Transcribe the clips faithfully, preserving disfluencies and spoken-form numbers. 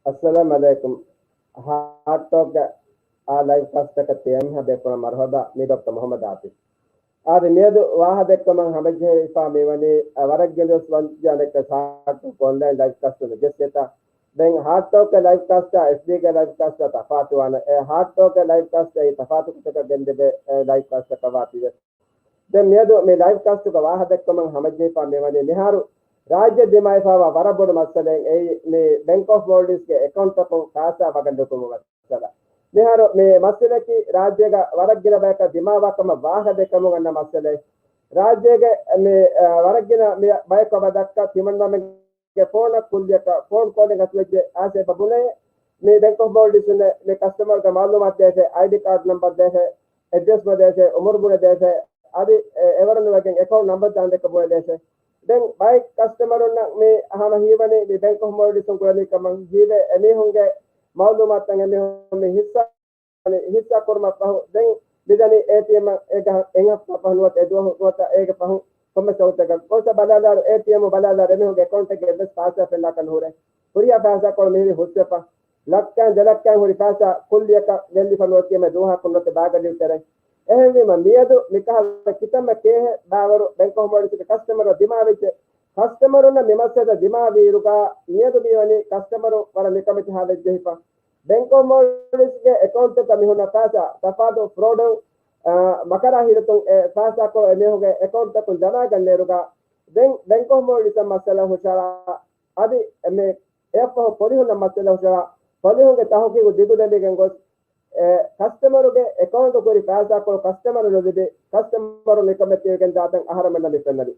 އައްސަލާމް ޢަލައިކުމް. ހާޓް ޓޯކްގެ އާ ލައިވް ކާސްޓަކަށް ތިޔަންހަ ބޭފުޅަށް މަރުޙަބާ. މި ޑޮކްޓަރ މުޙައްމަދު އާތިފް. އާދެ، މިއަދު ވާހަ ދެއްކުމަށް ހަމަޖެހިފާ މިވަނީ، އަ، ވަރަށް ގެންދުވަސް ވަންތި އަނެއްކަސް ހާޓް ޓޯކް އޮންލައިން ލައިވް ކާސްޓު ނުޖެއްސޭތާ. ދެން ހާޓް ޓޯކްގެ ލައިވް ކާސްޓާ އެފްބީގެ ލައިވް ކާސްޓާ ތަފާތުވާނެ. އެ ހާޓް ޓޯކްގެ ލައިވް ކާސްޓާ އެއީ ތަފާތު ކުށަކަށް ގެންދެވޭ، އެ، ލައިވް ކާސްޓަކަށް ވާތީވެސް. ދެން މިއަދު މި ލައިވް ކާސްޓުގަ ވާހަ ދެއްކުމަށް ހަމަޖެހިފާ މިވަނީ މިހާރު ރާއްޖެ ދިމާވެފާވާ ވަރަށް ބޮޑު މައްސަލައެއް އެއީ މި ބެންކް އޮފް މޯލްޑިވްސްގެ އެކައުންޓްތަކުން ފައިސާ ވަގަށް ނުކުމު މައްސަލަ. މިހާރު މި މައްސަލައަކީ ރާއްޖޭގަ ވަރަށް ގިނަ ބަޔަކަށް ދިމާވާ ކަމަށް ވާހަ ދެއްކަމުން އަންނަ މައްސަލައެއް. ރާއްޖޭގެ މި، އަ، ވަރަށް ގިނަ މި ބަޔަކު އެބަ ދައްކާ ތިމަންނަމެން ގެ ފޯނަށް ކުއްލިއަކަށް ފޯން ކޯލެއް އަތުވެއްޖެ އާސޭ ބަބުނޭ މި ބެންކް އޮފް މޯލްޑިވްސް މި ކަސްޓަމަރުގެ މައުލޫމާތު ދޭށޭ، އައިޑީ ކާޑް ނަމްބަރު ދޭށޭ، އެޑްރެސް ބުނެ ދޭށޭ، އުމުރު ބުނެ ދޭށޭ، އަދި އެ، އެވަރުން ވެގެން އެކައުންޓް ނަމްބަރު ދާން ދެކެ ބުނެ ދޭށޭ. ދެން ބައެއް ކަސްޓަމަރުންނަށް މި ހަމަ ހީވަނީ މި ބެންކް އޮފް މޯލްޑިވްސް ކުރަނީ ކަމަށް ހީވޭ، އެމީހުންގެ މައުލޫމާތުތައް އެމީހުން މި ހިއްސާ ހިއްސާ ކުރުމަށް ފަހު، ދެން މިދަނީ އޭޓީއެމް އެއް ހަ-، އެއް ހަފްތާ ފަހު ނުވަތަ އެ ދުވަހު ނުވަތަ އޭގެ ފަހު ކޮންމެ ސައުތެއްގަ ގޮސް ބަލާލާރު، އޭޓީއެމް ބަލާލާރު އެމީހުންގެ އެކައުންޓެއްގެ އެއްވެސް ފައިސާ ފެންނާކަށް ނުހުރޭ. ހުރިހާ ފައިސާކޮޅު މިހިރީ ހުސްވެފަ. ލައްކައިން ދެ ލައްކައިން ހުރި ފައިސާ ކުއްލިއަކަށް ގެއްލިފަ ނުވަތަ އެބައިގަ ލިޔުއްތެރޭ. އެހެންވީމަ މިއަދު މިކަހަލަ ކިތަންމެ ކޭހެއް ބާވަރު ބެންކް އޮފް މޯލްޑިވްސްގެ ކަސްޓަމަރު ދިމާވެއްޖެ. ކަސްޓަމަރުންނަށް މި މައްސަލަ ދިމާވިއިރުގަ މިއަދު މިވަނީ ކަސްޓަމަރު ވަރަށް ނިކަމެތި ހާލަތް ޖެހިފަ. ބެންކް އޮފް މޯލްޑިވްސްގެ އެކައުންޓްތަކަށް މި ހުންނަ ފައިސާ ތަފާތު ފްރޯޑު، އާ، މަކަރާ ހިލަތުން އެ ފައިސާކޮޅު އެމީހުންގެ އެކައުންޓްތަކުން ޖަމާގަންނައިރުގަ ދެން ބެންކް އޮފް މޯލްޑިވްސް މައްސަލަ ހުށަހަޅާ އަދި މި އެއަށްފަހު ޕޮލިހުންނަށް މައްސަލަ ހުށަހަޅާ ޕޮލިހުންގެ ތަހުގީގު ދިގުދެމިގެން ގޮސް އެ ކަސްޓަމަރުގެ އެކައުންޓު ކުރި ފައިސާކޮޅު ކަސްޓަމަރު ނުލިބި، ކަސްޓަމަރު ނިކަމެތިވެގެން ދާތަން އަހަރެމެންނަށް މި ފެންނަނީ.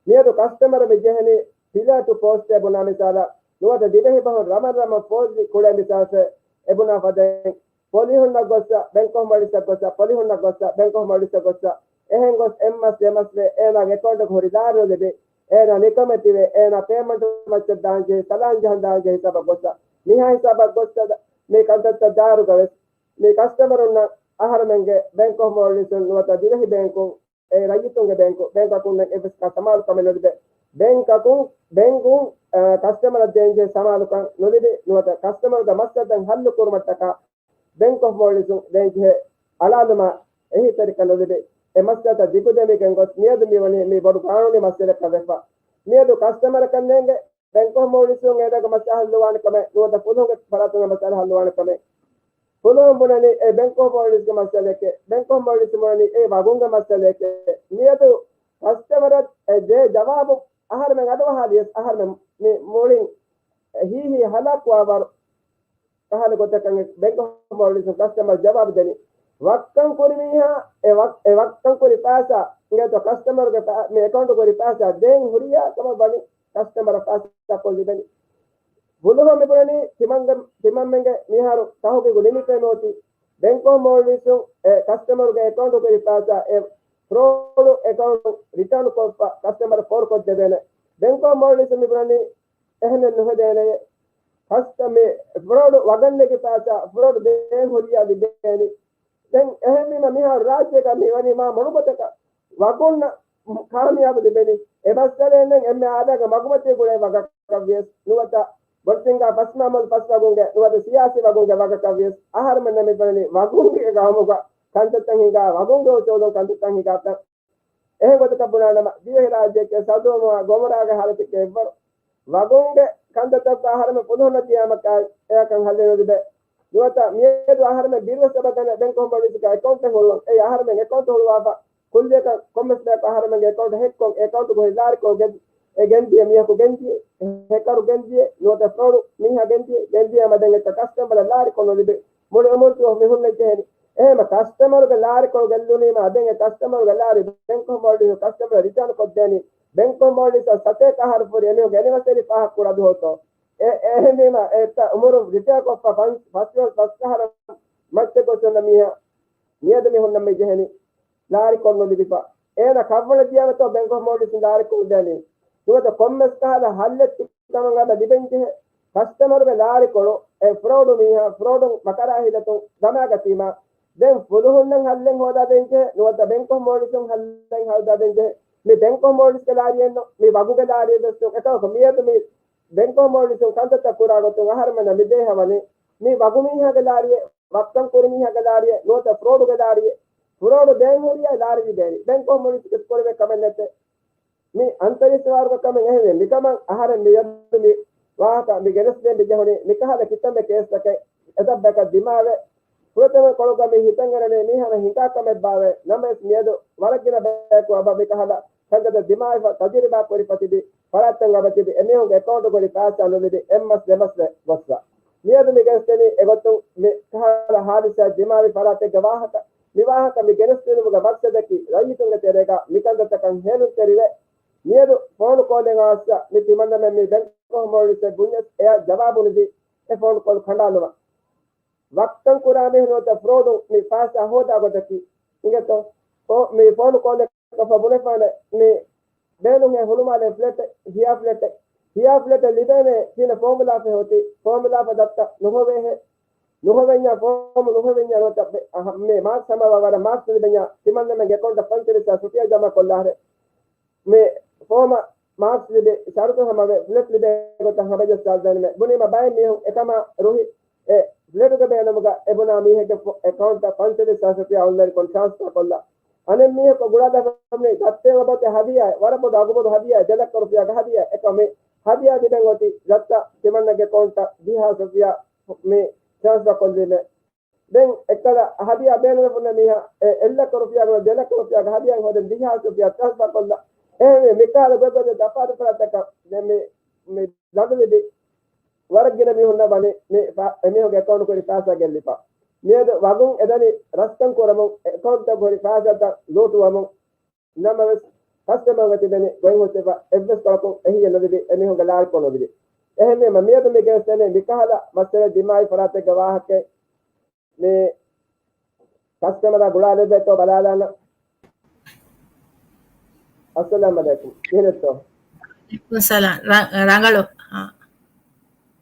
މިއަދު ކަސްޓަމަރު މި ޖެހެނީ ޕިލާ ޓު ޕޯސްޓޭ ބުނާ މިސާލަށް، ނުވަތަ ދިވެހި ބަހުން ރަމަން ރަމަން ފޯރްޖީ ކުޅޭ މިސާލަށް އެބުނާ ފަދައިން، ޕޮލިހުންނަށް ގޮއްސަ، ބެންކް އޮފް މޯލްޑިވްސްއަށް ގޮއްސަ، ޕޮލިހުންނަށް ގޮއްސަ، ބެންކް އޮފް މޯލްޑިވްސްއަށް ގޮއްސަ، އެހެން ގޮސް އެއްމަސް ދެމަސްވެ، އޭނާގެ އެކައުންޓަކު ހުރި ލާރި ނުލިބި، އޭނާ ނިކަމެތިވެ، އޭނާ ޕޭމަންޓް މައްޗަށް ދާންޖެހި، ސަލާން ޖަހަން ދާންޖެހި ހިސާބަށް ގޮއްސަ، މިހާ ހިސާބަށް ގޮއްސަ، މި ކަންތައްތައް ދާއިރުގަ ވެސް، މި ކަސްޓަމަރުންނަށް އަހަރެމެންގެ ބެންކް އޮފް މޯލްޑިވްސް ނުވަތަ ދިވެހި ބޭންކުން، އެ ރައްޔިތުންގެ ބޭންކު، ބޭންކަކުންނަށް އެއްވެސް ސަމާލުކަމެއް ނުލިބޭ. ބޭންކަކުން، ބޭންކުން، އަ، ކަސްޓަމަރަށް ދޭންޖެހޭ ސަމާލުކަން ނުލިބި، ނުވަތަ ކަސްޓަމަރުގެ މައްސަލަތައް ހައްލު ކުރުމަށްޓަކާ ބޭންކް އޮފް މޯލްޑިވްސް ދޭންޖެހޭ އަޅާލުމާ އެހީތެރިކަން ނުލިބި. އެ މައްސަލަތައް ދިގުދެމިގެން ގޮސް މިއަދު މިވަނީ މި ބޮޑު ގާނޫނީ މައްސަލައަކަށް ވެފަ. މިއަދު ކަސްޓަމަރަކަށް ނޭނގެ ބޭންކް އޮފް މޯލްޑިވްސް އޭނާގެ މައްސަލަ ހައްލުވާނެ ކަމެއް ނުވަތަ ފުލުހުންގެ ފަރާތުން މައްސަލަ ހައްލުވާނެ ކަމެއް. ފުލުހުން ބުނަނީ އެ ބޭންކް އޮފް މޯލްޑިވްސްގެ މައްސަލައެކޭ. ބޭންކް އޮފް މޯލްޑިވްސް ބުނަނީ އެ ވަގުންގެ މައްސަލައެކޭ. މިއަދު ކަސްޓަމަރަށް އެ ދޭ ޖަވާބު އަހަރެމެން އަޑުއަހާލިޔަސް އަހަރެމެން މި މުޅިން ހީހީ ހަލާކުވާވަރު ކަހަލަ ގޮތަކަށް ބޭންކް އޮފް މޯލްޑިވްސް ކަސްޓަމަރ ޖަވާބު ދެނީ. ވައްކަން ކުރި މީހާ، އެ ވައް-، އެ ވައްކަން ކުރި ފައިސާ އިނގޭތޯ ކަސްޓަމަރުގެ ފަ-، މި އެކައުންޓު ކުރި ފައިސާ ދޭން ހުރިޔާ ކަމަށް ވަނީ ކަސްޓަމަރަށް ފައިސާ ކޮށް ލިބެނީ. ފުލުހުން މި ބުނަނީ ތިމަންގެ، ތިމަންމެންގެ މިހާރު ތަހުގީގު ނިމިފައި ނޯތީ. ބޭންކް އޮފް މޯލްޑިވްސް އެ ކަސްޓަމަރުގެ އެކައުންޓު ކުރި ފައިސާ އެ ފްރޯޑު އެކައުންޓު ރިޓާން ކޮށްފަ ކަސްޓަމަރަށް ފޯރުކޮށްދެވޭނެ. ބޭންކް އޮފް މޯލްޑިވްސް މި ބުނަނީ އެހެނެއް ނުހެދޭނެޔޭ. ކަސްޓަ-، މި ފްރޯޑު ވަގަށް ނެގި ފައިސާ ފްރޯޑު ދޭން ހުރިޔާ ލިބޭނީ. ދެން އެހެންވީމަ މިހާރު ރާއްޖޭގަ މި ވަނީ މާ މޮޅު ގޮތަކަށް ވަގުންނަށް ކާމިޔާބު ލިބެނީ. އެ މައްސަލައެއް ނެތް އެންމެ އާދައިގެ މަގުމަތީ ގުޅޭ ވަގަކަށް ވިޔަސް ނުވަތަ ބޮޑުތިންގާ ފަސް މާމަލު ފަސް ވަގުންގެ ނުވަތަ ސިޔާސީ ވަގުންގެ ވަގަކަށް ވިޔަސް އަހަރުމެންނަށް މި ބުނަނީ ވަގުންގެ ގައުމުގަ ކަންތައްތައް ހިނގާ، ވަގުންގެ އުސޫލުން ކަންތައްތައް ހިނގާތަން. އެހެން ގޮތަކަށް ބުނާނަމަ، ދިވެހިރާއްޖެއަކީ ސަދޫމު ގޮމުރާގެ ހާލަތެކޭ އެއްވަރު. ވަގުންގެ ކަންތައްތަކުގަ އަހަރެމެން ފުލުހުންނަށް ދިޔާމަކާ އެއަކަށް ހައްލެއް ނުލިބޭ. ނުވަތަ މިއަދު އަހަރެމެން ބިރުވެސް އެބަ ދަންނަ ބޭންކް އޮފް މޯލްޑިވްސްގަ އެކައުންޓެއް ހުޅުވަން. އެއީ އަހަރެމެން އެކައުންޓު ހުޅުވާފަ ކުއްލިއަކަށް ކޮންމެސް ބަޔަކު އަހަރެމެންގެ އެކައުންޓު ހެކްކޮށް، އެ އެކައުންޓުގައި ލާރިކޮޅު ގެން، އެ ގެންދިޔަ މީހަކު ގެންދިޔަ، ހެކަރު ގެންދިޔަ، ނުވަތަ ފްރޯޑު މީހާ ގެންދިޔަ، ގެންދިޔަ މަދެން އެއްކަ ކަސްޓަމަރަށް ލާރިކޮޅު ނުލިބި. މުޅި އުމުރު މި ހުންނަން ޖެހެނީ. އެހެންމަ ކަސްޓަމަރުގެ ލާރިކޮޅު ގެއްލުނީމަ ދެން އެ ކަސްޓަމަރުގެ ލާރި ބޭންކް އޮފް މޯލްޑިވްސް ކަސްޓަމަރަށް ރިޓާން ކޮށްދޭނީ. ބޭންކް އޮފް މޯލްޑިވްސް ސަތޭކަ އަހަރު ފުރި އެމީހުންގެ އެނިވަސަރީ ފާހަގަކުރާ ދުވަހުތޯ. އެ، އެހެންވީމަ އެއްކަ އުމުރު ރިޓަޔާ ކޮށްފަ ފަން-، ފަސް ފަސް އަހަރަށް މައްޗަށް ގޮސް އޮންނަ މީހާ މިއަދު މި ހުންނަން މި ޖެހެނީ. ލާރިކޮޅު ނުލިބިފަ. އޭނަ ކަށްވަޅަށް ދިޔަމަތޯ ބޭންކް އޮފް މޯލްޑިވްސް ލާރިކޮޅު ދޭނީ. ނުވަތަ ކޮންމެސް ކަހަލަ ހައްލެއް ތި ކަމަށް އަދަ ލިބެންޖެހޭ. ކަސްޓަމަރުގެ ލާރިކޮޅު އެ ފްރޯޑު މީހާ ފްރޯޑު މަކަރާ ހިލަތުން ދަމާގަތީމާ، ދެން ފުލުހުންނަށް ހައްލެއް ހޯދާ ދޭންޖެހޭ، ނުވަތަ ބޭންކް އޮފް މޯލްޑިވްސް ހައްލެއް ހޯދާ ދޭންޖެހޭ. މި ބޭންކް އޮފް މޯލްޑިވްސްގެ ލާރިއެއްނު، މި ވަގުގެ ލާރިއެއް ވެސް ނު. އެކަމަކު މިއަދު މި ބެންކް އޮފް މޯލްޑިވްސް ކަންތައްތައް ކުރާ ގޮތުން އަހަރެމެންނަށް މި ބޭހަވަނީ މި ވަގުމީހާގެ ލާރިއެއް، ވައްކަން ކުރި މީހާގެ ލާރިއެއް ނުވަތަ ފްރޯޑުގެ ލާރިއެއް. ފްރޯޑު ދޭން ހުރިއްޔާ ލާރި ލިބޭނީ. ބެންކް އޮފް މޯލްޑިވްސް ކުރެވޭ ކަމެއް ނެތޭ. މި އަންތަރީސް ވާރުގެ ކަމެއް އެހެންވެ. މިކަމަށް އަހަރެން މިއަދު މި ވާހަކަ މި ގެނެސްދޭން މި ޖެހުނީ މިކަހަލަ ކިތަންމެ ކޭސްތަކެއް އެތައް ބަޔަކަށް ދިމާވެ، ފުރަތަމަ ކޮޅުގަ މި ހިތަށް އެރެނީ މީހާނަށް ހިނގާ ކަމެއްބާވެ. ނަމަވެސް މިއަދު ވަރަށް ގިނަ ބަޔަކު އަބަ މިކަހަލަ ކަންތައްތައް ދިމާވެފަ ތަޖުރިބާ ކުރިފަ ތިބި ފަރާތްތައް އަބަ ތިބި އެމީހުންގެ އެކައުންޓު ކުރި ފައިސާ ނުލިބި އެއްމަސް ދެމަސްވެ ގޮއްސަ. މިއަދު މި ގެނެސްދެނީ އެގޮތުން މި ކަހަލަ ހާދިސާ ދިމާވި ފަރާތެއްގެ ވާހަކަ. މި ވާހަކަ މި ގެނެސްދިނުމުގެ މަގްސަދަކީ ރައްޔިތުންގެ ތެރޭގަ މިކަންތައްތަކަށް ހޭލުންތެރިވެ، މިއަދު ފޯނު ކޯލެއް އައިސް މި ތިމަންނަމެން މި ބެންކް އޮފް މޯލްޑިވްސް ބުންޏަސް އެއަށް ޖަވާބު ނުދީ އެ ފޯނު ކޯލް ކަނޑާލުމަށް. ވައްކަން ކުރާ މީހުން ނުވަތަ ފްރޯޑު މި ފައިސާ ހޯދާ ގޮތަކީ އިނގޭތޯ؟ މި ފޯނު ކޯލެއް ކޮށްފަ ބުނެފާނެ މި ބޭނުންހޭ ހުޅުމާލޭ ފްލެޓެއް، ހިޔާ ފްލެޓެއް، ހިޔާ ފްލެޓެއް ލިބޭނެ ކިހިނެއް ފޯމުލާފެ ހޯތި، ފޯމުލާފަ ދައްތަ ނުހޮވޭހެ. ނުހޮވެންޏާ ފޯމު ނުހޮވެންޏާ ނުވަތަ މި މާކްސް ހަމަވާ ވަރަށް މާކްސް ލިބެންޏާ ތިމަންނަމެންގެ އެކައުންޓަށް ފަންސަވީސް ހާސް ރުފިޔާ ޖަމާ ކޮށްލާހެ. މި ފޯމަށް މާކްސް ލިބި، ޝަރުތު ހަމަވެ، ފްލެޓް ލިބޭ ގޮތަށް ހަމަޖައްސާލަދާނަމޭ. ބުނީމަ ބައެއް މީހުން އެކަމާ ރުހި އެ ފްލެޓުގެ ބޭނުމުގަ އެބުނާ މީހެއްގެ ފޯ-، އެކައުންޓަށް ފަންސަވީސް ހާސް ރުފިޔާ އޮންލައިންކޮށް ޓްރާންސްފާ ކޮށްލާ. އަނެއް މީހަކު ގުޅާލަފަ މި ދައްތައެއް އަބަދު ހަދިޔާ، ވަރަށް ބޮޑު އަގުބޮޑު ހަދިޔާ، ދެ ލައްކަ ރުފިޔާގެ ހަދިޔާ، އެކަމެ ހަދިޔާ ލިބެން އޮތީ ދައްތަ ތިމަންނަގެ އެކައުންޓަށް ދިހަ ހާސް ރުފިޔާ މި ޓްރާންސްފާ ކޮށްލީމޭ. ދެން އެއްކަލަ ހަދިޔާ ބޭނުންވެފަ ހުންނަ މީހާ އެ އެއް ލައްކަ ރުފިޔާގެ ދެ ލައްކަ ރުފިޔާގެ ހަދިޔާ ހޯދަން ދިހަ ހާސް ރުފިޔާ ޓްރާންސްފާ ކޮށްލާ. އެހެންވެ މިކަހަލަ ގޮތްގޮތުން ތަފާތު ފަރާތްތަކަށް ދެން މި، މި ލަނޑު ލިބި ވަރަށް ގިނަ މީހުންނަށް ވަނީ މި ފަ-، އެމީހުންގެ އެކައުންޓް ކުރި ފައިސާ ގެއްލިފަ. މިއަދު ވަގުން އެދަނީ ރަސްކަން ކުރަމުން، އެކައުންޓްތައް ހުރި ފައިސާތައް ލޫޓުވަމުން. ނަމަވެސް، ކަސްޓަމަރގެ ތިބެނީ ގޮތް ހުއްޓިފަ އެއްވެސް ކޮޅަކުން އެހީއެއް ނުލިބި، އެމީހުންގެ ލާރިކޮށް ނުލިބި. އެހެންވީމަ، މިއަދު މި ގެނެސްދެނީ މިކަހަލަ މައްސަލަ ދިމާވި ފަރާތެއްގެ ވާހަކައެއް. މި ކަސްޓަމަރާ ގުޅާލެއްވޭތޯ ބަލާލާނަން. އައްސަލާމް އަލައިކުމް. ކިހިނެއްތޯ؟ ވައަލައިކުމް ސަލާމް. ރަ-، ރަނގަޅު. އާ.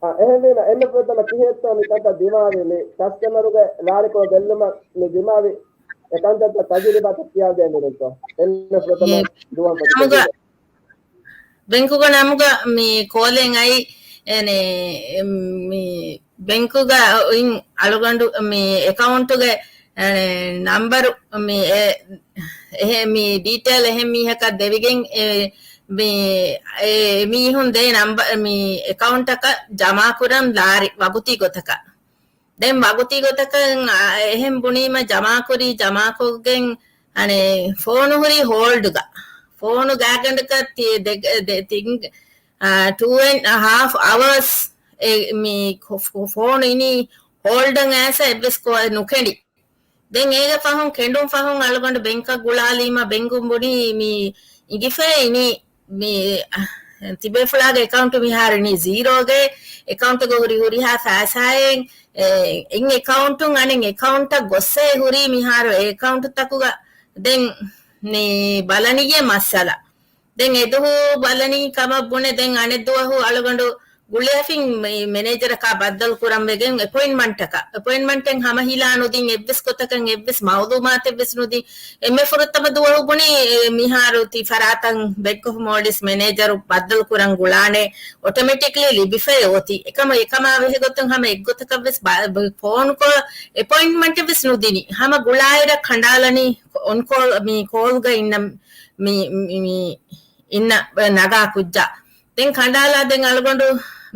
އާ، އެހެންވީމަ، އެންމެ ފުރަތަމަ ކިހިނެއްތޯ މި ކަންތައް ދިމާވީ؟ މި ކަސްޓަމަރުގެ ލާރިކޮޅު ގެއްލުމަށް މި ދިމާވި އެ ކަންތައްތައް ތަޖުރިބާތައް ކިޔާދޭން ދެނެއްތޯ؟ އެންމެ ފުރަތަމަ އެ، ދުވަހު ނަމުގަ ބެންކުގަ ނަމުގަ މި ކޯލެއް އައި، އެނެ، މި ބެންކުގަ އިން އަޅުގަނޑު މި އެކައުންޓުގެ، އެ، ނަންބަރު މި އެ، އެހެ މި ޑީޓެއިލް އެހެން މީހަކަށް ދެވިގެން އެ، މި އެ މީހުން ދޭ ނަންބަ-، މި އެކައުންޓަކަށް ޖަމާކުރަން ލާރި ވަގުތީ ގޮތަކަށް. ދެން ވަގުތީ ގޮތަކަށް، އާ، އެހެން ބުނީމަ ޖަމާކުރީ، ޖަމާކޮށްގެން، އަނެ، ފޯނު ހުރީ ހޯލްޑްގަ. ފޯނު ގާގަނޑަކަށް ތި-، ދެ-، ދެ-، ތިން، އާ، ޓޫ އެންޑް ހާފް އަވަރސް އެ، މި ކޮ-، ފޯ-، ފޯނު އިނީ ހޯލްޑަށް އައިސް އެއްވެސް ކޯލެއް ނުކެނޑި. ދެން އޭގެ ފަހުން ކެނޑުން ފަހުން އަޅުގަނޑު ބެންކަށް ގުޅާލީމަ ބެންކުން ބުނީ މި އިނގިފައި އިނީ މި، އަ، ތިބޭފުޅާގެ އެކައުންޓު މިހާރު އިނީ ޒީރޯގެ، އެކައުންޓުގަ ހުރި ހުރިހާ ފައިސާއެއް، އެ، އެއް އެކައުންޓުން އަނެއް އެކައުންޓަށް ގޮއްސޭ ހުރީ މިހާރު އެ އެކައުންޓުތަކުގަ ދެން މި ބަލަނީއޭ މައްސަލަ. ދެން އެދުވަހު ބަލަނީ ކަމަށް ބުނެ، ދެން އަނެއް ދުވަހު އަޅުގަނޑު ގުޅިއަފިން މެ-، މެނޭޖަރަކާ ބައްދަލު ކުރަން ވެގެން އެޕޮއިންޓްމަންޓަކަށް، އެޕޮއިންޓްމަންޓެއް ހަމަ ހިލާ ނުދިން، އެއްވެސް ގޮތަކަށް އެއްވެސް މައުލޫމާތެއްވެސް ނުދިން. އެންމެ ފުރަތަމަ ދުވަހު ބުނީ، އެ، މިހާރު ތި ފަރާތަށް ބެންކް އޮފް މޯލްޑިވްސް މެނޭޖަރު ބައްދަލު ކުރަން ގުޅާނެ، އޮޓޮމެޓިކްލީ ލިބިފައި އޮތީ. އެކަމަ-، އެކަމާ ވެހިގޮތުން ހަމަ އެއްގޮތަކަށްވެސް ބަ-، ބަ-، ފޯނުކޮޅު އެޕޮއިންޓްމަންޓެއްވެސް ނުދިނީ. ހަމަ ގުޅާއިރަށް ކަނޑާލަނީ އޮންކޯލް، މި ކޯލްގަ އިންނަ މި، މި، މި އިންނަ ނަގާ ކުއްޖާ. ދެން ކަނޑާލާ ދެން އަޅުގަނޑު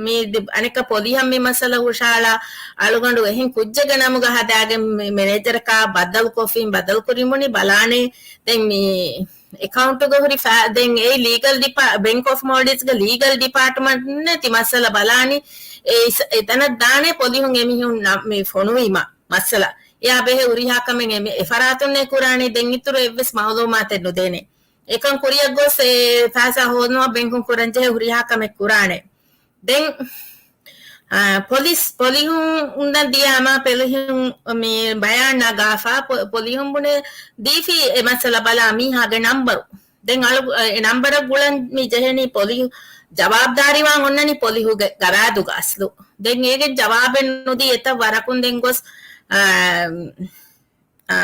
މި ދި-، އަނެއްކާ ޕޮލިހަށް މި މައްސަލަ ހުށަހަޅާ، އަޅުގަނޑު އެހެން ކުއްޖެއްގެ ނަމުގަ ހަދާގެން މި މެނޭޖަރަކާ ބައްދަލުކޮށްފިން، ބައްދަލުކުރިމުނި ބަލާނެ. ދެން މި އެކައުންޓުގަ ހުރި ފަ-، ދެން އެ ލީގަލް ޑިޕާ-، ބެންކް އޮފް މޯލްޑިވްސްގެ ލީގަލް ޑިޕާޓްމަންޓް ތި މައްސަލަ ބަލާނީ. އެ އިސް-، އެތަނަށް ދާނެ ޕޮލިހުން އެމީހުން ނަ-، މި ފޮނުވީމަ މައްސަލަ. އެއާ ބެހޭ ހުރިހާ ކަމެއް އެ މި-، އެ ފަރާތުންނޭ ކުރާނީ. ދެން އިތުރު އެއްވެސް މައުލޫމާތެއް ނުދޭނެ. އެކަން ކުރިއަށް ގޮސް އެ ފައިސާ ހޯދުމަށް ބެންކުން ކުރަންޖެހޭ ހުރިހާ ކަމެއް ކުރާނެ. ދެން، އާ، ޕޮލިސް، ޕޮލިހުން އުނދަން ދިޔަ އަމާ ޕޮލިހުން މި ބަޔާން ނަގާފަ، ޕޮ-، ޕޮލިހުން ބުނެ ދީފި އެ މައްސަލަ ބަލާ މީހާގެ ނަންބަރު. ދެން އަޅު-، އެ ނަންބަރަށް ގުޅަން މި ޖެހެނީ ޕޮލިހު ޖަވާބުދާރީވާން އޮންނަނީ ޕޮލިހުގެ ގަވާއިދުގަ އަސްލު. ދެން އޭގެ ޖަވާބެއް ނުދީ އެތައް ވަރަކުން ދެން ގޮސް، އާ، އާ،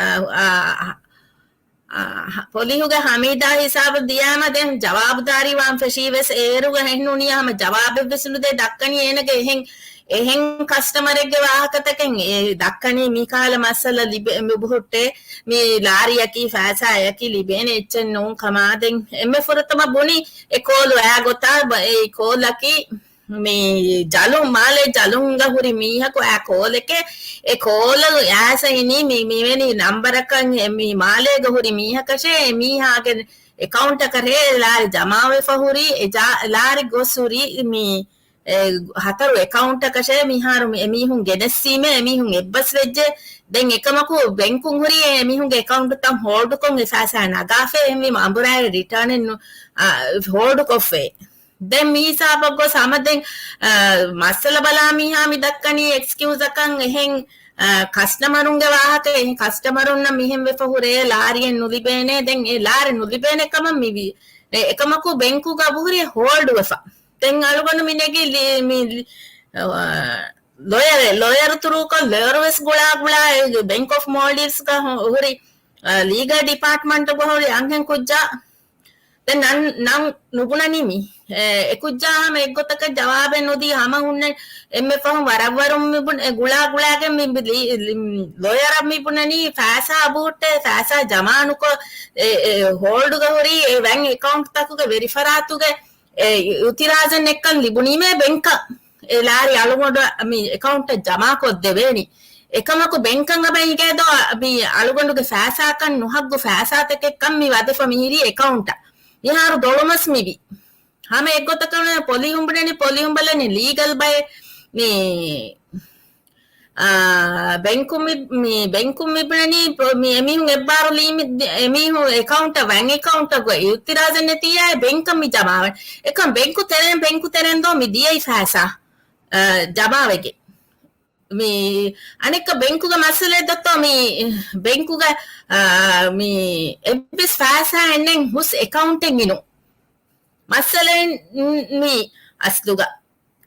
އާ، އާ، ހަ-، ޕޮލިހުގެ ހަމީދާ ހިސާބަށް ދިޔާމަ ދެން ޖަވާބުދާރީ ވާން ފެށީ ވެސް އޭރުގަ އެހެން ނޫނިޔާ ހަމަ ޖަވާބެއް ވެސް ނުދޭ. ދައްކަނީ އޭނަގެ އެހެން، އެހެން ކަސްޓަމަރެއްގެ ވާހަކަތަކެއް އެ ދައްކަނީ މި ކާލަ މައްސަލަ ލިބެ-، މި ބުހުއްޓޭ މި ލާރިއަކީ ފައިސާއަކީ ލިބޭނެ އެއްޗެއް ނޫން ކަމާ. ދެން އެންމެ ފުރަތަމަ ބުނި އެ ކޯލު އައި ގޮތާ ބަ-، އެ ކޯލަކީ މި ޖަލުން، މާލޭ ޖަލުންގަ ހުރި މީހަކު އާ ކޯލެކޭ. އެ ކޯލަށް އައިސް އިނީ މި، މިވެނި ނަންބަރަކަށް އެ މި މާލޭގަ ހުރި މީހަކަށޭ އެ މީހާގެ އެކައުންޓަކަށޭ ލާރި ޖަމާވެފަ ހުރީ. އެ ޖާ-، ލާރި ގޮސް ހުރީ މި، އެ، ހަތަރު އެކައުންޓަކަށޭ މިހާރު މި އެމީހުން ގެނެއްސީމޭ އެމީހުން އެއްބަސް ވެއްޖެ. ދެން އެކަމަކު ބެންކުން ހުރީ އެމީހުންގެ އެކައުންޓުތައް ހޯލްޑުކޮށް އެ ފައިސާ ނަގާފަ އެހެންވީމަ އަނބުރާއި ރިޓާނެއް ނު-، އާ، ހޯލްޑުކޮށްފައޭ. ދެން މި ހިސާބަށް ގޮސް ހަމަ ދެން، އާ، މައްސަލަ ބަލާ މީހާ މި ދައްކަނީ އެކްސްކިއުޒަކަށް އެހެން، އާ، ކަސްޓަމަރުންގެ ވާހަކަ އެހެން ކަސްޓަމަރުންނަށް މިހެން ވެފަ ހުރޭ ލާރިއެއް ނުލިބޭނޭ. ދެން އެ ލާރި ނުލިބޭނެ ކަމަށް މި ވި-، އެ އެކަމަކު ބެންކުގަ އަބުހުރި ހޯލްޑް ވެފަ. ދެން އަޅުގަނޑު މި ނެގި ލި-، މި ލި-، އާ، ލޮޔަރެއް، ލޮޔަރު ތުރޫކޮށް ލޮޔަރު ވެސް ގުޅާ ގުޅާ އެ ބެންކް އޮފް މޯލްޑިވްސްގަ ހު-، ހުރި، އާ، ލީގަލް ޑިޕާޓްމަންޓުގަ ހުރި އަންހެން ކުއްޖާ ދެން ނަން، ނަން ނުބުނަނީ މި، އެ، އެކުއްޖާ ހަމަ އެއްގޮތަކަށް ޖަވާބެއް ނުދީ ހަމަ ހުންނެ އެންމެ ފަހުން ވަރަށްވަރުން މި ބުނ-، އެ ގުޅާ ގުޅާގެން މި ބި-، ލި-، ލި-، ލޮޔަރަށް މި ބުނަނީ ފައިސާ އަބުހުއްޓޭ ފައިސާ ޖަމާނުކޮށް، އެ، އެ، ހޯލްޑުގަ ހުރީ އެ ވެން އެކައުންޓްތަކުގެ ވެރިފަރާތުގެ، އެ، އިއުތިރާޒެއް ނެއްކަން ލިބުނީމޭ ބެންކަށް. އެ ލާރި އަޅުގަނޑު މި އެކައުންޓަށް ޖަމާކޮށްދެވޭނީ. އެކަމަކު ބެންކަށް އަބަ އިނގޭދޯ މި އަޅުގަނޑުގެ ފައިސާކަން ނުހައްގު ފައިސާތަކެއްކަން މި ވަދެފަ މިހިރީ އެކައުންޓަށް. މިހާރު ދޮޅުމަސް މިވީ. ހަމަ އެއްގޮތަކަށް ޕޮލިހުން ބުނަނީ، ޕޮލިހުން ބަލަނީ ލީގަލް ބައެއް މި، އާ، ބެންކު މި، މި ބެންކު މި ބުނަނީ ޕޮ-، މި އެމީހުން އެއްބާރު ލީމި، އެމީހުން އެކައުންޓަށް ވަން އެކައުންޓަށް އިއުތިރާޒެއް ނެތިއްޔާ ބެންކަށް މި ޖަމާވަން. އެކަން ބެންކު ތެރެއިން، ބެންކު ތެރެއިން ދޯ މި ދިޔައީ ފައިސާ، އާ، ޖަމާވެގެން. މި އަނެއްކަ ބެންކުގެ މައްސަލައެއް ދޮއްތޯ މި ބެންކުގެ، އާ، މި އެއްވެސް ފައިސާއެއް ނެތް ހުސް އެކައުންޓެއް އިނު. މައްސަލައެއް މި އަސްލުގަ.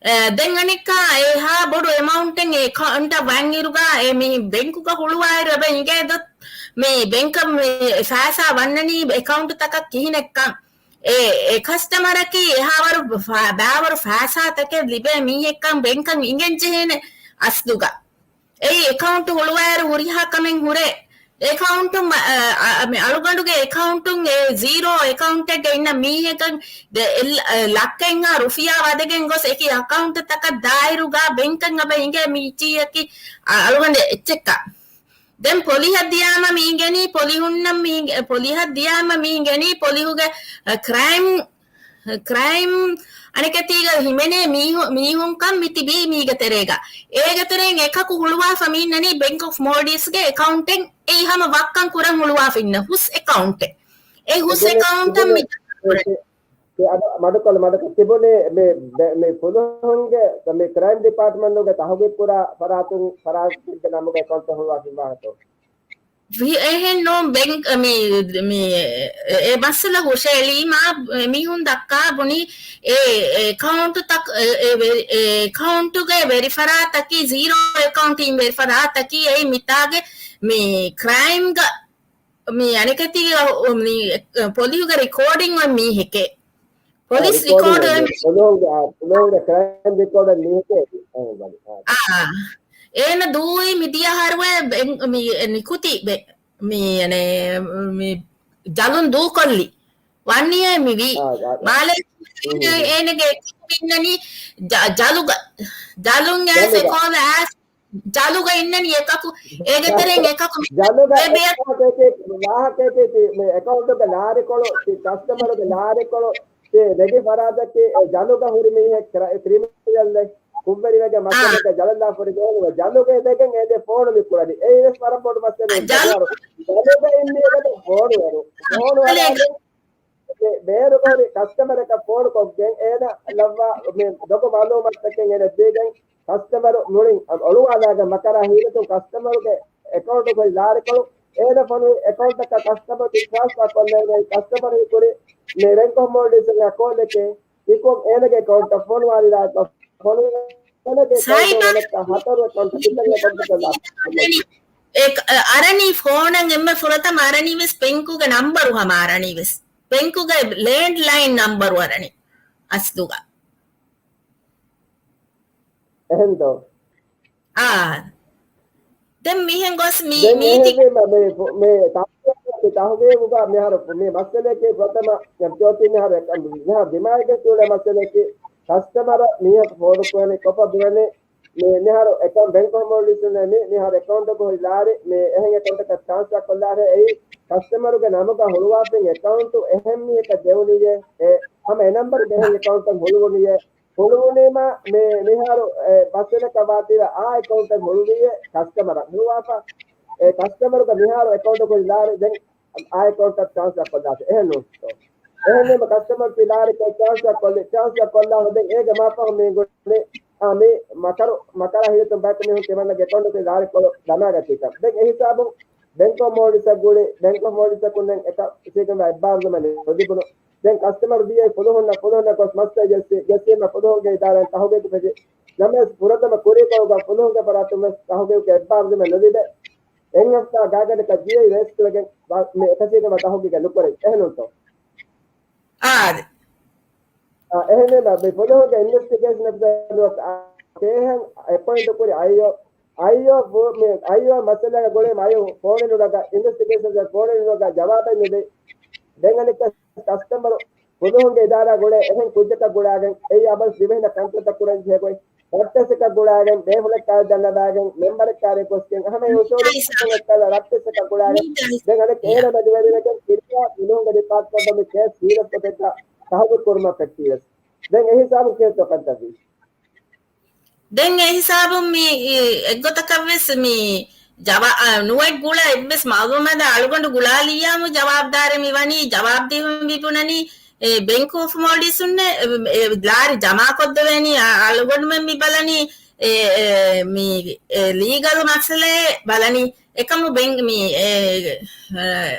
އެ، ދެން އަނެއްކާ އެހާ ބޮޑު އެމައުންޓެއް އެ އެކައުންޓަށް ވަން އިރުގަ އެ މި ބެންކުގަ ހުޅުވާއިރު އެބަ އިނގޭ ދޮ-، މި ބެންކަށް މި ފައިސާ ވަންނަނީ އެކައުންޓްތަކަށް ކިހިނެއްކަން. އެ، އެ ކަސްޓަމަރަކީ އެހާވަރު ފަ-، ބާވަރު ފައިސާތަކެއް ލިބޭ މީހެއްކަން ބެންކަށް އިނގެން ޖެހޭނެ އަސްލުގަ. އެއީ އެކައުންޓު ހުޅުވާއިރު ހުރިހާ ކަމެއް ހުރޭ. އެކައުންޓު މަ-، އަ، އަ، މި އަޅުގަނޑުގެ އެކައުންޓުން އެ ޒީރޯ އެކައުންޓެއްގަ އިންނަ މީހެއްގަ ދެ-، އެ، އެ، ލައްކައެއްހާ ރުފިޔާ ވަދެގެން ގޮސް އެކި އަކައުންޓްތަކަށް ދާއިރުގަ ބެންކަށް އަބަ އިނގޭ މި އިއްޗިއްޔަކީ އަ-، އަޅުގަނޑު އެއްޗެއްކަ. ދެން ޕޮލިހަށް ދިޔާމަ މީގެނީ ޕޮލިހުންނަށް މީގެ-، ޕޮލިހަށް ދިޔާމަ މީގެނީ ޕޮލިހުގެ، އަ، ކްރައިމް، ކްރައިމް އަނެކެތީގަ ހިމެނޭ މީހު-، މީހުންކަން މި ތިބީ މީގެ ތެރޭގަ. އޭގެ ތެރެއިން އެކަކު ހުޅުވާފަ މީންނަނީ ބެންކް އޮފް މޯލްޑިވްސްގެ އެކައުންޓެއް އެއީ ހަމަ ވައްކަން ކުރަން ހުޅުވާފަ އިންނަ ހުސް އެކައުންޓެއް. އެ ހުސް އެކައުންޓަށް މި އަ، މަޑުކޮށްލަ، މަޑުކޮށް ތިބުނީ މި، މި، މި ފުލުހުންގެ، މި ކްރައިމް ޑިޕާޓްމަންޓުގެ ތަހުގީގު ކުރާ ފަރާތުން، ފަރާތެއްގެ ނަމުގަ އެކައުންޓް ހުޅުވާފައިވާތޯ؟ ވި-، އެހެން ނޫން، ބެން-، މި، މި، އެ، އެ މައްސަލަ ހުށައެޅީމާ، މީހުން ދައްކާ ބުނީ، އެ، އެ އެކައުންޓުތައް-، އެ، އެ ވެ-، އެ އެކައުންޓުގެ ވެރިފަރާތަކީ ޒީރޯ އެކައުންޓިން ވެރިފަރާތަކީ އެއީ މިތާގެ މި ކްރައިމްގަ މި އަނެކެތީ، މި، ޕޮލިހުގެ ރިކޯޑިން އޮތް މީހެކޭ. ޕޮލިސް ރިކޯޑް އޮތް މީހެކޭ. ޕޮލިހުގެ، އާ، ޕޮލިހުގެ ކްރައިމް ރިކޯޑް އޮތް މީހެކޭ. އާ، އާ. އޭނަ ދޫއި މިދިޔަ ހަރުވެ ބެން-، މި ނިކުތީ ބެ-، މި، އަނެ، މި ޖަލުން ދޫކޮށްލި. ވަންނިއޭ މިވީ. އާ، އާ، އާ. މާލޭ އޭނަގެ އެކަކު އިންނަނީ ޖަ-، ޖަލުގަ. ޖަލުން އައިސް ޖަލުގަ. އެކޯލަ އައިސް ޖަލުގަ އިންނަނީ އެކަކު، އޭގެ ތެރެއިން އެކަކު މި ޖަލުގަ ބޭބެ ވާހަކައެކޭ، ވާހަކައެކޭ މި އެކައުންޓުގެ ލާރިކޮޅު، ތި ކަސްޓަމަރުގެ ލާރިކޮޅު، ތި ނެގި ފަރާތަކީ އެ ޖަލުގަ ހުރި މީހެއް ކްރި-، ކްރިމިނަލެއް، ކުށްވެރިވެގެން އާ. މައްސަލައެއްގަ ޖަލަށް ލާފަ ހުރި މީހެއް ޖަލުގަ އިނދެގެން އޭނަ ފޯނު މި ކުރަނީ. އެއީ ވެސް ވަރަށް ބޮޑު މައްސަލައެއް. ޖަލު- ޖަލުގަ އިންނަ މީހަކަށް ފޯނު އަރު. ފޯނު އަރާ މި ބޭރުގަ ހުރި ކަސްޓަމަރަކަށް ފޯނު ކޮށްގެން އޭނަ ލައްވާ މި ދޮގު މައުލޫމާތުތަކެއް އޭނަ ދީގެން ކަސްޓަމަރު މުޅިން އޮޅުވާލާގެން މަކަރާ ހީވެތުން ކަސްޓަމަރުގެ އެކައުންޓުގައި ލާރިކޮޅު އޭނަ ފޮނުވި އެކައުންޓަކަށް ކަސްޓަމަރު ޓްރާންސްފާ ކޮށްލެވޭ ކަސްޓަމަރު ކުރި މި ބެންކް އޮފް މޯލްޑިވްސްގެ ކޯލެކޭ އިކޮން އޭނަގެ އެކައުންޓަށް ފޮނުވާލި ލާތަ ފޮނުވި އޭނަގެ އެކައުންޓަށް ސައިބާ ހަތަރު އެކައުންޓް ކިތަން އެކައުންޓް އެ، އެ ކ-، އަ، އަރަނީ ފޯނަށް އެންމެ ފުރަތަމަ އަރަނީ ވެސް ބެންކުގެ ނަންބަރު ހަމަ އަރަނީ ވެސް. ބެންކުގެ ލޭންޑްލައިން ނަންބަރު އަރަނީ އަސްލުގަ. އެހެންދޯ؟ އާ. ދެން މިހެން ގޮސް މި-، ދެން މީތި- އެހެންވީމަ މި-، މި ތަހުގީގުގަ މިހާރު މި މައްސަލައަކީ ފުރަތަމަ ޖޯތީ މިހާރު އެކަ-، މިހާރު ދިމާވެގެން ތިއުޅޭ މައްސަލައަކީ ކަސްޓަމަރަށް މީހަކު ފޯނުކުރަނީ ކޮބާ ބުނަނީ؟ މި-، މިހާރު އެކައުންޓް ބެންކް އޮފް މޯލްޑިވްސް މި-، މިހާރު އެކައުންޓަކު ހުރި ލާރި މި އެހެން އެކައުންޓަކަށް ޓްރާންސްފާ ކޮށްލާށޭ އެއީ ކަސްޓަމަރުގެ ނަމުގަ ހުޅުވާފައި އެކައުންޓު އެހެން މީހަކަށް ދެވުނީއޭ އެ ހަމަ އެ ނަންބަރުގަ އެހެން އެކައުންޓެއް ހުޅުވުނީއޭ ހުޅުވުނީމާ މި-، މިހާރު އެ މައްސަލައަކަށް ވާތީވެ އާ އެކައުންޓެއް ހުޅުވީއޭ ކަސްޓަމަރަށް ހުޅުވާފަ އެ ކަސްޓަމަރުގެ މިހާރު އެކައުންޓަކު ހުރި ލާރި ދެން އާ އެކައުންޓަށް ޓްރާންސްފާ ކޮށްލާށޭ. އެހެން ނޫންތޯ؟ އެހެންވީމަ ކަސްޓަމަރަކީ ލާރި ކޮށް ޓްރާންސްފާ ކޮށްލި، ޓްރާންސްފާ ކޮށްލާފަ ދެން އޭގެ މާފަހުން މީ ގުޅި، އާ، މި މަކަރު، މަކަރާ ހިލަތުން ބަޔަކު މީހުން ތިމަންނަގެ އެކައުންޓަކު ލާރި ކޮޅު ދަމާގަތީކަން. ދެން އެ ހިސާބުން ބެންކް އޮފް މޯލްޑިވްސްއަށް ގުޅި، ބެންކް އޮފް މޯލްޑިވްސްއަކުން ދެން އެކަ-، އެކައުންޓަށް އެއްބާރުލުމެއް ނުލިބުނު. ދެން ކަސްޓަމަރު ދިޔައީ ފުލުހުންނަށް، ފުލުހުންނަށް ގޮސް މައްސަލަ ޖެއްސި، ޖެއްސީމަ ފުލުހުންގެ އިދާރާއިން ތަހުގީގު ފެށި. ނަމަވެސް ފުރަތަމަ ކުރީކޮޅުގަ ފުލުހުންގެ ފަރާތުން ވެސް ތަހުގީގުގެ އެއްބާރުލުމެއް ނުލިބޭ. އެއް ހަފްތާ ގާތްގަނޑަކަށް ޖިޔައީ ވޭސްޓްވެގެން ވާ-، މި އެކަށީގެންވާ ތަހުގީގެއް ނުކުރެވި. އެހެންނޫންތޯ؟ އާދެ. އާ، އެހެންވީމަ މި ފުލުހުންގެ އިންވެސްޓިގޭޝަން އޮފިސަރު ނުވަތަ އާ، އެހެން އެޕޮއިންޓް ކުރި އައިއޯ، އައިއޯ ފު-، މި އައިއޯ މައްސަލައިގަ ގުޅޭ އައިއޯ ފޯނެއް ނުނަގާ، އިންވެސްޓިގޭޝަން ފޯނެއް ނުނަގާ ޖަވާބެއް ނުދޭ. ދެން އަނެއްކާ ކަސްޓަމަރު ފުލުހުންގެ އިދާރާ ގުޅޭ އެހެން ކުއްޖަކަށް ގުޅާގެން އެއީ އަބަދު ދިވެހިންނަށް ކަންތައްތައް ކުރަން ޖެހޭ ގޮތް. ރައްޓެއްސަކަށް ގުޅާގެން، ބޭފުޅެއްކާ ދަންނަވާގެން، މެމްބަރެއްކާ ރިކްވެސްޓްގެން، ހަމަ އެ އުސޫލު އެއްކަލަ ރައްޓެއްސަކަށް ގުޅާގެން، ދެން އަނެއް އޭނަ މެދުވެރިވެގެން ކިރިޔާ ފުލުހުންގެ ޑިޕާޓްމަންޓަށް މި ކޭސް ހީލަތްކޮށްދެއްކާ ތަހުގީގު ކުރުމަށް ފެއްޓީވެސް. ދެން އެ ހިސާބުން ކޭސްތައް ކަންތައްވީ. ދެން އެ ހިސާބުން މި އެއްގޮތަކަށްވެސް މި ޖަވާ-، އަ، ނުވަތަ ގުޅާ އެއްވެސް މައުލޫމާތެއް އަޅުގަނޑު ގުޅާލިއްޔާމު ޖަވާބުދާރެއް މިވަނީ، ޖަވާބުދީފަ މިބުނަނީ، އެ، ބެންކް އޮފް މޯލްޑިވްސް އުންނެ، އެ، އެ، ލާރި ޖަމާކޮށްދެވޭނީ، އަ، އަޅުގަނޑުމެން މި ބަލަނީ، އެ، އެ، މި، އެ، ލީގަލް މައްސަލައެއް ބަލަނީ. އެކަމު ބެން-، މި، އެ، އެ،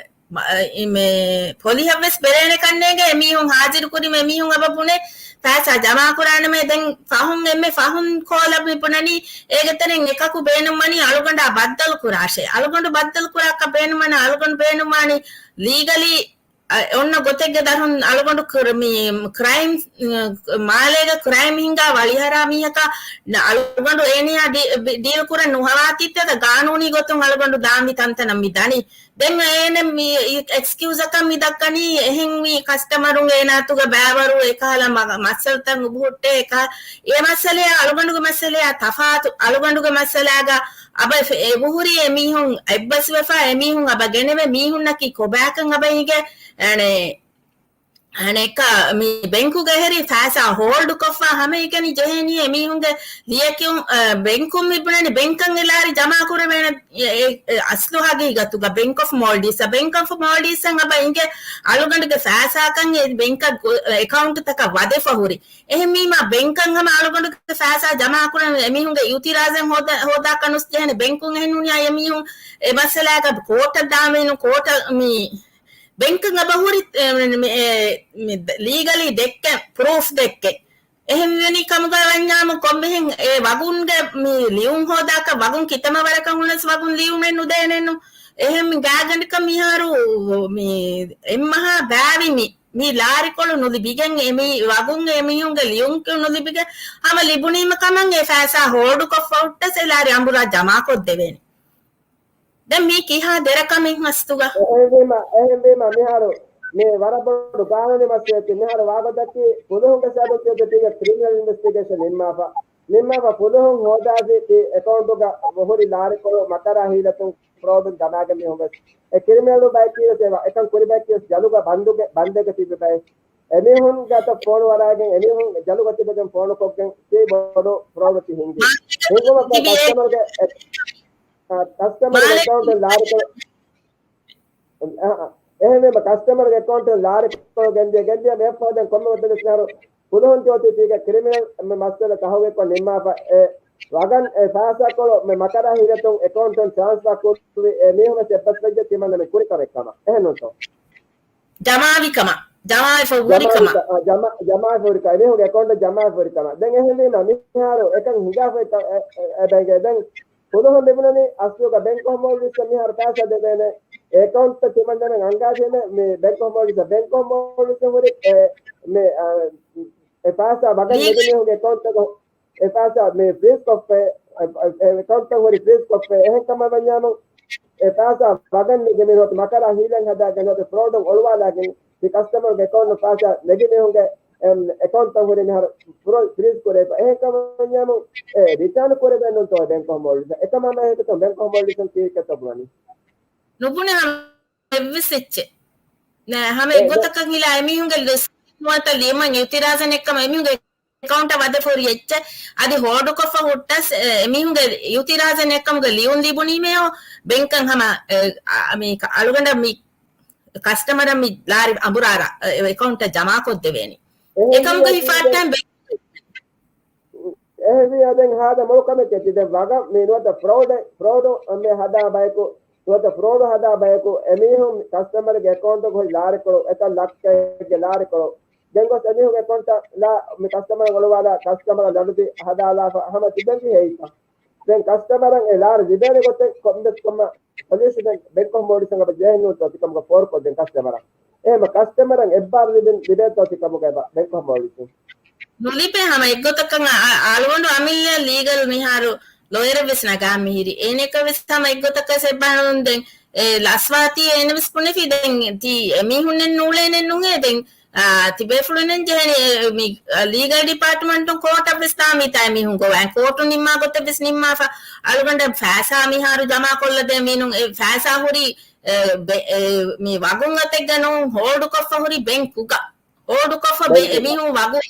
މަ-، އެ، މެ-، ޕޮލިހަށްވެސް ބެލޭނެ ކަންނޭނގެ އެމީހުން ހާޒިރު ކުރީމަ އެމީހުން އެބަ ބުނޭ ފައިސާ ޖަމާކުރާނަމޭ. ދެން ފަހުން އެންމެ ފަހުން ކޯލަށް މި ބުނަނީ އޭގެ ތެރެއިން އެކަކު ބޭނުންވަނީ އަޅުގަނޑާ ބައްދަލު ކުރާށޭ. އަޅުގަނޑު ބައްދަލު ކުރާކަށް ބޭނުންވަނީ އަޅުގަނޑު ބޭނުންވާނީ ލީގަލީ، އަ، އޮންނަ ގޮތެއްގެ ދަށުން އަޅުގަނޑު ކްރ-، މި ކްރައިމް، އ، މާލޭގަ ކްރައިމް ހިންގާ ވަޅިހަރާ މީހަކާ ނަ-، އަޅުގަނޑު އޭނަޔާ ޑީ-، ޑީލް ކުރަން ނުހަވާތީ ތިޔަ ގާނޫނީ ގޮތުން އަޅުގަނޑު ދާންވީ ތަންތަނަށް މި ދަނީ. ދެން އޭނަ މި އެކްސްކިއުޒަކަށް މި ދައްކަނީ އެހެން މި ކަސްޓަމަރުން އޭނާތުގަ ބައިވަރު އެކަހަލަ މަ-، މައްސަލަތައް އުބުހުއްޓޭ އެކަ-، އެ މައްސަލަޔާ އަޅުގަނޑުގެ މައްސަލަޔާ ތަފާތު. އަޅުގަނޑުގެ މައްސަލާގަ އަބަ އެ-، އެބަހުރި އެމީހުން އެއްބަސްވެފަ އެމީހުން އަބަ ގެނެވެ މީހުންނަކީ ކޮބާކަން އަބަ އިނގެ އަނެ އަނެއްކާ މި ބެންކުގެ ހެރި ފައިސާ ހޯލްޑް ކޮށްފަ ހަމައިގަނި ޖެހޭނީ އެމީހުންގެ ލިޔެކިޔުން، އަ، ބެންކުން މި ބުނަނީ ބެންކަށް އެ ލާރި ޖަމާ ކުރެވޭނެ އެ، އެ، އެ، އަސްލު ހަގީގަތުގަ ބެންކް އޮފް މޯލްޑިވްސް، ބެންކް އޮފް މޯލްޑިވްސް އަބަ އިނގެ އަޅުގަނޑުގެ ފައިސާކަން އެ ބެންކަށް ގު-، އެކައުންޓްތަކަށް ވަދެފަ ހުރި. އެހެންވީމާ ބެންކަށް ހަމަ އަޅުގަނޑުގެ ފައިސާ ޖަމާ ކުރަން އެމީހުންގެ އިއުތިރާޒެއް ހޯދާ-، ހޯދާކަށް ނުސް ޖެހޭނެ ބެންކުން އެހެން ނޫނިއްޔާ އެމީހުން އެ މައްސަލާގަ ކޯޓަށް ދާންވީނު ކޯޓަށް މި ބެންކަށް އަބަ ހުރި، އެ، މި، އެ، މި ލީގަލީ ދެއްކެން، ޕްރޫފް ދެއްކެން. އެހެން ވެނި ކަމުގަ ވަންޏާމު ކޮންމެހެން އެ ވަގުންގެ މި ލިޔުން ހޯދާކަށް ވަގުން ކިތަމަ ވަރަކަށް ހުނަސް ވަގުން ލިޔުމެއް ނުދޭނެއްނު. އެހެން ގާގަނޑަކަށް މިހާރު މި އެއްމަހާ ބާވި މި، މި ލާރިކޮޅު ނުލިބިގެން އެ މި ވަގުން އެ މީހުންގެ ލިޔުން ނުލިބިގެން ހަމަ ލިބުނީމަ ކަމަށް އެ ފައިސާ ހޯލްޑު ކޮށްފަ ހުއްޓަސް އެ ލާރި އަނބުރާ ޖަމާކޮށްދެވޭނެ. ދެން މީ ކިހާ ދެރަ ކަމެއް ހަސްތުގަ؟ އެހެންވީމަ، އެހެންވީމަ މިހާރު މި ވަރަށް ބޮޑު ގާނޫނީ މައްސަލައަކީ މިހާރު ވާގޮތަކީ ފުލުހުންގެ ސަބަބު ތިޔަ ތީގަ ކްރިމިނަލް އިންވެސްޓިގޭޝަން ނިންމާފަ. ނިންމާފަ ފުލުހުން ހޯދާފި ތި އެކައުންޓުގަ ހުރި ލާރިކޮޅު މަކަރާ ހީލަތުން ފްރޯޑުން ދަމާގެން މި ހުންވެސް. އެ ކްރިމިނަލު ބައެއްކީވެސް އެ ވަ-، އެކަން ކުރި ބައެއްކީވެސް ޖަލުގަ ބަންދުގެ، ބަންދެއްގަ ތިބި ބައެއް. އެމީހުން ގަތަށް ފޯނު ވަރާގެން އެމީހުން ޖަލުގަ ތިބެގެން ފޯނުކޮށްގެން ތި ބޮޑު ފްރޯޑު ތި ހިންގި. ހިންގުމަކަށް ކަސްޓަމަރުގެ އެ-، އާ، ކަސްޓަމަރުގެ އެކައުންޓުން ލާރިކޮޅު، އާ، އާ. އެހެންވީމަ ކަސްޓަމަރުގެ އެކައުންޓުން ލާރިކޮޅު ގެންދިޔަ، ގެންދިޔަ މިއަށްފަހު ދެން ކޮންމެ ގޮތެއް ވެސް މިހާރު ފުލުހުން ތިއޮތީ ތީގެ ކްރިމިނަލް މަ-، މައްސަލަ ތަހުގީގުކޮށް ނިންމާފަ އެ ވަގަން އެ ފައިސާކޮޅު މެ މަކަރާ ހިލަތުން އެކައުންޓުން ޓްރާންސްފާ ކުރުވި އެ މީހުން ވެސް އެއްބަސްވެއްޖެ ތިމަންނަ މި ކުރި ކަމެއް ކަމަށް. އެހެންނޫންތޯ؟ ޖަމާވިކަމަށް. ޖަމާވިފަ ހުރި ކަމަށް. ޖަމާ-، އާ، ޖަމާ-، ޖަމާވިފަ ހުރި ކަމަށް. އެމީހުންގެ އެކައުންޓަށް ޖަމާވިފަ ހުރި ކަމަށް. ދެން އެހެންވީމަ މިހާރު އެކަން ހިނގާފަ އެ-، އެ-، އެ ބެންކެއް. ދެން ފުލުހުން ލިބުނަނީ އަސްލުގަ ބެންކް އޮފް މޯލްޑިވްސް މިހާރު ފައިސާ ދެވޭނެ އެކައުންޓް ތިމަންނަމެން އަންގާދޭނެ މި ބެންކް އޮފް މޯލްޑިވްސް، ބެންކް އޮފް މޯލްޑިވްސް ހުރި އެ، މި، އަ، އެ ފައިސާ ވަގަށް ނެގި މީހުންގެ އެކައުންޓްތަކަށް އެ ފައިސާ މި ފްރީޒް ކޮށްފަ، އެ، އެ، އެ އެކައުންޓްތައް ހުރި ފްރީޒް ކޮށްފަ. އެހެން ކަމަށް ވަންޏާމު އެ ފައިސާ ވަގަށް ނެގި މީހުން މަކަރާ ހީލަން ހަދާގެން ނުވަތަ ފްރޯޑުން އޮޅުވާލާގެން ތި ކަސްޓަމަރުގެ އެކައުންޓް ފައިސާ ނެގި މީހުންގެ، އެމް، އެކައުންޓްތައް ހުރި މިހާރު ފްރޯ-، ފްރީޒް ކުރެވިފަ. އެހެން ކަމަށް ވަންޏާމު އެ ރިޓާން ކުރެވޭނުންތޯ ބެންކް އޮފް މޯލްޑިވްސް. އެކަމާ މަ އެހެން ބެންކް އޮފް މޯލްޑިވްސް ކީކެއްތޯ ބުނަނީ؟ ނުބުނެ ހަމަ އެއްވެސް އެއްޗެއް. ނަ، ހަމަ އެއްގޮތަކަށް ހިލާ އެމީހުންގެ ލިސްޓް ނުވަތަ ލިޔުމަށް އިއުތިރާޒެއް ނެއްކަމަށް އެމީހުންގެ އެކައުންޓަށް ވަދެފަ ހުރި އެއްޗެއް އަދި ހޯޑުކޮށްފަ ހުއްޓަސް، އެ، އެމީހުންގެ އިއުތިރާޒެއް ނެއްކަމުގެ ލިޔުން ލިބުނީމެއޯ ބެންކަށް ހަމަ، އެ، އަ، މި ކަ-، އަޅުގަނޑަށް މި ކަސްޓަމަރަށް މި ލާރި އަނބުރާރަ، އެ، އެކައުންޓަށް ޖަމާކޮށްދެވޭނީ. އެކަމުގެ ހިފާއްޓާން ބެ- އެހެންވިޔާ ދެން ހާދަ މޮޅު ކަމެކޭ ތި ދެން ވަގަށް މި ނުވަތަ ފްރޯޑެއް، ފްރޯޑު މި ހަދާ ބަޔަކު، ނުވަތަ ފްރޯޑު ހަދާ ބަޔަކު އެމީހުން ކަސްޓަމަރގެ އެކައުންޓުގަ ހުރި ލާރިކޮޅު، އެތައް ލައްކައެއްގެ ލާރިކޮޅު ދެން ގޮސް އެމީހުންގެ އެކައުންޓަށް ލާ-، މި ކަސްޓަމަރަށް އޮޅުވާލާ ކަސްޓަމަރަށް ލަނޑުދީ ހަދާލާފަ ހަމަ ތިބެން ޖެހޭ އެއްކަން. ދެން ކަސްޓަމަރަށް އެ ލާރި ލިބޭނެ ގޮތެއް ކޮންމެސް ކޮންމެ ސޮލިއުޝަނެއް ބެންކް އޮފް މޯލްޑިވްސް އަށް ޖެހެން ނޫންތޯ ތިކަމުގަ ފޯރުކޮށްދޭން ކަސްޓަމަރަށް. އެހެންމަ ކަސްޓަމަރަށް އެއްބާރު ލިބެން، ލިބޭތޯ ތިކަމުގަ ބެންކް އޮފް މޯލްޑިވްސް. ނުލިބޭ ހަމަ އެއްގޮތަކަށް އަ-، އަ-، އަޅުގަނޑު އަމިއްލަ ލީގަލް މިހާރު ލޯޔަރެއް ވެސް ނަގާ މިހިރި. އޭނައަކަށް ވެސް ހަމަ އެއްގޮތަކަށް އެއްބާރު ދެން އެ ލަސްވާތީ އޭނަ ވެސް ބުނެފި ދެން ތީ އެމީހުންނެއް ނޫޅޭނެއް ނުހޭ ދެން އާ، ތިބޭފުޅުން ޖެހެނީ، އެ، މި، އަ، ލީގަލް ޑިޕާޓްމަންޓުން ކޯޓަށް ވެސް ދާ މިތާ މީހުން ގޮވާ. ކޯޓު ނިންމާ ގޮތެއް ވެސް ނިންމާފަ. އަޅުގަނޑަށް ފައިސާ މިހާރު ޖަމާ ކޮށްލަދޭ މީނުން، އެ، ފައިސާ ހުރީ، އެ، ބެ-، އެ، މި ވަގުން އަތެއްގަ ނޫން ހޯލްޑު ކޮށްފަ ހުރީ ބެންކުގަ. ހޯލްޑު ކޮށްފަ ބެ-، އެމީހުން ވަގުން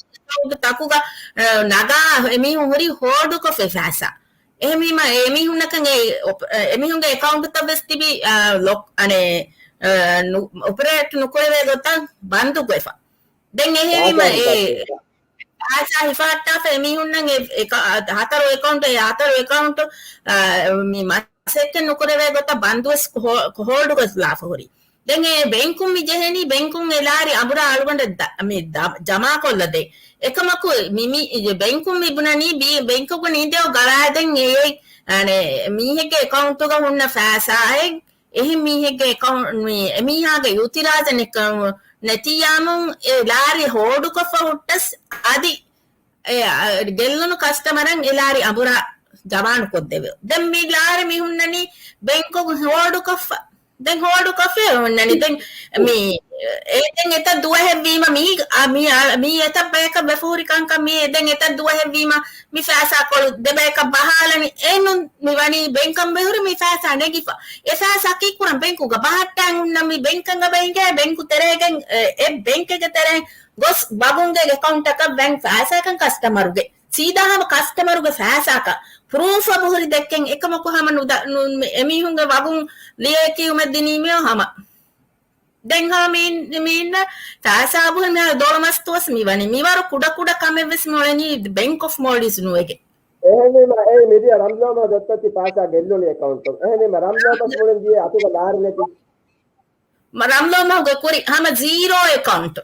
ތަކުގަ، އެ، ނަގާ އެމީހުން ހުރީ ހޯލްޑު ކޮށްފަ ފައިސާ. އެހެންވީމަ، އެ މީހުންނަކަށް އެ އޮޕ-، އެ މީހުންގެ އެކައުންޓުތައް ވެސް ތިބި، އާ، ލޮކް، އަނެ، އާ، ނު-، އޮޕަރޭޓް ނުކުރެވޭ ގޮތަށް ބަންދު ވެފަ. ދެން އެހެންވީމަ، އެ ފައިސާ ހިފާއްޓާފަ އެ މީހުންނަށް އެ، އެ ކަ-، އާ، ހަތަރު އެކައުންޓު، އެ ހަތަރު އެކައުންޓު، އާ، މި މަސައްކަތް ނުކުރެވޭ ގޮތަށް ބަންދު ވެސް ހޯ-، ހޯލްޑު ގޮސްލާފަ ހުރި. ދެން އެ ބެންކުން މި ޖެހެނީ، ބެންކުން އެ ލާރި އަނބުރާ އަޅުގަނޑަށް ދަ-، މި ދަ-، ޖަމާކޮށްލަދޭ. އެކަމަކު މި، މި، އެ ބެންކުން މި ބުނަނީ ބީ-، ބެންކުގަ ނީދެއޯ ގަރާދެން އެ، އަނެ، މީހެއްގެ އެކައުންޓުގަ ހުންނަ ފައިސާއެއް، އެހެން މީހެއްގެ އެކައުން-، މި، އެ މީހާގެ އިއުތިރާޒެއް ނެ-، ނެތިއްޔާމުން އެ ލާރި ހޯޑުކޮށްފަ ހުއްޓަސް އަދި އެ، އަ، ގެއްލުނު ކަސްޓަމަރަށް އެ ލާރި އަނބުރާ ޒަމާނު ކޮށްދެވެ. ދެން މި ލާރި މި ހުންނަނީ ބެންކު ހޯޑުކޮށްފަ. ދެން ހޯޑުކޮށްފަ ހުންނަނީ. ދެން މި، އެ، ދެން އެތައް ދުވަހެއް ވީމަ މީ، އަ، މީ، އަ، މީ އެތައް ބަޔަކަށް ވެފަ ހުރި ކަންކަން މީ، ދެން އެތައް ދުވަހެއް ވީމަ މި ފައިސާ ކޮޅު ދެ ބަޔަކަށް ބަހާލަނީ. އެހެން މި ވަނީ ބެންކަށް ވެ ހުރި މި ފައިސާ ނެގިފަ. އެ ފައިސާ ކީއްކުރަން ބެންކުގަ ބަހައްޓާން ހުންނަ މި ބެންކަށް ބައިގެ ބެންކު ތެރޭގެން، އެ، އެ ބެންކެއްގެ ތެރޭ ގޮސް ވަގުންގެ އެކައުންޓަކަށް ވެން ފައިސާކަން ކަސްޓަމަރުގެ. ސީދާ ހަމަ ކަސްޓަމަރުގެ ފައިސާކަށް ޕްރޫފް އަބުހުރި ދެއްކެން އެކަމަކު ހަމަ ނުދަ-، ނު-، އެމީހުންގެ ވަގުން ލިޔެކިޔުމެއް ދިނީމެއޯ ހަމަ. ދެން ހަމަ މީ-، މީންނަ ފައިސާ އަބުހުރި މިހާރު ދޮޅުމަސްތުވަސް މިވަނީ. މިވަރު ކުޑަ ކުޑަ ކަމެއް ވެސް މޮޅެނީ ބެންކް އޮފް މޯލްޑިވްސް ނުވެގެ. އެހެންވީމަ އެ މިދިޔަ ރަމްލޯ މަހު ދޮއްތަތި ފައިސާ ގެއްލުނީ އެކައުންޓުން. އެހެންވީމަ ރަމްލޯ މަސް މުޅިން ދިޔަ އަތުގަ ލާރި ނެތި. މަ-، ރަމްލޯ މަހުގެ ކުރި ހަމަ ޒީރޯ އެކައުންޓް.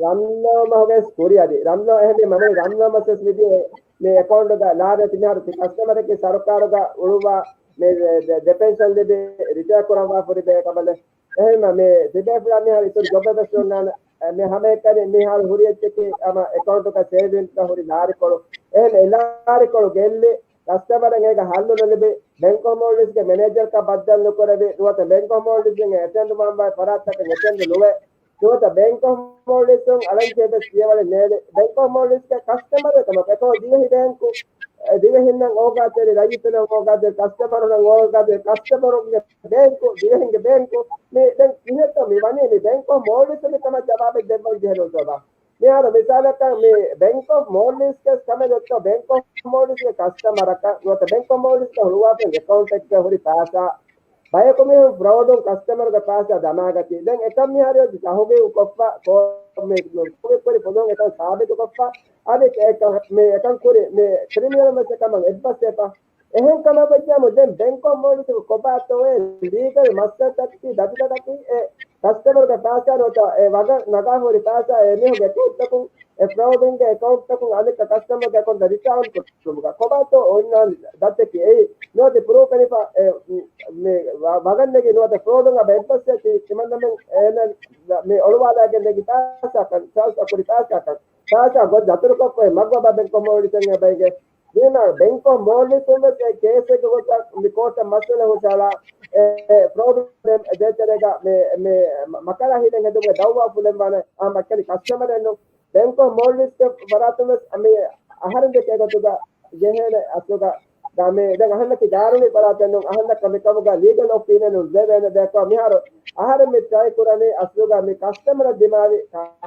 ރަމްލޯ މަހުގެ ކުރި އަދި ރަމްލޯ އެހެން މަމުނި ރަމްލޯ މަސް ވެސް މިދިޔަ މި އެކައުންޓުގަ ލާރި ތިމިހާރު ތި ކަސްޓަމަރެއްގެ ސަރުކާރުގަ އުޅުއްވާ މި ދެ-، ދެ ޕެންޝަން ލިބި ރިޓަޔާ ކުރަން ވާ ފުރި ބޭކަމަލެ. އެހެންމަ މި ތިބޭފުޅާ މިހާރު އިތުރު ޖޮބެއް ވެސް ނޯންނާނެ. މި ހަމައެކަނި މިހާރު ހުރި އެއްޗަކީ ހަމަ އެކައުންޓުގަ ސޭވިންގްގަ ހުރި ލާރިކޮޅު. އެހެން އެ ލާރިކޮޅު ގެއްލި ކަސްޓަމަރަށް އޭގަ ހައްލު ނުލިބި، ބެންކް އޮފް މޯލްޑިވްސްގެ މެނޭޖަރަކަށް ބައްދަލު ނުކުރެވި، ނުވަތަ ބެންކް އޮފް މޯލްޑިވްސްގެ އެޓެންޑް ވާންވާ ފަރާތްތަކަށް އެޓެންޑް ނުވެ، ނުވަތަ ބެންކް އޮފް މޯލްޑިވްސް އަޅަން ކޭބެސް ފިޔަވަޅެއް ނޭޅި، ބެންކް އޮފް މޯލްޑިވްސްގެ ކަސްޓަމަރު ކަމަށް އެކަމަކު ދިވެހި ބޭންކު، އެ، ދިވެހިންނަށް އޯގާތެރި، ރައްޔިތުންނަށް އޯގާތެރި، ކަސްޓަމަރުންނަށް އޯގާތެރި، ކަސްޓަމަރުންގެ ބޭންކު، ދިވެހިންގެ ބޭންކު، މި ދެން ކިހިނެއްތޯ މި ވަނީ؟ މި ބެންކް އޮފް މޯލްޑިވްސް މި ކަމަށް ޖަވާބެއް ދެއްވަން ޖެހެނީ ތޯބާ؟ މިހާރު މިސާލަކަށް މި ބެންކް އޮފް މޯލްޑިވްސްގެ ކަމެއް ދޮއްތޯ، ބެންކް އޮފް މޯލްޑިވްސްގެ ކަސްޓަމަރަކަށް ނުވަތަ ބެންކް އޮފް މޯލްޑިވްސްގެ ހުޅުވާފައި އެކައުންޓެއްގަ ހުރި ފައިސާ ބަޔަކު މީހުން ފްރޯޑުން ކަސްޓަމަރުގެ ފައިސާ ދަމާގަތީ. ދެން އެކަން މިހާރު އޮތީ ތަހުގީގު ކޮށްފަ، ކޯ-، މި، މި ކުރި ފުލުހުން އެކަން ސާބިތު ކޮށްފަ، އަދި އެ-، އެ-، މި އެކަން ކުރި މި ކްރިމިނަލް މައްސަލަ ކަމަށް އެއްބަސްވެފަ. އެހެން ކަމަށް ވެއްޖާމު ދެން ބެންކް އޮފް މޯލްޑިވްސް ކޮބާތޯއޭ ލީގަލް މައްސަލަތަކަކީ ދަތިތަކަކީ އެ ކަސްޓަމަރުގެ ފައިސާ ނުވަތަ އެ ވަގަށް ނަގާ ހުރި ފައިސާ އެ މީހުންގެ އެކައުންޓްތަކުން އެ ފްރޯޑުންގެ އެކައުންޓްތަކުން އަނެއްކާ ކަސްޓަމަރގެ އެކައުންޓަށް ރިޓާން ކުރުމުގަ ކޮބާތޯ އޮންނާނެ ދަތެކި އެއީ ނުވަތަ ޕްރޫފް ކަނިފަ އެ، މި ވަ-، ވަގަށް ނެގި ނުވަތަ ފްރޯޑުން އަބަ އެއްބަސްވެ ތި-، ތިމަންނަމެން އޭނަ މި އޮޅުވާލާގެން ނެގި ފައިސާކަން، ސާސް އަކުރި ފައިސާކަން، ފައިސާ ގޮތް ދަތުރުކޮށްފައި މަގު އަބަ ބެންކް އޮފް މޯލްޑިވްސް އެބައިގެ ދީމާ ބެންކް އޮފް މޯލްޑިވްސް ވެސް އެ ކޭސެއްގެ ގޮތަށް މި ކޯޓަށް މައްސަލަ ހުށައަޅާ، އެ، އެ ފްރޯޑު ދޭތެރޭގަ މި، މި މަ-، މަކަރާ ހިލަން ހެދުމުގެ ދައުވާ ފުލެން ވާނެ އާ މައްޗަށް ކަސްޓަމަރެއް ނޫން. ބެންކް އޮފް މޯލްޑިވްސްގެ ފަރާތުން ވެސް މި އަހަރެން ދެކޭ ގޮތުގަ ޖެހޭނެ އަސްލުގަ ދާ މި ދެން އަހަންނަކީ ގާނޫނީ ފަރާތެއް ނޫން، އަހަންނަކަށް މިކަމުގަ ލީގަލް އޮޕީނިއަން ދެވޭނެ ދެއްކާ މިހާރު އަހަރެން މި ޓްރައި ކުރަނީ އަސްލުގަ މި ކަސްޓަމަރަށް ދިމާވި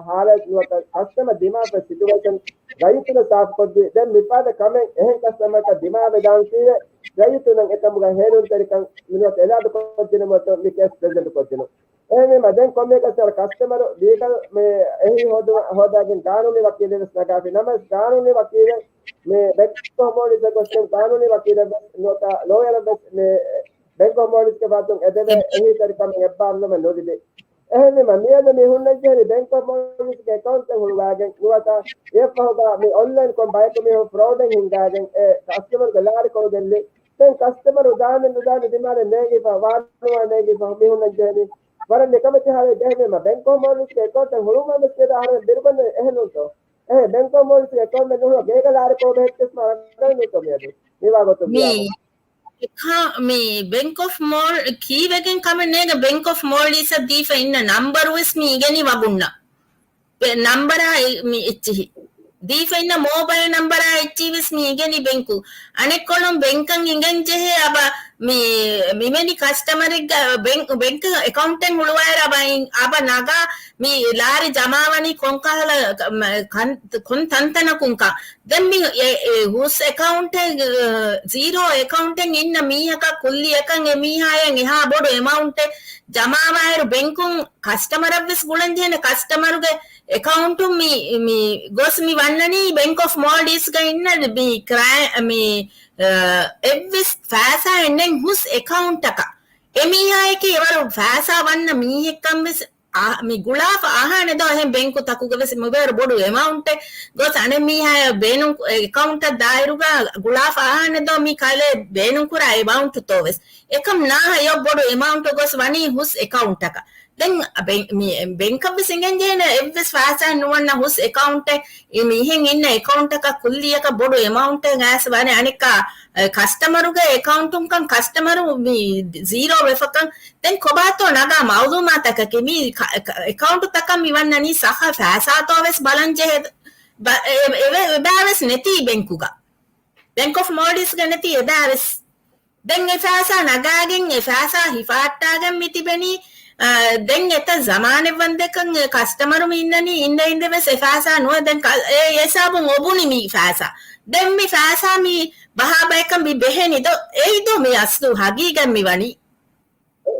ހާލަތް ނުވަތަ ކަސްޓަމަރ ދިމާވި ސިޗުއޭޝަން ރައްޔިތުންނަށް ސާފުކޮށްދީ، ދެން މިފަދަ ކަމެއް އެހެން ކަސްޓަމަރަކަށް ދިމާވެދާން ކީވެ ރައްޔިތުންނަށް އެކަމުގަ ހޭލުންތެރިކަން ނުވަތަ އެލާދުކޮށްދިނުމަށް މި ކޭސް ޕްރެޒެންޓް ކޮށްދިނުން. އެހެންވީމަ ދެން ކޮންމެ ކަސްޓަމަރު ލީގަލް މި އެހީ ހޯދު-، ހޯދާގެން ގާނޫނީ ވަކީލެއް ވެސް ނަގާފި ނަމަވެސް ގާނޫނީ ވަކީލެއް މި ބެންކް އޮފް މޯލްޑިވްސް ގޮސްގެން ގާނޫނީ ވަކީލެއް ވެސް ނުވަތަ ލޯޔަރެއް ވެސް މި ބެންކް އޮފް މޯލްޑިވްސްގެ ފަރާތުން އެދެވޭ އެހީތެރިކަމެއް އެއްބާރުލުމެއް ނުލިބި. އެހެންވީމަ މިއަދު މި ހުންނަންޖެހެނީ ބެންކް އޮފް މޯލްޑިވްސްގެ އެކައުންޓެއް ހުޅުވާގެން ނުވަތަ އެއަށްފަހުގަ މި އޮންލައިން ކޮން ބަޔަކު މީހުން ފްރޯޑެއް ހިންގާގެން އެ ކަސްޓަމަރުގެ ލާރިކޮޅު ގެއްލި ދެން ކަސްޓަމަރު ދާނެ ނުދާނެ ދިމާލެއް ނޭނގިފަ، ވާނުވާ ނޭނގިފަ މި ހުންނަންޖެހެނީ. ވަރަށް ނިކަމެތި ހާލެއް ޖެހެނީމަ ބެންކް އޮފް މޯލްޑިވްސްގެ އެކައުންޓެއް ހުޅުވުމަށް ވެސް އެދާ އަހަރެން ބިރުގަންނަ އެހެންނޫންތޯ؟ އެހެން ބެންކް އޮފް މޯލްޑިވްސްގެ އެކައުންޓެއް ނުހުޅުވާ ގޭގަ ލާރިކޮޅު ބެހެއްޓިވެސް މާ ރަނގަޅު ނޫންތޯ މިއަދު؟ މިވާ ގޮތުން މި މިއަދު. އެކަ-، މި ބެންކް އޮފް މޯލް ކީއްވެގެން ކަމެއް ނޭނގެ ބެންކް އޮފް މޯލްޑިވްސްއަށް ދީފަ އިންނަ ނަންބަރު ވެސް މި އިގެނީ ވަގުންނަށް. ބެ-، ނަންބަރާ އެ-، މި އެއްޗިހި. ދީފަ އިންނަ މޯބައިލް ނަންބަރާ އެއްޗިހި ވެސް މި އިގެނީ ބެންކު. އަނެއްކޮޅުން ބެންކަށް އިނގެން ޖެހޭ އަބަ މި މިވެނި ކަސްޓަމަރެއްގަ ބެން-، ބެންކް އެކައުންޓެއް ހުޅުވާއިރަށް އަބަ އިން-، އަބަ ނަގާ މި ލާރި ޖަމާވަނީ ކޮންކަހަލަ ކ-، މ-، ކަން-، ކޮން ތަންތަނަކުންކަން. ދެން މި އެ-، އެ ހުސް އެކައުންޓެއް، އަ، ޒީރޯ އެކައުންޓެއް އިންނަ މީހަކަށް ކުއްލިއަކަށް އެ މީހާއަށް އެހާ ބޮޑު އެމައުންޓެއް ޖަމާވާއިރު ބެންކުން ކަސްޓަމަރަށްވެސް ގުޅަންޖެހޭނެ ކަސްޓަމަރުގެ އެކައުންޓުން މި، މި ގޮސް މި ވަންނަނީ ބެންކް އޮފް މޯލްޑިވްސްގަ އިންނަ މި ކްރައި-، މި، އަ، އެއްވެސް ފައިސާއެއް ނެތް ހުސް އެކައުންޓަކަށް. އެ މީހާއެކޭ އެވަރު ފައިސާ ވަންނަ މީހެއްކަން ވެސް އާ، މި ގުޅާފަ އަހާނެ ދޯ އެހެން ބެންކު ތަކުގަ ވެސް މިވަރު ބޮޑު އެމައުންޓެއް ގޮސް އަނެއް މީހާއަށް ބޭނުން އެކައުންޓަށް ދާއިރުގަ ގުޅާފަ އަހާނެ ދޯ މި ކަލޭ ބޭނުން ކުރާ އެމައުންޓު ތޯ ވެސް. އެކަމް ނާހަ އެޔޮ ބޮޑު އެމައުންޓު ގޮސް ވަނީ ހުސް އެކައުންޓަކަށް. ދެން ބެން-، މި ބެންކަށް ވެސް އިނގެން ޖެހޭނެ އެއްވެސް ފައިސާ ނުވަންނަ ހުސް އެކައުންޓެއް މި މިހެން އިންނަ އެކައުންޓަކަށް ކުއްލިއަކަށް ބޮޑު އެމައުންޓެއް ގާސް ވާނެ އަނެއްކާ، އެ، ކަސްޓަމަރުގެ އެކައުންޓުންކަން ކަސްޓަމަރު މި ޒީރޯ ވެފަކަން ދެން ކޮބާތޯ ނަގާ މައުލޫމާތަކަކީ މި ކަ-، ކަ-، އެކައުންޓުތަކަށް މި ވަންނަނީ ސައްހަ ފައިސާތޯ ވެސް ބަލަން ޖެހޭ ބަ-، އެ-، އެ-، އެބައިވެސް ނެތީ ބެންކުގަ. ބެންކް އޮފް މޯލްޑިވްސްގަ ނެތީ އެބައިވެސް. ދެން އެ ފައިސާ ނަގާގެން އެ ފައިސާ ހިފަހައްޓާގެން މި ތިބެނީ، އަ، ދެން އެތައް ޒަމާނެއް ވަންދެކަން އެ ކަސްޓަމަރު މި އިންނަނީ އިންދެ އިންދެ ވެސް އެ ފައިސާ ނުވެ ދެން ކަ-، އެ ހިސާބުން އޮބުނި މި ފައިސާ. ދެން މި ފައިސާ މި ބަހާ ބަޔަކަށް މި ބެހެނީ ދޯ؟ އެއީ ދޯ މި އަސްލު ހަގީގަތް މި ވަނީ.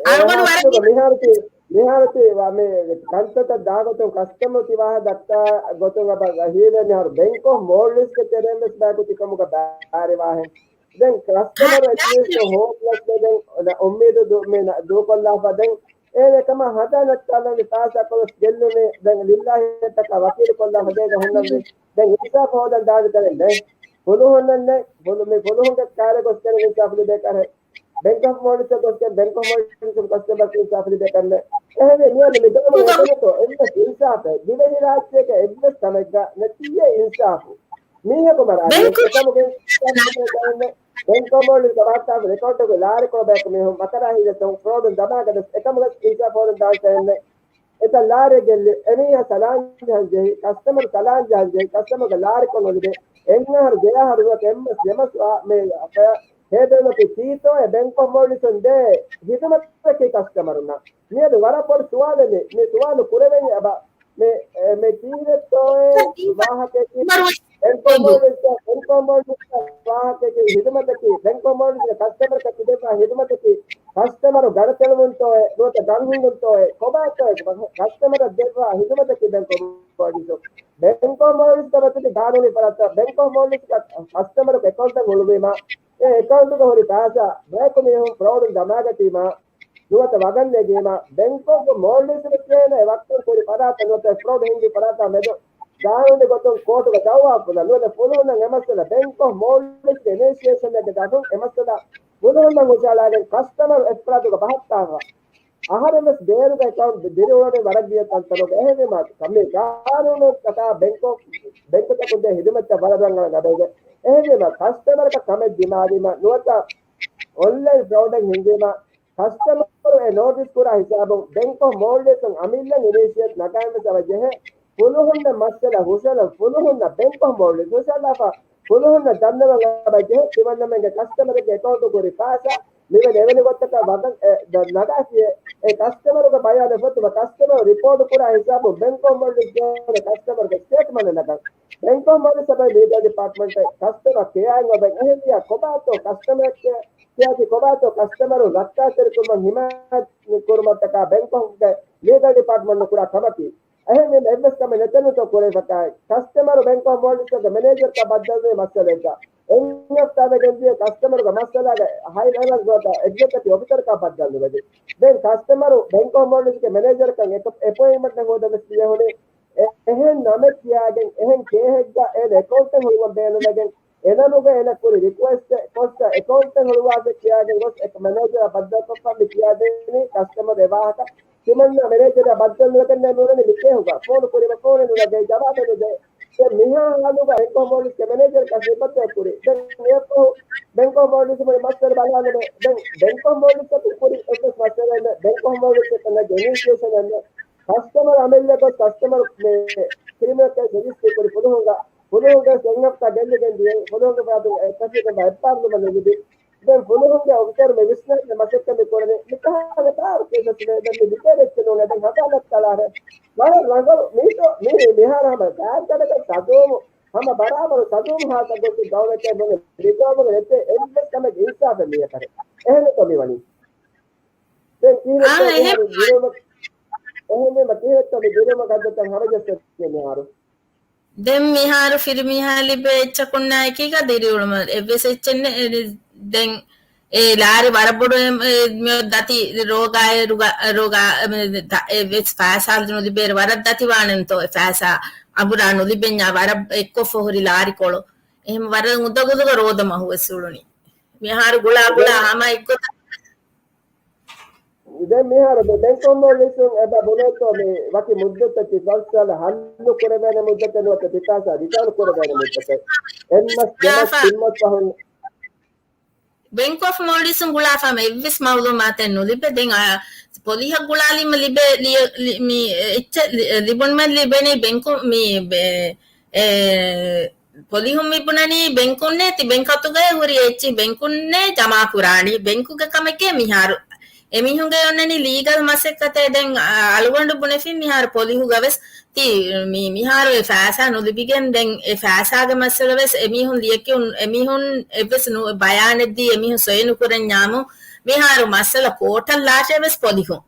އަޅުގަނޑު ވަރަށް މިހާރު ތި-، މިހާރު ތި ވާ މި ކަންތައްތައް ދާ ގޮތުން ކަސްޓަމަރު ތި ވާހަ ދައްކާ ގޮތުން އަބަ ހީވޭ މިހާރު ބެންކް އޮފް މޯލްޑިވްސްގެ ތެރެއިން ވެސް ބަޔަކު ތި ކަމުގަ ބާރިވާހެން. ދެން ކަސްޓަމަރު އެޓްލީސްޓް ހޯޕްލެސް ވެގެން އުއްމީދު ދޫ-، މި ނަ-، ދޫކޮށްލާފަ ދެން އޭނަ ކަމަށް ހަނދާން ނައްތާލަން ފައިސާ ކޮޅުސް ގެއްލުނީ ދެން ލިއްލާހިތަކާ ވަކީލު ކޮށްލާ ހަދޭގަ ހުންނަންވީ. ދެން އިންސާފު ހޯދަން ދާނެ ތަނެއް ނެތް. ފުލުހުންނެއް ނެތް. ފުލު-، މި ފުލުހުންގެ ކާރެއް ގޮސްގެން އިންސާފު ލިބޭ ކަހެއް. ބެންކް އޮފް މޯލްޑިވްސް ގޮސްގެން ބެންކް އޮފް މޯލްޑިވްސް ކަސްޓަމަރަށް އިންސާފު ލިބޭ ކަންނެ. އެހެންވެ މިއަދު މި ދަނީ އެކަމަކު އެއްވެސް އިންސާފެއް ދިވެހިރާއްޖޭގެ އެއްވެސް ކަމެއްގަ ނެތިއްޔޭ އިންސާފު. މީހަކު މަރާނީ ބެންކު އެކަމުގެ ބެންކް އޮފް މޯލްޑިވްސް ވާހަކަ ރެކޯޑްގެ ލާރިކޮޅު ބަޔަކު މީހުން މަކަރާ ހިލަތުން ފްރޯޑުން ދަމާގަނެސް އެކަމުގަ އިންސާފު ހޯދަން ދާން ތަނެއް ނެތް. އެތައް ލާރި ގެއްލި އެމީހާ ސަލާން ޖަހަން ޖެހި، ކަސްޓަމަރު ސަލާން ޖަހަން ޖެހި، ކަސްޓަމަރުގެ ލާރިކޮޅު ނުލިބޭ، އެއްއަހަރު ދެއަހަރު ނުވަތަ އެއްމަސް ދެމަސް ވާ މި ހޭދަވުމަކީ ތީތޯއޭ ބެންކް އޮފް މޯލްޑިވްސް ދޭ ހިދުމަތަކީ ކަސްޓަމަރުންނަށް؟ މިއަދު ވަރަށް ބޮޑު ސުވާލެއް މި، މި ސުވާލު ކުރެވެނީ އަބަ މި، މި ތީވެއްތޯއޭ ވާހަކައަކީ ބެންކް އޮފް މޯލްޑިވްސް، ބެންކް އޮފް މޯލްޑިވްސް ވާހަކައަކީ ހިދުމަތަކީ، ބެންކް އޮފް މޯލްޑިވްސްގެ ކަސްޓަމަރަކަށް ތި ދެއްވާ ހިދުމަތަކީ ކަސްޓަމަރު ގަނެ ތެޅުމުންތޯއޭ ނުވަތަ ގަން ހިންގުންތޯއޭ ކޮބާތޯއޭ ކަސްޓަމަރަށް ދެއްވާ ހިދުމަތަކީ ބެންކް އޮފް މޯލްޑިވްސް. ބެންކް އޮފް މޯލްޑިވްސްގެ މަތިން ގާނޫނީ ފަރާތްތައް ބެންކް އޮފް މޯލްޑިވްސްގެ ކަސްޓަމަރުގެ އެކައުންޓަށް ހުޅުވީމަ، އެ އެކައުންޓުގަ ހުރި ފައިސާ ބަޔަކު މީހުން ފްރޯޑުން ދަމާގަތީމަ، ނުވަތަ ވަގަށް ނެގީމަ، ބެންކް އޮފް މޯލްޑިވްސް ވެސް އޭނަ އެ ވައްކަން ކުރި ފަރާތަށް ނުވަތަ ފްރޯޑް ހިންގި ފަރާތާ މެދު ގާނޫނީ ގޮތުން ކޯޓުގަ ދައުވާ ކުރަން. ނުވަތަ ފުލުހުންނަށް އެ މައްސަލަ ބެންކް އޮފް މޯލްޑިވްސްގެ އިނިޝިއޭޝަންއެއްގެ ގޮތުން އެ މައްސަލަ ފުލުހުންނަށް ހުށަހަޅާގެން ކަސްޓަމަރު އެފްރާދުގަ ބަހައްޓާފަ. އަހަރެން ވެސް ބޭރުގެ އެކައުންޓް ދިރިއުޅެނީ ވަރަށް ގިޔަ ތަންތަނުގަ. އެހެންވީމަ، މި ގާނޫނު ކަތާ ބެންކޮށް، ބެންކުތަކުން ދޭ ހިދުމަތްތައް ވަރަށް ރަނގަޅަށް ގަބައިގެން. އެހެންވީމަ، ކަސްޓަމަރަކަށް ކަމެއް ދިމާވީމަ، ނުވަތަ އޮންލައިން ފްރޯޑެއް ހިންގީމަ، ކަސްޓަމަރު އެ ނޯޓިސް ކުރާ ހިސާބުން ބެންކް އޮފް މޯލްޑިވްސް އަމިއްލަ އިނިޝިއޭޓް ނަގާން ވެސް އަވަ ޖެހޭ. ފުލުހުންނަށް މައްސަލަ ހުށަލަން، ފުލުހުންނަށް ބެންކް އޮފް މޯލްޑިވްސް ހުށަލާފަ، ފުލުހުންނަށް ދަންނަވަން އަވަ ޖެހޭ. ތިމަންނަމެންގެ ކަސްޓަމަރެއްގެ އެކައުންޓު ކުރި ފައިސާ މިވެނި އެވެނި ގޮތަކަށް ވަގަށް، އެ، ދަ-، ނަގާފިޔޭ. އެ ކަސްޓަމަރުގެ ބަޔާނެއް ފޮތުމަށް ކަސްޓަމަރު ރިޕޯޓު ކުރާ ހިސާބުން ބެންކް އޮފް މޯލްޑިވްސް ގެންނަ ކަސްޓަމަރުގެ ސްޓޭޓްމަންޓް ނަގަން. ބެންކް އޮފް މޯލްޑިވްސް އަބައި ލީގަލް ޑިޕާޓްމަންޓް ކަސްޓަމަރ ކެއާއިން އޮވެ އެހެންވިޔާ ކޮބާތޯ ކަސްޓަމަރ ކެއާ ކިޔާތީ ކޮބާތޯ ކަސްޓަމަރު ރައްކާތެރިކުރުމަށް ހިމާޔަތް ކުރުމަށްޓަކާ ބެންކް އޮފްގެ ލީގަލް ޑިޕާޓްމަންޓް ކުރާ ކަމަކީ. އެހެންވީމަ އެއްވެސް ކަމެއް ނެތެނުތޯ ކުރެވިފަކާ ކަސްޓަމަރު ބެންކް އޮފް މޯލްޑިވްސްގެ މެނޭޖަރަކާ ބައްދަލުވި މައްސަލައެއްގަ އެންއެފް ތާވެގެން ދިޔަ ކަސްޓަމަރުގެ މައްސަލާގެ ހައި ލެވެލް ނުވަތަ އެގްޒެކެޓިވް އޮފިސަރަކާ ބައްދަލުވެދި. ދެން ކަސްޓަމަރު ބެންކް އޮފް މޯލްޑިވްސްގެ މެނޭޖަރަކަށް އެކަ-، އެޕޮއިންޓްމަންޓެއް ހޯދަން ވެސް ދިޔަ ހުނި އެ-، އެހެން ނަމެއް ކިޔާގެން އެހެން ކޭހެއްގަ އޭނަ އެކައުންޓެއް ހުޅުވަން ބޭނުމެގެން އެނަމުގަ އޭނަ ކުރި ރިކުއެސްޓެއް ކޮސްޓް އެކައުންޓެއް ހުޅުވާފަ ކިޔާގެން ގޮސް އެ މެނޭޖަރ ބައްދަލުކޮށްފަ މި ކިޔާދޭނީ ކަސްޓަމަރ އެ ވާހަކަ ތިމަންނަ މެނޭޖަރ ބައްދަލު ނުވެގެން ނޫނީ މި ކޭހުގަ ފޯނު ކުރީމަ ފޯނެއް ނުނަގައި ޖަވާބެއް ނުދޭ. ދެން މިހާ ހާލުގަ ބެންކް އޮފް މޯލްޑިވްސްގެ މެނޭޖަރ ކަށި ބައްދަލު ކުރި. ދެން މިއަށްފަހު ބެންކް އޮފް މޯލްޑިވްސް މުޅި މައްސަލަ ބަލާލުމެ. ދެން ބެންކް އޮފް މޯލްޑިވްސް ކުރި އެއްވެސް މައްސަލައެއް ނެ. ބެންކް އޮފް މޯލްޑިވްސް އެކަން އިނިޝިއޭޝަން އެއް ނެ. ކަސްޓަމަރ އަމިއްލަ ގޮސް ކަސްޓަމަރ މެ ކްރިމިނަލް ކޭސް ރެޖިސްޓަރ ކުރި ފުލުހުންގަ، ފުލުހުންގެ ސެން އެފް ކާ ގެއްލިގެން ދިޔައީ، ފުލުހުންގެ ފައިދުން އެ ކަށީގެން އެއްބާރުލުމަށް ނުލިބި. ދެން ފުލުހުންގެ އޮފިސަރު މި ވިސްނާލަން މަސައްކަތް މި ކުރަނީ، މިކަހަލަ ބާރު ކޭސް އެއްޗެއް ނޫނޭ. ދެން މި ލިބޭ އެއްޗެއް ނޫނޭ. ދެން ހަދާލަތް ކަޅާހެ. ވަރަށް ރަނގަޅު މީޓޯ މި މިހާރު ހަމަ ގާތްގަނޑަކަށް ސަދޫމު، ހަމަ ބަރާބަރު ސަދޫމު ހާލަތަށް ގޮސް ދައުލަތެއް ނޫނީ. ރިޒާވުގެ އެއްޗެއް އެއްވެސް ކަމެއް އިންސާފެއް މިއަކަށް. އެހެންތޯ މި ވަނީ؟ ދެން ކީރެއްތޯ އާ، އެހެން. މިހާރު ދިރިއުޅުމަށް، އެހެންވީމަ ކީރެއްތޯ މި ދިރިއުޅުމަށް ގައްދަތަން ހަމަޖައްސަނީ މިހާރު؟ ދެން މިހާރު ފިރިމީހާ ލިބޭ އެއްޗަކުންނާއެކީގަ ދިރިއުޅުމަށް އެއްވެސް އެއްޗެއް ނެ-، ދެން އެ ލާރި ވަރަށް ބޮޑު އެ، އެ، މިއޮތް ދަތި ރޯގާއެރުގަ، ރޯގާ، އެ، ދަ-، އެއްވެސް ފައިސާ ނުލިބޭ ވަރަށް ދަތިވާނެންތޯ އެ ފައިސާ އަނބުރާ ނުލިބެންޏާ ވަރަށް އެއްކޮށްފަ ހުރި ލާރިކޮޅު. އެހެން ވަރަށް އުނދަގުލުގަ ރޯދަ މަހުވެސް އުޅުނީ. މިހާރު ގުޅާ ގުޅާ ދެން ހަމަ އެއްގޮތަށް. ދެން މިހާރު ދެ ބެންކް އޮފް މޯލްޑިވްސް އެބަ ބުނެތޯ މި ވަކި މުއްދަތަކީ ފައިސާ ހައްލު ކުރެވޭނެ މުއްދަތެއް ނުވަތަ ތި ފައިސާ ރިޓާން ކުރެވޭނެ މުއްދަތެއް. އެއްމަސް ދެމަސް ތިންމަސް ފަހުން. ބެންކް އޮފް މޯލްޑިވްސް ގުޅާފަ ހަމަ އެއްވެސް މައުލޫމާތެއް ނުލިބޭ. ދެން އާ، ޕޮލިހަށް ގުޅާލީމަ ލިބޭ، ލިޔ-، ލި-، މި އެއްޗެއް ލި-، ލިބުންމެ ލިބެނީ ބެންކު މި ބެ-، އެ، ޕޮލިހުން މި ބުނަނީ ބެންކުންނޭ ތި ބެންކަތުގައި ހުރި އެއްޗި ބެންކުންނޭ ޖަމާ ކުރާނީ. ބެންކުގެ ކަމެކޭ މިހާރު. އެމީހުންގެ އޮންނަނީ ލީގަލް މަސައްކަތެއް. ދެން އަ-، އަޅުގަނޑު ބުނެފިން މިހާރު ޕޮލިހުގަ ވެސް ތި މި-، މިހާރު އެ ފައިސާ ނުލިބިގެން ދެން އެ ފައިސާގެ މައްސަލަ ވެސް އެމީހުން ލިޔެކިޔުން، އެމީހުން އެއްވެސް ނު-، ބަޔާނެއްދީ އެމީހުން ސޮއި ނުކުރަންޏާމު މިހާރު މައްސަލަ ކޯޓަށް ލާށޭ ވެސް ޕޮލިހުން.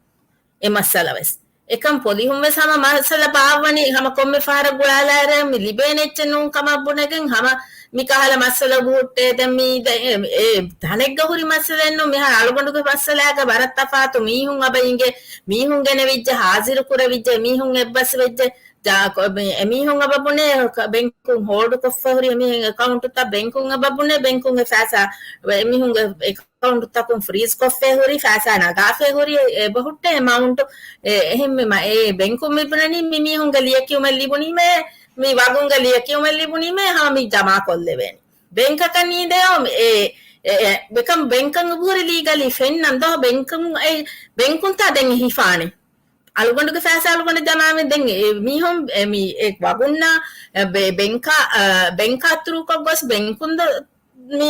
އެ މައްސަލަ ވެސް. އެކަން ޕޮލިހުން ވެސް ހަމަ މައްސަލަ ބާއްވަނީ ހަމަ ކޮންމެ ފަހަރަށް ގުޅާލާއިރޭ މި ލިބޭނެ އެއްޗެއް ނޫން ކަމަށް ބުނެގެން ހަމަ މި ކަހަލަ މައްސަލަ ހުއްޓޭ. ދެން މީ ދެ-، އެ، އެ ތަނެއްގަ ހުރި މައްސަލައެއް ނޫން. މިހާރު އަޅުގަނޑުގެ މައްސަލާގަ ވަރަށް ތަފާތު މީހުން އަބަ އިނގޭ، މީހުން ގެނެވިއްޖެ، ހާޒިރު ކުރެވިއްޖެ، މީހުން އެއްބަސްވެއްޖެ، ޖާ-، ކޮ-، މި-، އެމީހުން އަބަ ބުނޭ ކ-، ބެންކުން ހޯލްޑް ކޮށްފަ ހުރި އެމީހުން އެކައުންޓުތައް ބެންކުން އަބަ ބުނޭ، ބެންކުން އެ ފައިސާ އެމީހުންގެ އެކައުންޓުތަކުން ފްރީޒް ކޮށްފަ ހުރި، ފައިސާ ނަގާފަ ހުރި، އެ-، އެބަހުއްޓޭ އެމައުންޓު، އެ-، އެހެންވީމަ އެ ބެންކުން މި ބުނަނީ މި މީހުންގެ ލިޔެކިޔުމެއް ލިބުނީމޭ، މި ވަގުންގެ ލިޔެކިޔުމެއް ލިބުނީމޭ، ހަމަ މި ޖަމާ ކޮށްލެވޭނެ. ބެންކަކަށް ނީދެޔޯ، އެ، އެ، އެ، ބެކަން ބެންކަން ހުރި ލީގަލީ ފެންނަން ދޯ، ބެންކުން، އެ، ބެންކުންތާ ދެން ހިފާނެ. އަޅުގަނޑުގެ ފައިސާ އަޅުގަނޑަށް ޖަމާވެ ދެން އެ މީހުން، އެ، މި، އެ، ވަގުންނާ، އެ، ބެ-، ބެންކާ، އަ، ބެންކާ ތުރޫކޮށް ގޮސް ބެންކުން ދޯ، މި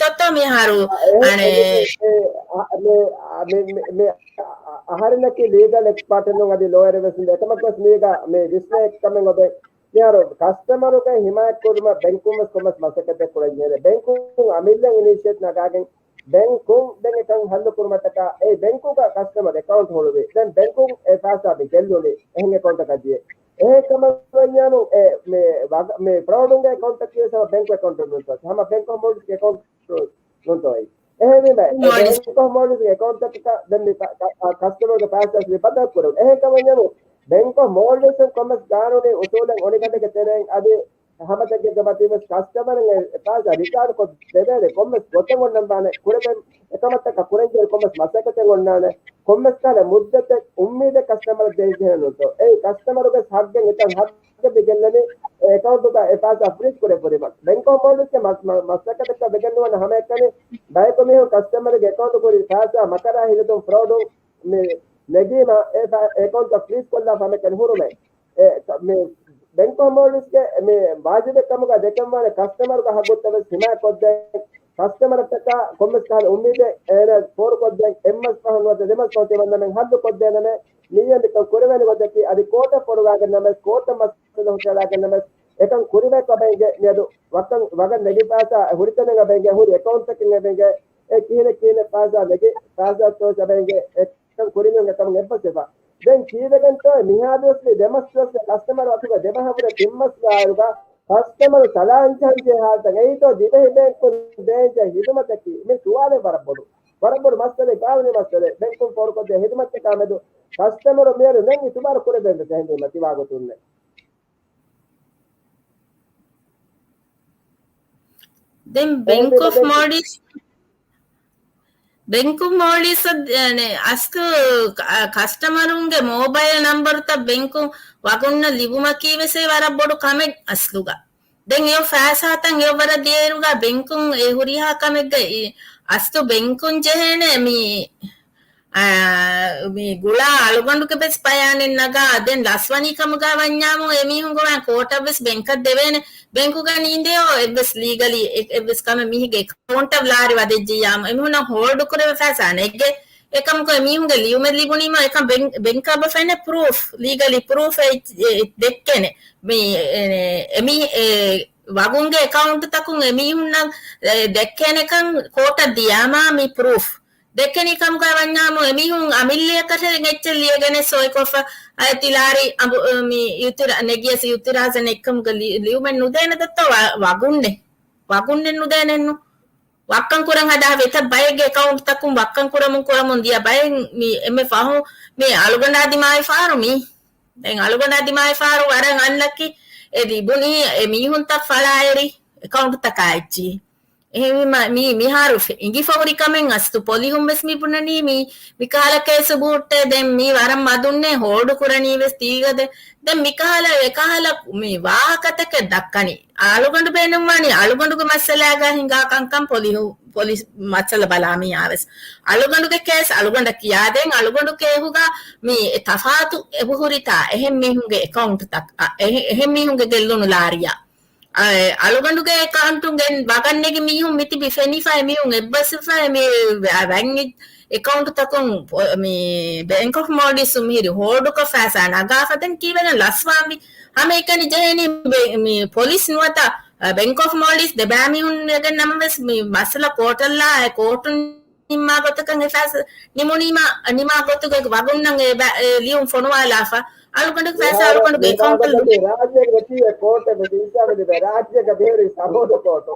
ދޮތޯ މިހާރު އެ، އަނެ އެ، އެ، އަ، މި، އަ، މި، މި، މި، އަ، އަ، އަހަރެންނަކީ ލީގަލް އެކްސްޕާޓެއް ނޫން އަދި ލޯޔަރެއް ވެސް ނޫން. އެކަމަކުވެސް މީގަ މި ވިސްނޭ ކަމެއް އޮތޭ. މިހާރު ކަސްޓަމަރުގެ ހިމާޔަތް ކުރުމަށް ބެންކުން ވެސް ކޮންމެސް މަސައްކަތެއް ކުރަން ޖެހޭ. ބެންކުން އަމިއްލަ އިނިޝިއޭޓް ނަގާގެން ބެންކުން ދެން އެކަން ހައްލު ކުރުމަށްޓަކާ އެ ބެންކުގަ ކަސްޓަމަރ އެކައުންޓް ހުޅުވި. ދެން ބެންކުން އެ ފައިސާ މި ގެއްލުނީ އެހެން އެކައުންޓަކަށް ދިޔަ. އެހެން ކަމަށް ވަންޏާމު އެ މި ވަގ-، މި ފްރޯޑުންގެ އެކައުންޓަކީ ވެސް ހަމަ ބެންކު އެކައުންޓެއް ނޫންތޯ. ހަމަ ބެންކް އޮފް މޯލްޑިވްސްގެ އެކައުންޓް ނޫންތޯ. އެހެންވީމަ އެ މޯލްޑިވްސް. ބެންކް އޮފް މޯލްޑިވްސްގެ އެކައުންޓަކަށް ދެން މި ކަ-، ކަ-، ކަ-، ކަސްޓަމަރުގެ ފައިސާ މި ބަދަލު ކުރުން. އެހެން ކަމަށް ވަންޏާމު ބެންކް އޮފް މޯލްޑިވްސް ކޮންމެސް ގާނޫނީ އުސޫލެއް އޮނިގަނޑެއްގެ ތެރެއިން އަދި ހަމަތަކެއްގެ މަތިން ވެސް ކަސްޓަމަރުން އެ ފައިސާ ރިޓާން ކޮށް ދެވޭނެ ކޮންމެސް ގޮތެއް އޮންނަން ވާނެ. ކުރެވެން އެކަމަށްޓަކާ ކުރަންޖެހޭ ކޮންމެސް މަސައްކަތެއް އޮންނާނެ. ކޮންމެސް ކަހަލަ މުއްދަތެއް އުއްމީދެއް ކަސްޓަމަރަށް ދޭން ޖެހޭނެ ނޫންތޯ. އެއީ ކަސްޓަމަރުގެ ހައްގެއް އެތަން ހައްގެއް މި ގެއްލެނީ އެ އެކައުންޓުގަ އެ ފައިސާ ފްރީޒް ކުރެއްވުރިމަ. ބެންކް އޮފް މޯލްޑިވްސްގެ މަ-، މަ-، މަސައްކަތަކަށް ވެގެން ނުވަން ހަމައެކަނި ބަޔަކު މީހުން ކަސްޓަމަރުގެ އެކައުންޓު ކުރި ފައިސާ މަކަރާ ހިލަތުން ފްރޯޑު މި ނެގީމަ އެ ފަ-، އެކައުންޓަށް ފްރީޒް ކޮށްލާފަ ހަމައެކަނި ހުރުމެއް. އެ، މި ބެންކް އޮފް މޯލްޑިވްސްގެ މި ވާޖިބެއް ކަމުގަ ދެކެންވާނެ ކަސްޓަމަރުގެ ހައްގުތައް ވެސް ހިމާޔަތް ކޮށްދޭން. ކަސްޓަމަރަށްޓަކާ ކޮންމެސް ކަހަލަ އުއްމީދެއް އޭނަ ފޯރުކޮށްދޭން. އެއްމަސް ފަހުން ނުވަތަ ދެމަސް ފަހުން ތިމަންނަމެން ހައްލު ކޮށްދޭނަމޭ. މިއީ މިކަން ކުރެވޭނެ ގޮތަކީ އަދި ކޯޓަށް ފޮނުވާގެންނަމަވެސް ކޯޓަށް މައްސަލަ ހުށައަޅާގެންނަމަވެސް އެކަން ކުރިމަތި ކަމެއްގެ މިއަދު ވަކަން ވަގަށް ނެގިފައިސާ ހުރިތަނެއް އަބައިގެ ހުރި އެކައުންޓަކިން އެބައިގެ އެ ކިހިނެއް ކިހިނެއް ފައިސާ ނެގި ފައިސާ ތޯސް އަބައިގެ އެކަން ކުރިމިހުން އެކަމަށް އެއްބަސްވެފަ. ދެން ކީއްވެގެންތޯ މިހާ ދުވަސް މި ދެމަސް ދުވަސް ކަސްޓަމަރު އަތުގަ ދެމަހަ ވުރެ ތިން މަސް ވާއިރުގަ ކަސްޓަމަރު ތަލާން ޖަހަން ޖެހޭ ހާލަތަށް އެއީތޯ ދިވެހި ބޭންކުން ދޭންޖެހޭ ހިދުމަތަކީ މި ސުވާލެއް ވަރަށް ބޮޑު. ވަރަށް ބޮޑު މައްސަލައެއް ގާނޫނީ މައްސަލައެއް. ބޭންކުން ފޯރުކޮށްދޭ ހިދުމަތްތަކާ މެދު ކަސްޓަމަރު މިއަދު ދެން އިތުބާރު ކުރެވޭނެ ޖެހެނީ މަތިވާގޮތުންނެއް. ދެން ބެންކް އޮފް މޯލްޑިވްސް، ބެންކް އޮފް މޯލްޑިވްސް އަސްލު ކަ-، ކަސްޓަމަރުންގެ މޯބައިލް ނަންބަރުތައް ބެންކުން ވަގުންނަށް ލިބުމަކީ ވެސް ވަރަށް ބޮޑު ކަމެއް އަސްލުގަ. ދެން އެ ފައިސާތައް އެ ވަރަށް ދިޔައިރުގަ ބެންކުން އެ ހުރިހާ ކަމެއްގަ އި-، އަސްލު ބެންކުން ޖެހޭނެ މި އާ، މި ގުޅާ އަޅުގަނޑުގެ ވެސް ބަޔާނެއް ނަގާ، ދެން ލަސްވަނީ ކަމުގަ ވަންޏާމު އެމީހުން ގޮވާ ކޯޓަށް ވެސް ބެންކަށް ދެވޭނެ. ބެންކުގަ ނީނދެޔޯ އެއްވެސް ލީގަލީ އެ-، އެއްވެސް ކަމެއް މީހެއްގެ އެކައުންޓަށް ލާރި ވަދެއްޖިއްޔާމު އެމީހުންނަށް ހޯލްޑް ކުރެވޭ ފައިސާ ނެގޭ. އެކަމަކު އެމީހުންގެ ލިޔުމެއް ލިބުނީމަ އެކަން ބެން-، ބެންކަށް އޮފް އެން ޕްރޫފް، ލީގަލީ ޕްރޫފް އެ-، އެ-، ދެއްކޭނެ. މި އެ-، އެ-، އެމީ-، އެ-، ވަގުންގެ އެކައުންޓްތަކުން އެމީހުންނަށް އެ-، ދެއްކޭނެކަން ކޯޓަށް ދިޔާމާ މި ޕްރޫފް. ދެއްކެނީ ކަމުގަ ވަންޏާމު އެމީހުން އަމިއްލަޔަކަށެއް އެއްޗެއް ލިޔެގެނެއް ސޮއިކޮށްފަ އައި ތިލާރި އަނބު، މި އިއުތިރާ-، ނެގިޔަސް އިއުތިރާޒެއް ނެއްކަމުގަ ލި-، ލިޔުމެއް ނުދޭނެ ދައްތޯ ވަ-، ވަގުންނެއް. ވަގުންނެއް ނުދޭނެއްނު. ވައްކަން ކުރަން ހަދާ ވެތަ ބައެއްގެ އެކައުންޓްތަކުން ވައްކަން ކުރަމުން ކުރަމުން ދިޔަ ބައެއް މި އެންމެ ފަހު މި އަޅުގަނޑާ ދިމާވި ފާރު މީ. ދެން އަޅުގަނޑާ ދިމާވި ފާރު ވަރަށް އަންނަކީ އެ ލިބުނީ އެ މީހުންތައް ފަޅާއެރި އެކައުންޓްތަކާ އެއްޗިހި. އެހެންވީމަ، މީ މިހާރު ފެ-، އިނގިފަ ހުރި ކަމެއް އަސްތު ޕޮލިހުން ވެސް މި ބުނަނީ މީ، މިކަހަލަ ކޭސް ބޫއްޓޭ ދެން މީ ވަރަށް މަދުންނޭ ހޯލްޑް ކުރަނީ ވެސް ތީގަދެ. ދެން މިކަހަލަ އެކަހަލަ މި ވާހަކަތަކެއް ދައްކަނީ. އަޅުގަނޑު ބޭނުންވާނީ އަޅުގަނޑުގެ މައްސަލާގަ ހިނގާ ކަންކަން ޕޮލިހު-، ޕޮލިސް މައްސަލަ ބަލާ މީހާ ވެސް. އަޅުގަނޑުގެ ކޭސް އަޅުގަނޑަށް ކިޔާދޭން އަޅުގަނޑު ކޭހުގަ މި ތަފާތު އެބަހުރިތާ އެހެން މީހުންގެ އެކައުންޓްތައް، އަ، އެހެ-، އެހެން މީހުންގެ ގެއްލުނު ލާރިއަށް. އަ، އެ، އަޅުގަނޑުގެ އެކައުންޓުން ގެން ވަގަށް ނެގި މީހުން މިތިބި ފެނިފަ އެމީހުން އެއްބަސްވިފަ އެމީ ވަ-، ވަން އެކައުންޓުތަކުން ޕޮ-، މި ބޭންކް އޮފް މޯލްޑިވްސް މިހިރި ހޯލްޑުކޮށް ފައިސާ ނަގާފަ ދެން ކީއްވެގެން ލަސްވާންވީ؟ ހަމައެކަނި ޖެހެނީ ބެ-، މި ޕޮލިސް ނުވަތަ، އަ، ބޭންކް އޮފް މޯލްޑިވްސް ދެބައިމީހުން ވެގެން ނަމަވެސް މި މައްސަލަ ކޯޓަށްލާ އެ ކޯޓުން ނިންމާ ގޮތަކަށް އެ ފައިސާ ނިމުނީމަ، ނިމާ ގޮތުގެ ވަގުންނަށް އެ ބަ-، އެ ލިޔުން ފޮނުވާލާފަ، އަޅުގަނޑުގެ ފައިސާ އަޅުގަނޑުގެ އެކައުންޓަށް ރާއްޖޭގެ ވެތި ކޯޓެއް ވެސް އިންސާފު ލިބޭ. ރާއްޖޭގަ ބޭރު ސަބޯދު ކޯޓު.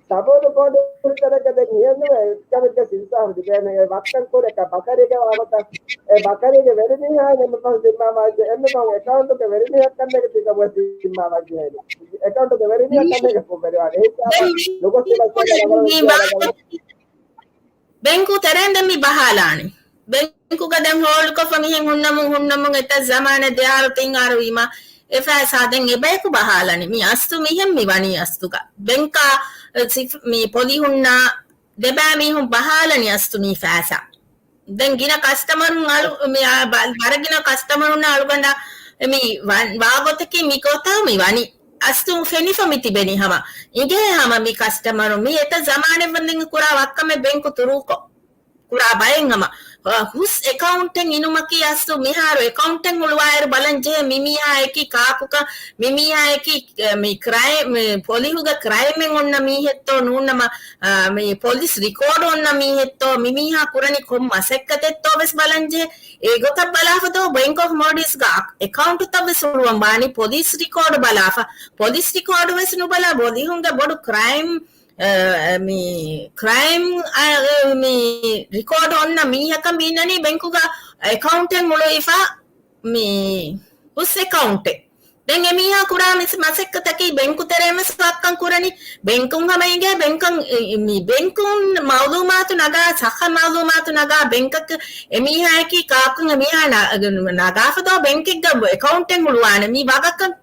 ސަބޯދު ކޯޓު ތެރެގަ ދެން ހިޔެއްނުވޭ އެއްކަމެއްގެ އިންސާފު ލިބޭނެ. އެ ވައްކަން ކުރެކަ ބަކަރީގެ ވާގޮތަށް އެ ބަކަރީގެ ވެރިމީހާ އެންމެ ފަހު ޒިންމާވާންޖެ، އެންމެ ފަހު އެކައުންޓުގެ ވެރިމީހަކަށް ނެގެ ތިކަމުގެ ޒިންމާވާންޖެހޭނެ. އެކައުންޓުގެ ވެރިމީހަކަށް ނެގެ ފުންވެރިވާނެ. އެހިސާބަށް ލޮގޯ ސިމަސް ބެންކު ތެރެއިން ދެން މި ބަހާލާނީ. ބެންކުގަ ދެން ހޯލްޑްކޮށްފަ މިހެން ހުންނަމުން، ހުންނަމުން އެތައް ޒަމާނެއް ދެ އާރު ތިން އާރު ވީމަ، އެ ފައިސާ ދެން އެބަޔަކު ބަހާލަނީ. މި އަސްތު މިހެން މި ވަނީ އަސްތުގަ. ބެންކާ، ސިފް-، މި ޕޮލިހުންނާ ދެބައި މީހުން ބަހާލަނީ އަސްތު މި ފައިސާ. ދެން ގިނަ ކަސްޓަމަރުން އަޅު-، މި އާ ބަ-، ވަރަށް ގިނަ ކަސްޓަމަރުންނާ އަޅުގަނޑާ މި ވަ-، ވާގޮތަކީ މި ގޮތާ މި ވަނީ. އަސްތު ފެނިފަ މި ތިބެނީ ހަމަ. އިނގޭ ހަމަ މި ކަސްޓަމަރުން މި އެތައް ޒަމާނެއް ވަންދެން ކުރާ ވައްކަމެއް ބެންކު ތުރޫކޮށް. ކުރާ ބައެއް ހަމަ، އަ، ހުސް އެކައުންޓެއް އިނުމަކީ އަސްލު މިހާރު އެކައުންޓެއް ހުޅުވާއިރު ބަލަން ޖެހޭ މި މީހާއަކީ ކާކުކަން، މި މީހާއަކީ، އަ، މި ކްރައިމް، މި ޕޮލިހުގަ ކްރައިމެއް އޮންނަ މީހެއްތޯ ނޫންނަމަ، އަ، މި ޕޮލިސް ރިކޯޑް އޮންނަ މީހެއްތޯ، މި މީހާ ކުރަނީ ކޮން މަސައްކަތެއްތޯ ވެސް ބަލަން ޖެހޭ. އެ ގޮތަށް ބަލާފަ ދޯ ބޭންކް އޮފް މޯލްޑިވްސްގަ އެކައުންޓުތައް ވެސް ހުޅުވަން ވާނީ ޕޮލިސް ރިކޯޑް ބަލާފަ. ޕޮލިސް ރިކޯޑް ވެސް ނުބަލާ ޕޮލިހުންގެ ބޮޑު ކްރައިމް އަ، މި ކްރައިމް، އަ، މި ރިކޯޑް އޮންނަ މީހަކަށް މީނަނީ ބެންކުގަ އެކައުންޓެއް ހުޅުވިފަ މި ހުސް އެކައުންޓެއް. ދެން އެމީހާ ކުރާ މިސް މަސައްކަތަކީ ބެންކު ތެރޭން ވެސް ވައްކަން ކުރަނީ. ބެންކުން ހަމަ އިނގޭ ބެންކަން މި ބެންކުން މައުލޫމާތު ނަގާ، ސައްހަ މައުލޫމާތު ނަގާ ބެންކަށް އެމީހާއަކީ ކާކުން އެމީހާ ނަ-، ނަގާފަ ދޯ ބެންކެއްގަ އެކައުންޓެއް ހުޅުވާނެ. މި ވަގަކަށް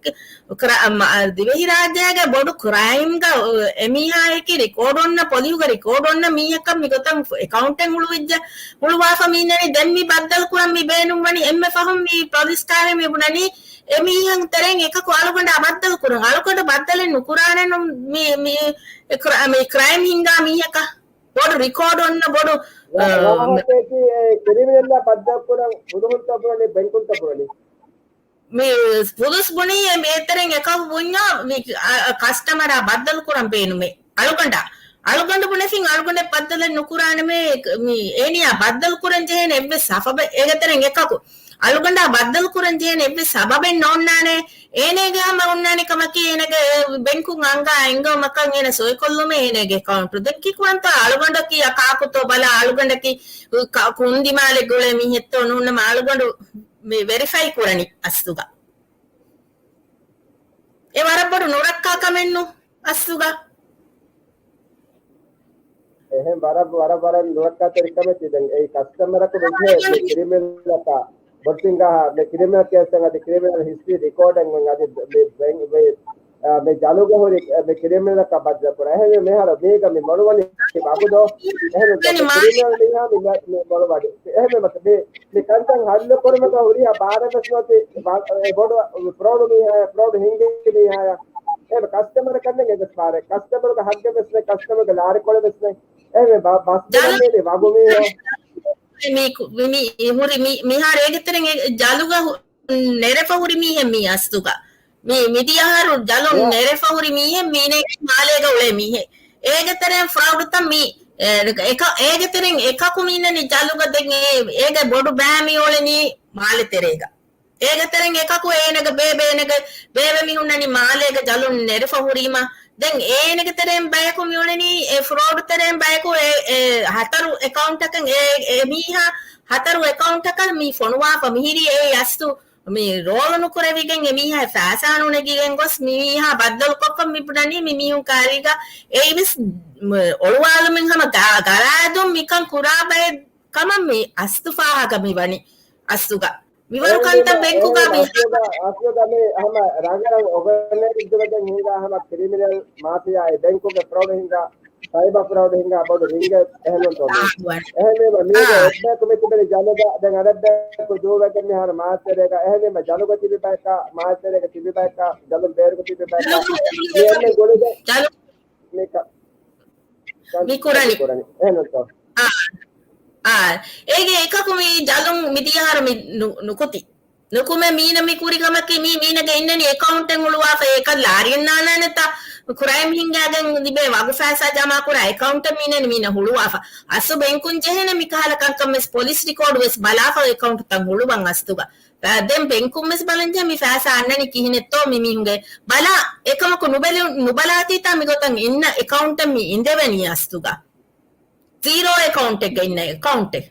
ކްރަ-، މަ-، ދިވެހިރާއްޖޭގެ ބޮޑު ކްރައިމްގަ އެމީހާއަކީ ރިކޯޑް އޮންނަ، ޕޮލިހުގަ ރިކޯޑް އޮންނަ މީހަކަށް މިގޮތަށް އެކައުންޓެއް ހުޅުވިއްޖެ، ހުޅުވާފަ މީނަނީ. ދެން މި ބައްދަލު ކުރަން މި ބޭނުންވަނީ އެންމެ ފަހުން މި ޕޮލިސް ކާރި މި ބުނަނީ އެމީހުން ތެރެއިން އެކަކު އަޅުގަނޑާ ބައްދަލު ކުރަން. އަޅުގަނޑު ބައްދަލެއް ނުކުރާނެ ނު-، މި، މި، އެ ކްރަ-، މި ކްރައިމް ހިނގާ މީހަކަށް ބޮޑު ރިކޯޑް އޮންނަ ބޮޑު، އަ، ވާހަކައަކީ ކްރިމިނަލްއާ ބައްދަލު ކުރަން ފުލުހުންތޯ ބުނަނީ ބެންކުންތޯ ބުނަނީ؟ މި ފުލުސް ބުނީ އެ މޭތެރެން އެކަކު ބުންޏާ މި، އަ، އަ، ކަސްޓަމަރާ ބައްދަލު ކުރަން ބޭނުމޭ. އަޅުގަނޑާ. އަޅުގަނޑު ބުނެފިން އަޅުގަނޑެއް ބައްދަލެއް ނުކުރާނަމޭ، މި އޭނިޔާ ބައްދަލު ކުރަން ޖެހޭނެ އެއްވެސް ސަބަބެއް އޭގެ ތެރެއިން އެކަކު. އަޅުގަނޑާ ބައްދަލު ކުރަން ޖެހޭނެ އެއްވެސް ސަބަބެއް ނޯންނާނެ. އޭނަގެ ހަމަ އޮންނާނެ ކަމަކީ އޭނަގެ ބެންކުން އަންގާ އެންގެވުމަކަށް އޭނަ ސޮއިކޮށްލުމޭ އޭނަގެ އެކައުންޓު. ދެން ކިކުވަންތޯ އަޅުގަނޑަކީ އަ ކާކުތޯ ބަލާ އަޅުގަނޑަކީ ކ-، ކުންދިމާލެއް ގުޅޭ މީހެއްތޯ ނޫންނަމަ އަޅުގަނޑު މި ވެރިފައި ކުރަނީ އަސްލުގަ. އެ ވަރަށް ބޮޑު ނުރައްކާ ކަމެއްނު އަސްލުގަ. އެހެން ވަރަށް، ވަރަށް، ވަރަށް ނުރައްކާތެރި ކަމެއް ތި ދެން އެއީ ކަސްޓަމަރަކު ވެއްޖެ މި ކްރިމިނަލަކާ ބޮޑުތިންގާ މި ކްރިމިނަލް ކޭސްއެއް އަދި ކްރިމިނަލް ހިސްޓްރީ ރިކޯޑެއް އަދި މި، މި، މި، އ، މި ޖަލުގަ ހުރި މި ކްރިމިނަލަކާ ބައްދަލު ކުރާ. އެހެންވެ މިހާރު މީގަ މި މޮޅުވަނީ ވަގުދޯ. އެހެންވެ ކްރިމިނަލް މީހާ މި، މި މޮޅުވަނީ. އެހެންވެ މަ-، މި މި ކަންކަން ހައްލު ކުރުމަކަށް ހުރިހާ ބާރެއް ވެސް ނޯތި، އެ ބޮޑު ފްރޯޑު މީހާޔަށް، ފްރޯޑު ހިންގި މީހާޔަށް. އެ ކަސްޓަމަރަކަށް ނެގެސް ބާރެއް. ކަސްޓަމަރުގެ ހައްގެއް ވެސް ނެތް، ކަސްޓަމަރުގެ ލާރިކޮޅެއް ވެސް ނެތް. އެ ބަ-، ބަސް ޖަލު ދެން މީ ވަގު މީހާ. މީ ކު-، މި، މި ހުރި މި، މިހާރު އޭގެ ތެރެއިން އެ ޖަލުގަ ހު-، ނެރެފަ ހުރި މީހެއް މީ އަސްލުގަ. މި މިދިޔަ އަހަރު ޖަލުން ނެރެފަ ހުރި މީހެއް މީނެ މާލޭގަ އުޅޭ މީހެއް. އޭގެ ތެރެއިން ފްރޯޑުތައް މި، އެ، އެކަ-، އޭގެ ތެރެއިން އެކަކު މީނަނީ ޖަލުގަ ދެން އޭ، އޭގެ ބޮޑު ބައި މި އުޅެނީ މާލެ ތެރޭގަ. އޭގެ ތެރެއިން އެކަކު އޭނަގެ ބޭބެ، އޭނަގެ ބޭބެ މި ހުންނަނީ މާލޭގަ ޖަލުން ނެރެފަ ހުރީމަ. ދެން އޭނަގެ ތެރެއިން ބަޔަކު މި އުޅެނީ އެ ފްރޯޑު ތެރެއިން ބަޔަކު އެ، އެ ހަތަރު އެކައުންޓަކަށް އެ، އެ މީހާ ހަތަރު އެކައުންޓަކަށް މި ފޮނުވާފަ މިހިރީ އެ އަސްތު މި ރޯލު ނުކުރެވިގެން އެމީހާ ފައިސާ ނުނެގިގެން ގޮސް މި މީހާ ބައްދަލުކޮށްފަ މި ބުނަނީ މި މީހުން ކާރީގަ އެއީވެސް މ-، އޮޅުވާލުމެއް ހަމަ ގަ-، ގަރާދުން މިކަން ކުރާ ބައެއް ކަމަށް މި އަސްތު ފާހަގަ މި ވަނީ އަސްތުގަ. މިވަރު ކަންތައް ބެންކުގަ މި އަސްތުގަ، އަސްތުގަ މި ހަމަ ރަނގަޅަށް އޯގަނައިޒް ވެގެން ހިނގާ ހަމަ ކްރިމިނަލް މާފިޔާ އެ ބެންކުގެ ފްރޯޑް ހިނގާ ސައިބަ ފްރޯޑް ހިނގާ ބޮޑު ރިނގެއް އެހެންނުންތޯ މީ؟ އެހެންވީމަ މީގެ އެއްބަޔަކު މި ތިބެނީ ޖަލުގަ، ދެން އަނެއްބަޔަކު ދޫވެގެން މިހާރު މާލެ ތެރޭގަ. އެހެންވީމަ ޖަލުގަ ތިބި ބަޔަކާ، މާލެ ތެރޭގަ ތިބި ބަޔަކާ، ޖަލުން ބޭރުގަ ތިބި ބަޔަކާ މި އެންމެ ގުޅިގެން މި ކަ-، މި ކުރަނީ. ކުރަނީ. އެހެންނުންތޯ؟ އާ. އާ. އޭގެ އެކަކު މި ޖަލުން މިދިޔަ އަހަރު މި ނު-، ނުކުތީ. ނުކުމެ މީނަ މި ކުރި ކަމަކީ މީ މީނަގެ އިންނަނީ އެކައުންޓެއް ހުޅުވާފަ އޭކަށް ލާރިއެއް ނާނާނެތާ ކްރައިމް ހިނގާގެން ލިބޭ ވަގު ފައިސާ ޖަމާ ކުރާ އެކައުންޓެއް މީނަ މީނަ ހުޅުވާފަ. އަސްލު ބެންކުން ޖެހޭނެ މި ކަހަލަ ކަންކަން ވެސް ޕޮލިސް ރިކޯޑް ވެސް ބަލާފަ އެކައުންޓްތައް ހުޅުވަން އަސްލުގަ. ދެން ބެންކުން ވެސް ބަލަން ޖެހޭ މި ފައިސާ އަންނަނީ ކިހިނެއްތޯ މި މީހުންގެ ބަލާ އެކަމަކު ނުބެލި-، ނުބަލާތީތާ މިގޮތަށް އިންނަ އެކައުންޓެއް މި އިނދެވެނީ އަސްލުގަ. ޒީރޯ އެކައުންޓެއްގަ އިންނަ އެކައުންޓެއް.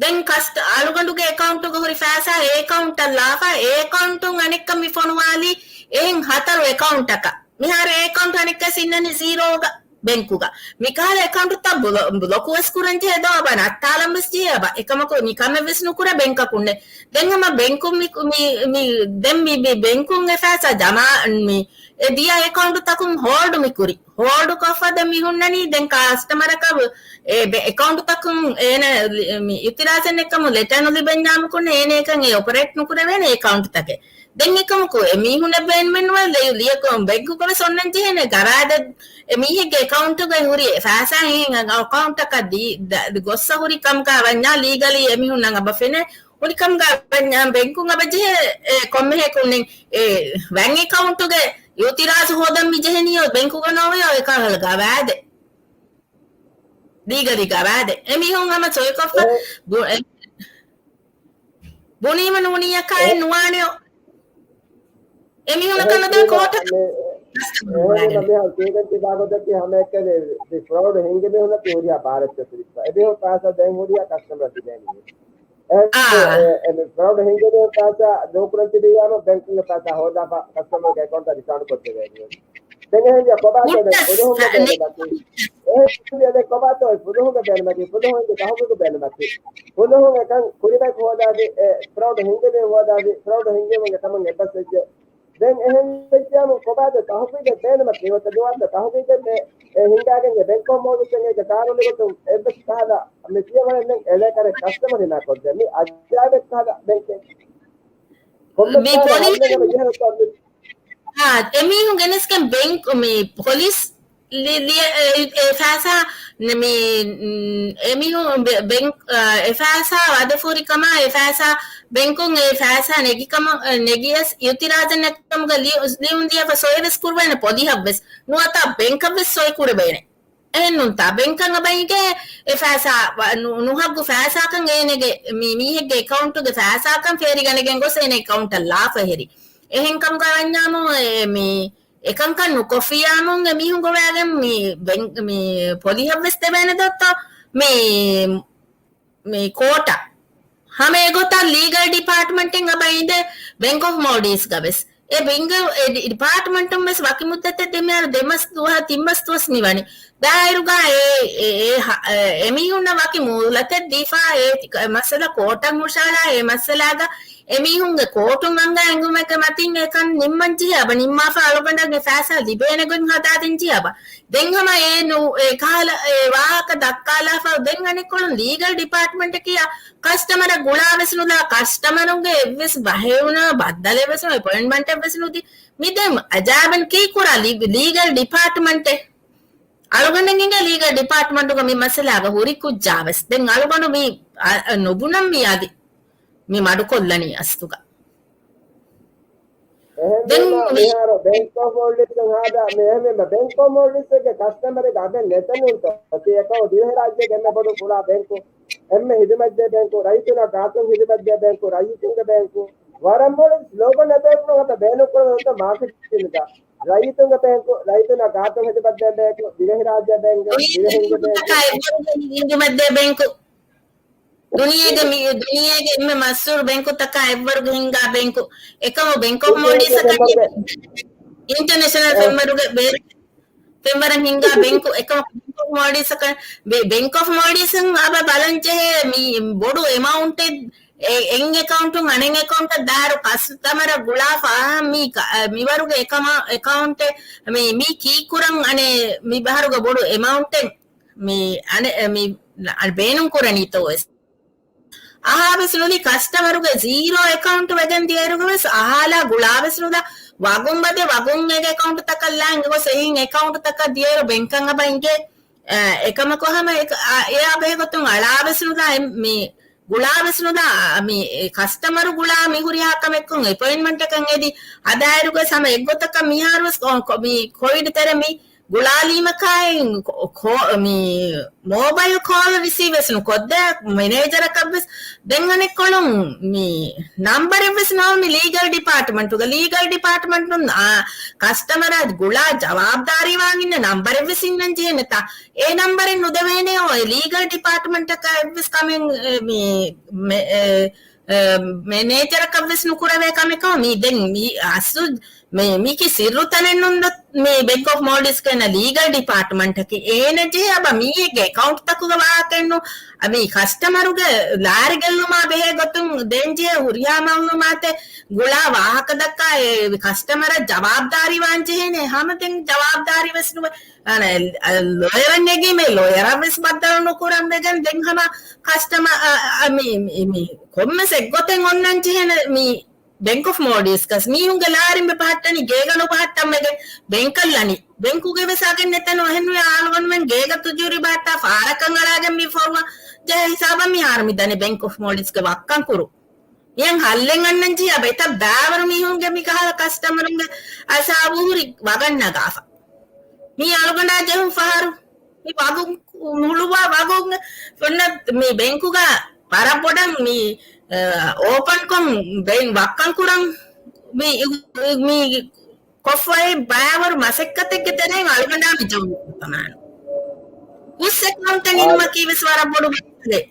ދެން ކަސްޓް-، އަޅުގަނޑުގެ އެކައުންޓުގަ ހުރި ފައިސާ އެ އެކައުންޓަށް ލާފަ، އެ އެކައުންޓުން އަނެއްކަން މި ފޮނުވާލީ އެހެން ހަތަރު އެކައުންޓަކަށް. މިހާރު އެ އެކައުންޓް އަނެއްކަސް އިންނަނީ ޒީރޯގަ ބެންކުގަ. މިކަހަލަ އެކައުންޓުތައް ބްލޮ-، ބްލޮކު ވެސް ކުރަން ޖެހޭ ދޯ އަބަ ނައްތާލަން ވެސް ޖެހޭ އަބަ. އެކަމަކު މި ކަމެއް ވެސް ނުކުރޭ ބެންކަކުންނެއް. ދެން ހަމަ ބެންކުން މި، މި، މި، ދެން މި، މި ބެންކުން އެ ފައިސާ ޖަމާ، މި އެ ދިޔަ އެކައުންޓުތަކުން ހޯލްޑް މި ކުރި. ހޯލްޑު ކޮށްފަ ދެން މި ހުންނަނީ ދެން ކަސްޓަމަރަކަށް އެ ބެ-، އެކައުންޓުތަކުން އޭނަ ލި-، މި އިތިރާޒެއް ނެތްކަމުން ލެޓަރ ނުލިބެންޏާމަކުން އޭނަ އެކަން އެ އޮޕަރޭޓް ނުކުރެވޭނެ އެކައުންޓުތަކެއް. ދެން އެކަމަކު އެ މީހުންނަށް ބޭނުމެއްނުވޭ ލި-، ލިޔަކު ބެންކުގަ ވެސް އޮންނަން ޖެހޭނެ ގަރާދެއް އެ މީހެއްގެ އެކައުންޓުގަ ހުރި ފައިސާ އެހެން އެކައުންޓަކަށް ދީ-، ދަ-، ގޮއްސަ ހުރި ކަމުގަ ވަންޏާ ލީގަލީ އެ މީހުންނަށް އަބަ ފެނޭ ހުރި ކަމުގަ ވަންޏާ ބެންކުން އަބަ ޖެހޭ އެ ކޮންމެހެކުންނެއް އެ ބެންކް އެކައުންޓުގެ އިއުތިރާޒު ހޯދަން މި ޖެހެނީ ބެންކުގަ ނޯވެޔޯ އެކަހަލަ ގަވާއިދެއް. ލީގަލީ ގަވާއިދެއް. އެމީހުން ހަމަ ސޮއިކޮށްފަ އެ-، ބު-، އެ-، ބުނީމަ ނޫނިއްޔަކާއެއް އެ-، ނުވާނެޔޯ. އެމީހުންނަކަށް ނުދޭ ކޯޓަށް މި-، ކަސްޓަމަރު އެހެންވީމަ ވާނެ. މިހާރު ކީގެން ތިބާ ގޮތަކީ ހަމައެކަނި މި ފްރޯޑް ހިންގި މީހުންނަކީ ހުރިހާ ބާރެއް ތެފިރިފަ. އެމީހުން ފައިސާ ދޭން ހުރިހާ ކަސްޓަމަރަށް ދިނޭނީ. އެ، އާ. އެ، އެ، ފްރޯޑް ހިނގެނީ ފައިސާ ނޫކުރަން ތިބިއްޔާމު ބޭންކުގެ ފައިސާ ހޯދާފަ ކަސްޓަމަރގެ އެކައުންޓަށް ރިފަންޑް ކޮށްދެވޭނީ. ދެން އެހެންވިއްޔާ ކޮބާތޯ ދެން ހުއްޓަސް ފުލުހުންގެ ފަ-، ބޭނުމަކީ؟ އެހެންވިއްޔާ ދެން ކޮބާތޯ ފުލުހުންގެ ބޭނުމަކީ؟ ފުލުހުންގެ ތަހުގީގު ބޭނުމަކީ؟ ފުލުހުން އެކަން ކުރިމަތި ހޯދާދި، އެ، ފްރޯޑް ހިނގެނީ ހޯދާދި، ފްރޯޑް ހިނގީމުގެ ކަމަށް އެއްބަސްވެއްޖެ. ދެން އެހެން ވެއްޖެއްޔާމު ކޮބާތޯ ތަހުގީގެއް ބޭނުމަކީ؟ ނުވަތަ ނުވަތަ ތަހުގީގެއް ބޭ-، އެ ހިނގާގެން އެ ބޭންކް އޮފް މޯލްޑިވްސް އޭގެ ގާނޫނުގެ ގޮތުން އެއްވެސް ކަހަލަ މި ފިޔަވަޅެއް ނެތް އެލޭކާގެ ކަސްޓަމަރު ހިމާކޮށްދޭ. މި އަޖާއިބެއް ކަހަލަ ބޭންކެއް. ކޮންމެ މި ކަހަލަ ޕޮލިސް ހައްލެއް އެބަ ޖެހޭ އާ، އެމީހުން ގެނެސްގެން ބޭންކް، މި ޕޮލިސް ލި-، ލިޔެ-، އެ، އެ ފައިސާ ނެ-، މި، މް، އެމީހުން ބެ-، ބޭންކް، އާ، އެ ފައިސާ ވަދެފޫރިކަމާ، އެ ފައިސާ ބޭންކުން އެ ފައިސާ ނެގިކަމަށް، އެ، ނެގިޔަސް އިއުތިރާޒެއް ނެތްކަމުގަ ލިޔު-، ލިޔުން ލިޔެފަ ސޮއިވެސް ކުރުވޭނެ ޕޮލިހަށްވެސް. ނުވަތަ ބޭންކަށްވެސް ސޮއި ކުރެވޭނެ. އެހެންނޫންތާ؟ ބޭންކަށް އަބައިގެ އެ ފައިސާ ވަ-، ނު-، ނުހައްގު ފައިސާކަން އޭނެގެ މި މީހެއްގެ އެކައުންޓުގެ ފައިސާކަން ފޭރިގަނެގެން ގޮސް އޭނެ އެކައުންޓަށް ލާފަ ހެރި. އެހެން ކަމުގަ ވަންޏާމު އެ މި އެކަންކަން ނުކޮށްފިއްޔާމު އެމީހުން ގޮވާގެން މި ބެން-، މި ޕޮލިހަށްވެސް ދެވޭނެ ދޯ މި މި ކޯޓަށް. ހަމަ އެގޮތަށް ލީގަލް ޑިޕާޓްމަންޓެއް އަބަ އިނދެ ބޭންކް އޮފް މޯލްޑިވްސްގަ ވެސް. އެ ބިންގ-، އެ ޑި-، ޑިޕާޓްމަންޓުން ވެސް ވަކި މުއްދަތެއް ދެމިއަރު ދެ މަސް ދުވަހަ ތިން މަސް ދުވަސް މި ވަނީ. ދާއިރުގަ އެ، އެ، އެ ހަ-، އެ، އެމީހުންނަށް ވަކި މުހުލަތެއް ދީފަ އެ ތި-، އެ މައްސަލަ ކޯޓަށް ހުށަހަޅާ އެ މައްސަލާގަ އެމީހުންގެ ކޯޓުން އަންގާ އެނގުމެއްގެ މަތިން އެކަން ނިންމަން ޖެހޭ އަބަ ނިންމާފަ އަޅުގަނޑަށް އެ ފައިސާ ލިބޭނެ ގޮތް ހަދާދޭން ޖެހޭ އަބަ. ދެން ހަމަ އެ ނު-، އެ ކަހަލަ އެ ވާހަކަ ދައްކާލާފަ ދެން އަނެއްކޮޅުން ލީގަލް ޑިޕާޓްމަންޓަކީ ކަސްޓަމަރަށް ގުޅާވެސް ނުލާ، ކަސްޓަމަރުންގެ އެއްވެސް ބަހެއް ނު، ބައްދަލެއް ވެސް ނު، އެޕޮއިންޓްމަންޓެއް ވެސް ނުދީ. މި ދެން އަޖާބަން ކީ ކުރާ ލީ-، ލީގަލް ޑިޕާޓްމަންޓެއް. އަޅުގަނޑަށް އިނގޭ ލީގަލް ޑިޕާޓްމަންޓުގަ މި މައްސަލާގަ ހުރި ކުއްޖާވެސް. ދެން އަޅުގަނޑު މި އަ-، އަ-، ނުބުނަން މި އަދި މި މަޑުކޮށްލަނީ އަސްލުގަ. އެހެންވީމަ ދެން މި މިހާރު ބޭންކް އޮފް މޯލްޑިވްސް ހާދަ މި އެހެންވީމަ ބޭންކް އޮފް މޯލްޑިވްސްގެ ކަސްޓަމަރެއް އަބެއް ނެތެނުންތޯ؟ ތި އެކަމު ދިވެހިރާއްޖޭގެ އެންމެ ބޮޑު ފުޅާ ބޭންކު، އެންމެ ހިދުމަތްދޭ ބޭންކު، ރައްޔިތުންނަށް ގާތުން ހިދުމަތްދޭ ބޭންކު، ރައްޔިތުންގެ ބޭންކު. ވަރަށް ބޮޑު ސްލޮގަން އެބޭފުޅުން އަތަށް ބޭނުންކުރަން އޮތްތޯ މާކެޓިންގަ؟ ރައްޔިތުންގެ ބޭންކު، ރައްޔިތުންނަށް ގާތުން ހިދުމަތްދޭ ބޭންކު، ދިވެހިރާއްޖޭ ބޭންކު، ދިވެހިންގެ ބޭންކު. ހިދުމަތްދޭ ބޭންކު. ދުނިޔޭގެ މި، ދުނިޔޭގެ އެންމެ މަޝްހޫރު ބޭންކުތަކާ އެއްވަރުގެ ހިންގާ ބޭންކު. އެކަމު ބޭންކް އޮފް މޯލްޑިވްސް އަކަށް އިންޓަރނޭޝަނަލް ފެންވަރުގެ ބޭ-، ފެންވަރަށް ހިންގާ ބޭންކު. އެކަމު ބޭންކް އޮފް މޯލްޑިވްސް އަކަށް، ބޭ-، ބޭންކް އޮފް މޯލްޑިވްސް އަބަ ބަލަން ޖެހޭ މި ބޮޑު އެމައުންޓެއް އެ-، އެއް އެކައުންޓުން އަނެއް އެކައުންޓަށް ދާއިރު ކަސްޓަމަރަށް ގުޅާފަ މި ކަ-، މިވަރުގެ އެކަމަ-، އެކައުންޓެއް މި، މި ކީއްކުރަން އަނެއް މި ބަހަރުގެ ބޮޑު އެމައުންޓެއް މި އަނެއް މި ބޭނުން ކުރަނީތޯ ވެސް. އަހާވެސް ނުލި ކަސްޓަމަރުގެ ޒީރޯ އެކައުންޓް ވެގެން ދިޔައިރުގަވެސް އަހާލާ ގުޅާވެސް ނުލާ ވަގުން ބަދެ ވަގުން އެގެ އެކައުންޓްތަކަށް ލާން ގޮސް އެހިން އެކައުންޓްތަކަށް ދިޔައިރު ބޭންކަށް އަބަ އިނގޭ، އެ، އެކަމަކު ހަމަ އެ، އަ، އެއާ ބެހޭގޮތުން އަޅާވެސް ނުލާ އެ، މި ގުޅާވެސް ނުލާ، މި ކަސްޓަމަރު ގުޅާ މި ހުރިހާ ކަމެއްކޮށް އެޕޮއިންޓްމަންޓަކަށް އެދި ހަދާއިރުގަސް ހަމަ އެއްގޮތަކަށް މިހާރުވެސް ކޮ-، ކޮ-، މި ކޮވިޑް ތެރެ މި ގުޅާލީމަކާއި ކޯ-، މި މޯބައިލް ކޯލް ރިސީވް ވެސް ނުކޮށްދޭ މެނޭޖަރަކަށްވެސް. ދެން އަނެއްކޮޅުން މި ނަންބަރެއްވެސް ނޯ މި ލީގަލް ޑިޕާޓްމަންޓުގަ، ލީގަލް ޑިޕާޓްމަންޓުން އާ ކަސްޓަމަރާ ގުޅާ ޖަވާބުދާރީވާން އިންނަ ނަންބަރެއްވެސް އިންނަން ޖެހެނެތާ. އެ ނަންބަރެއް ނުދެވޭނެ އޯ އެ ލީގަލް ޑިޕާޓްމަންޓަކަށް އެއްވެސް ކަމެއް، އެ، މި، މެ-، އެ، އެ، މެނޭޖަރަކަށްވެސް ނުކުރެވޭ ކަމެއް ކަމަށް މި ދެން މި އަސްލު މި، މީކީ ސިއްރު ތަނެއް ނޫން ދޯ، މި ބޭންކް އޮފް މޯލްޑިވްސްގެ އިންނަ ލީގަލް ޑިޕާޓްމަންޓަކީ އޭނަ ޖެހޭ އަބަ މީހެއްގެ އެކައުންޓްތަކުގެ ވާހަކައެއްނު، މި ކަސްޓަމަރުގެ ލާރިގެއްލުމާ ބެހޭ ގޮތުން ދޭން ޖެހޭ ހުރިހާ މައުލޫމާތެއް ގުޅާ ވާހަކަ ދައްކާ އެ ކަސްޓަމަރަށް ޖަވާބުދާރީ ވާން ޖެހޭނެ. ހަމަ ދެން ޖަވާބުދާރީ ވެސް ނުވޭ. އަނެ، އަ، ލޯޔަރަށް ނެގީމޭ ލޯޔަރަށް ވެސް ބައްދަލު ނުކުރަން ވެގެން ދެން ހަމަ ކަސްޓަމަ-، އަ، އަ، މި، މި، މި ކޮންމެސް އެއްގޮތެއް އޮންނަން ޖެހޭނެ މި ބޭންކް އޮފް މޯލްޑިވްސް ގަސް މީހުންގެ ލާރިން ބެ ބަހައްޓަނީ ގޭގަ ނުބަހައްޓަން ވެގެން ބޭންކަށް ލަނީ. ބޭންކުގެ ވެސް އަގެއް ނެތެނު އެހެންވެ އާލުގަނޑުމެން ގޭގަ ތުޖޫރި ބަހައްޓާ ފާރަކަށް އަޅާގެން މި ފޮރުވާ ޖެހޭ ހިސާބަށް މިހާރު މި ދަނީ ބޭންކް އޮފް މޯލްޑިވްސްގެ ވައްކަން ކުރު. މިހެން ހައްލެއް އަންނަން ޖިޔާ ބެތައް ބާވަރު މީހުންގެ މި ކަހަލަ ކަސްޓަމަރުންގެ އަސާބު ހުރި ވަގަށް ނަގާފަ. މީ އަޅުގަނޑާ ޖެހުން ފަހަރު މި ވަގު ހުޅުވާ ވަގު ފުންނަ މި ބޭންކުގަ ވަރަށް ބޮޑަށް މި، އަ، އޯޕަންކޮށް ބޭން ވައްކަން ކުރަން މި، މި ކޮށްފައި ބާވަރު މަސައްކަތެއްގެ ތެރެއިން އަޅުގަނޑާ މި ޖައުން ކުރަން. ހުސް އެކައުންޓެއް އިނުމަކީ ވެސް ވަރަށް ބޮޑު މައްސަލައެއް.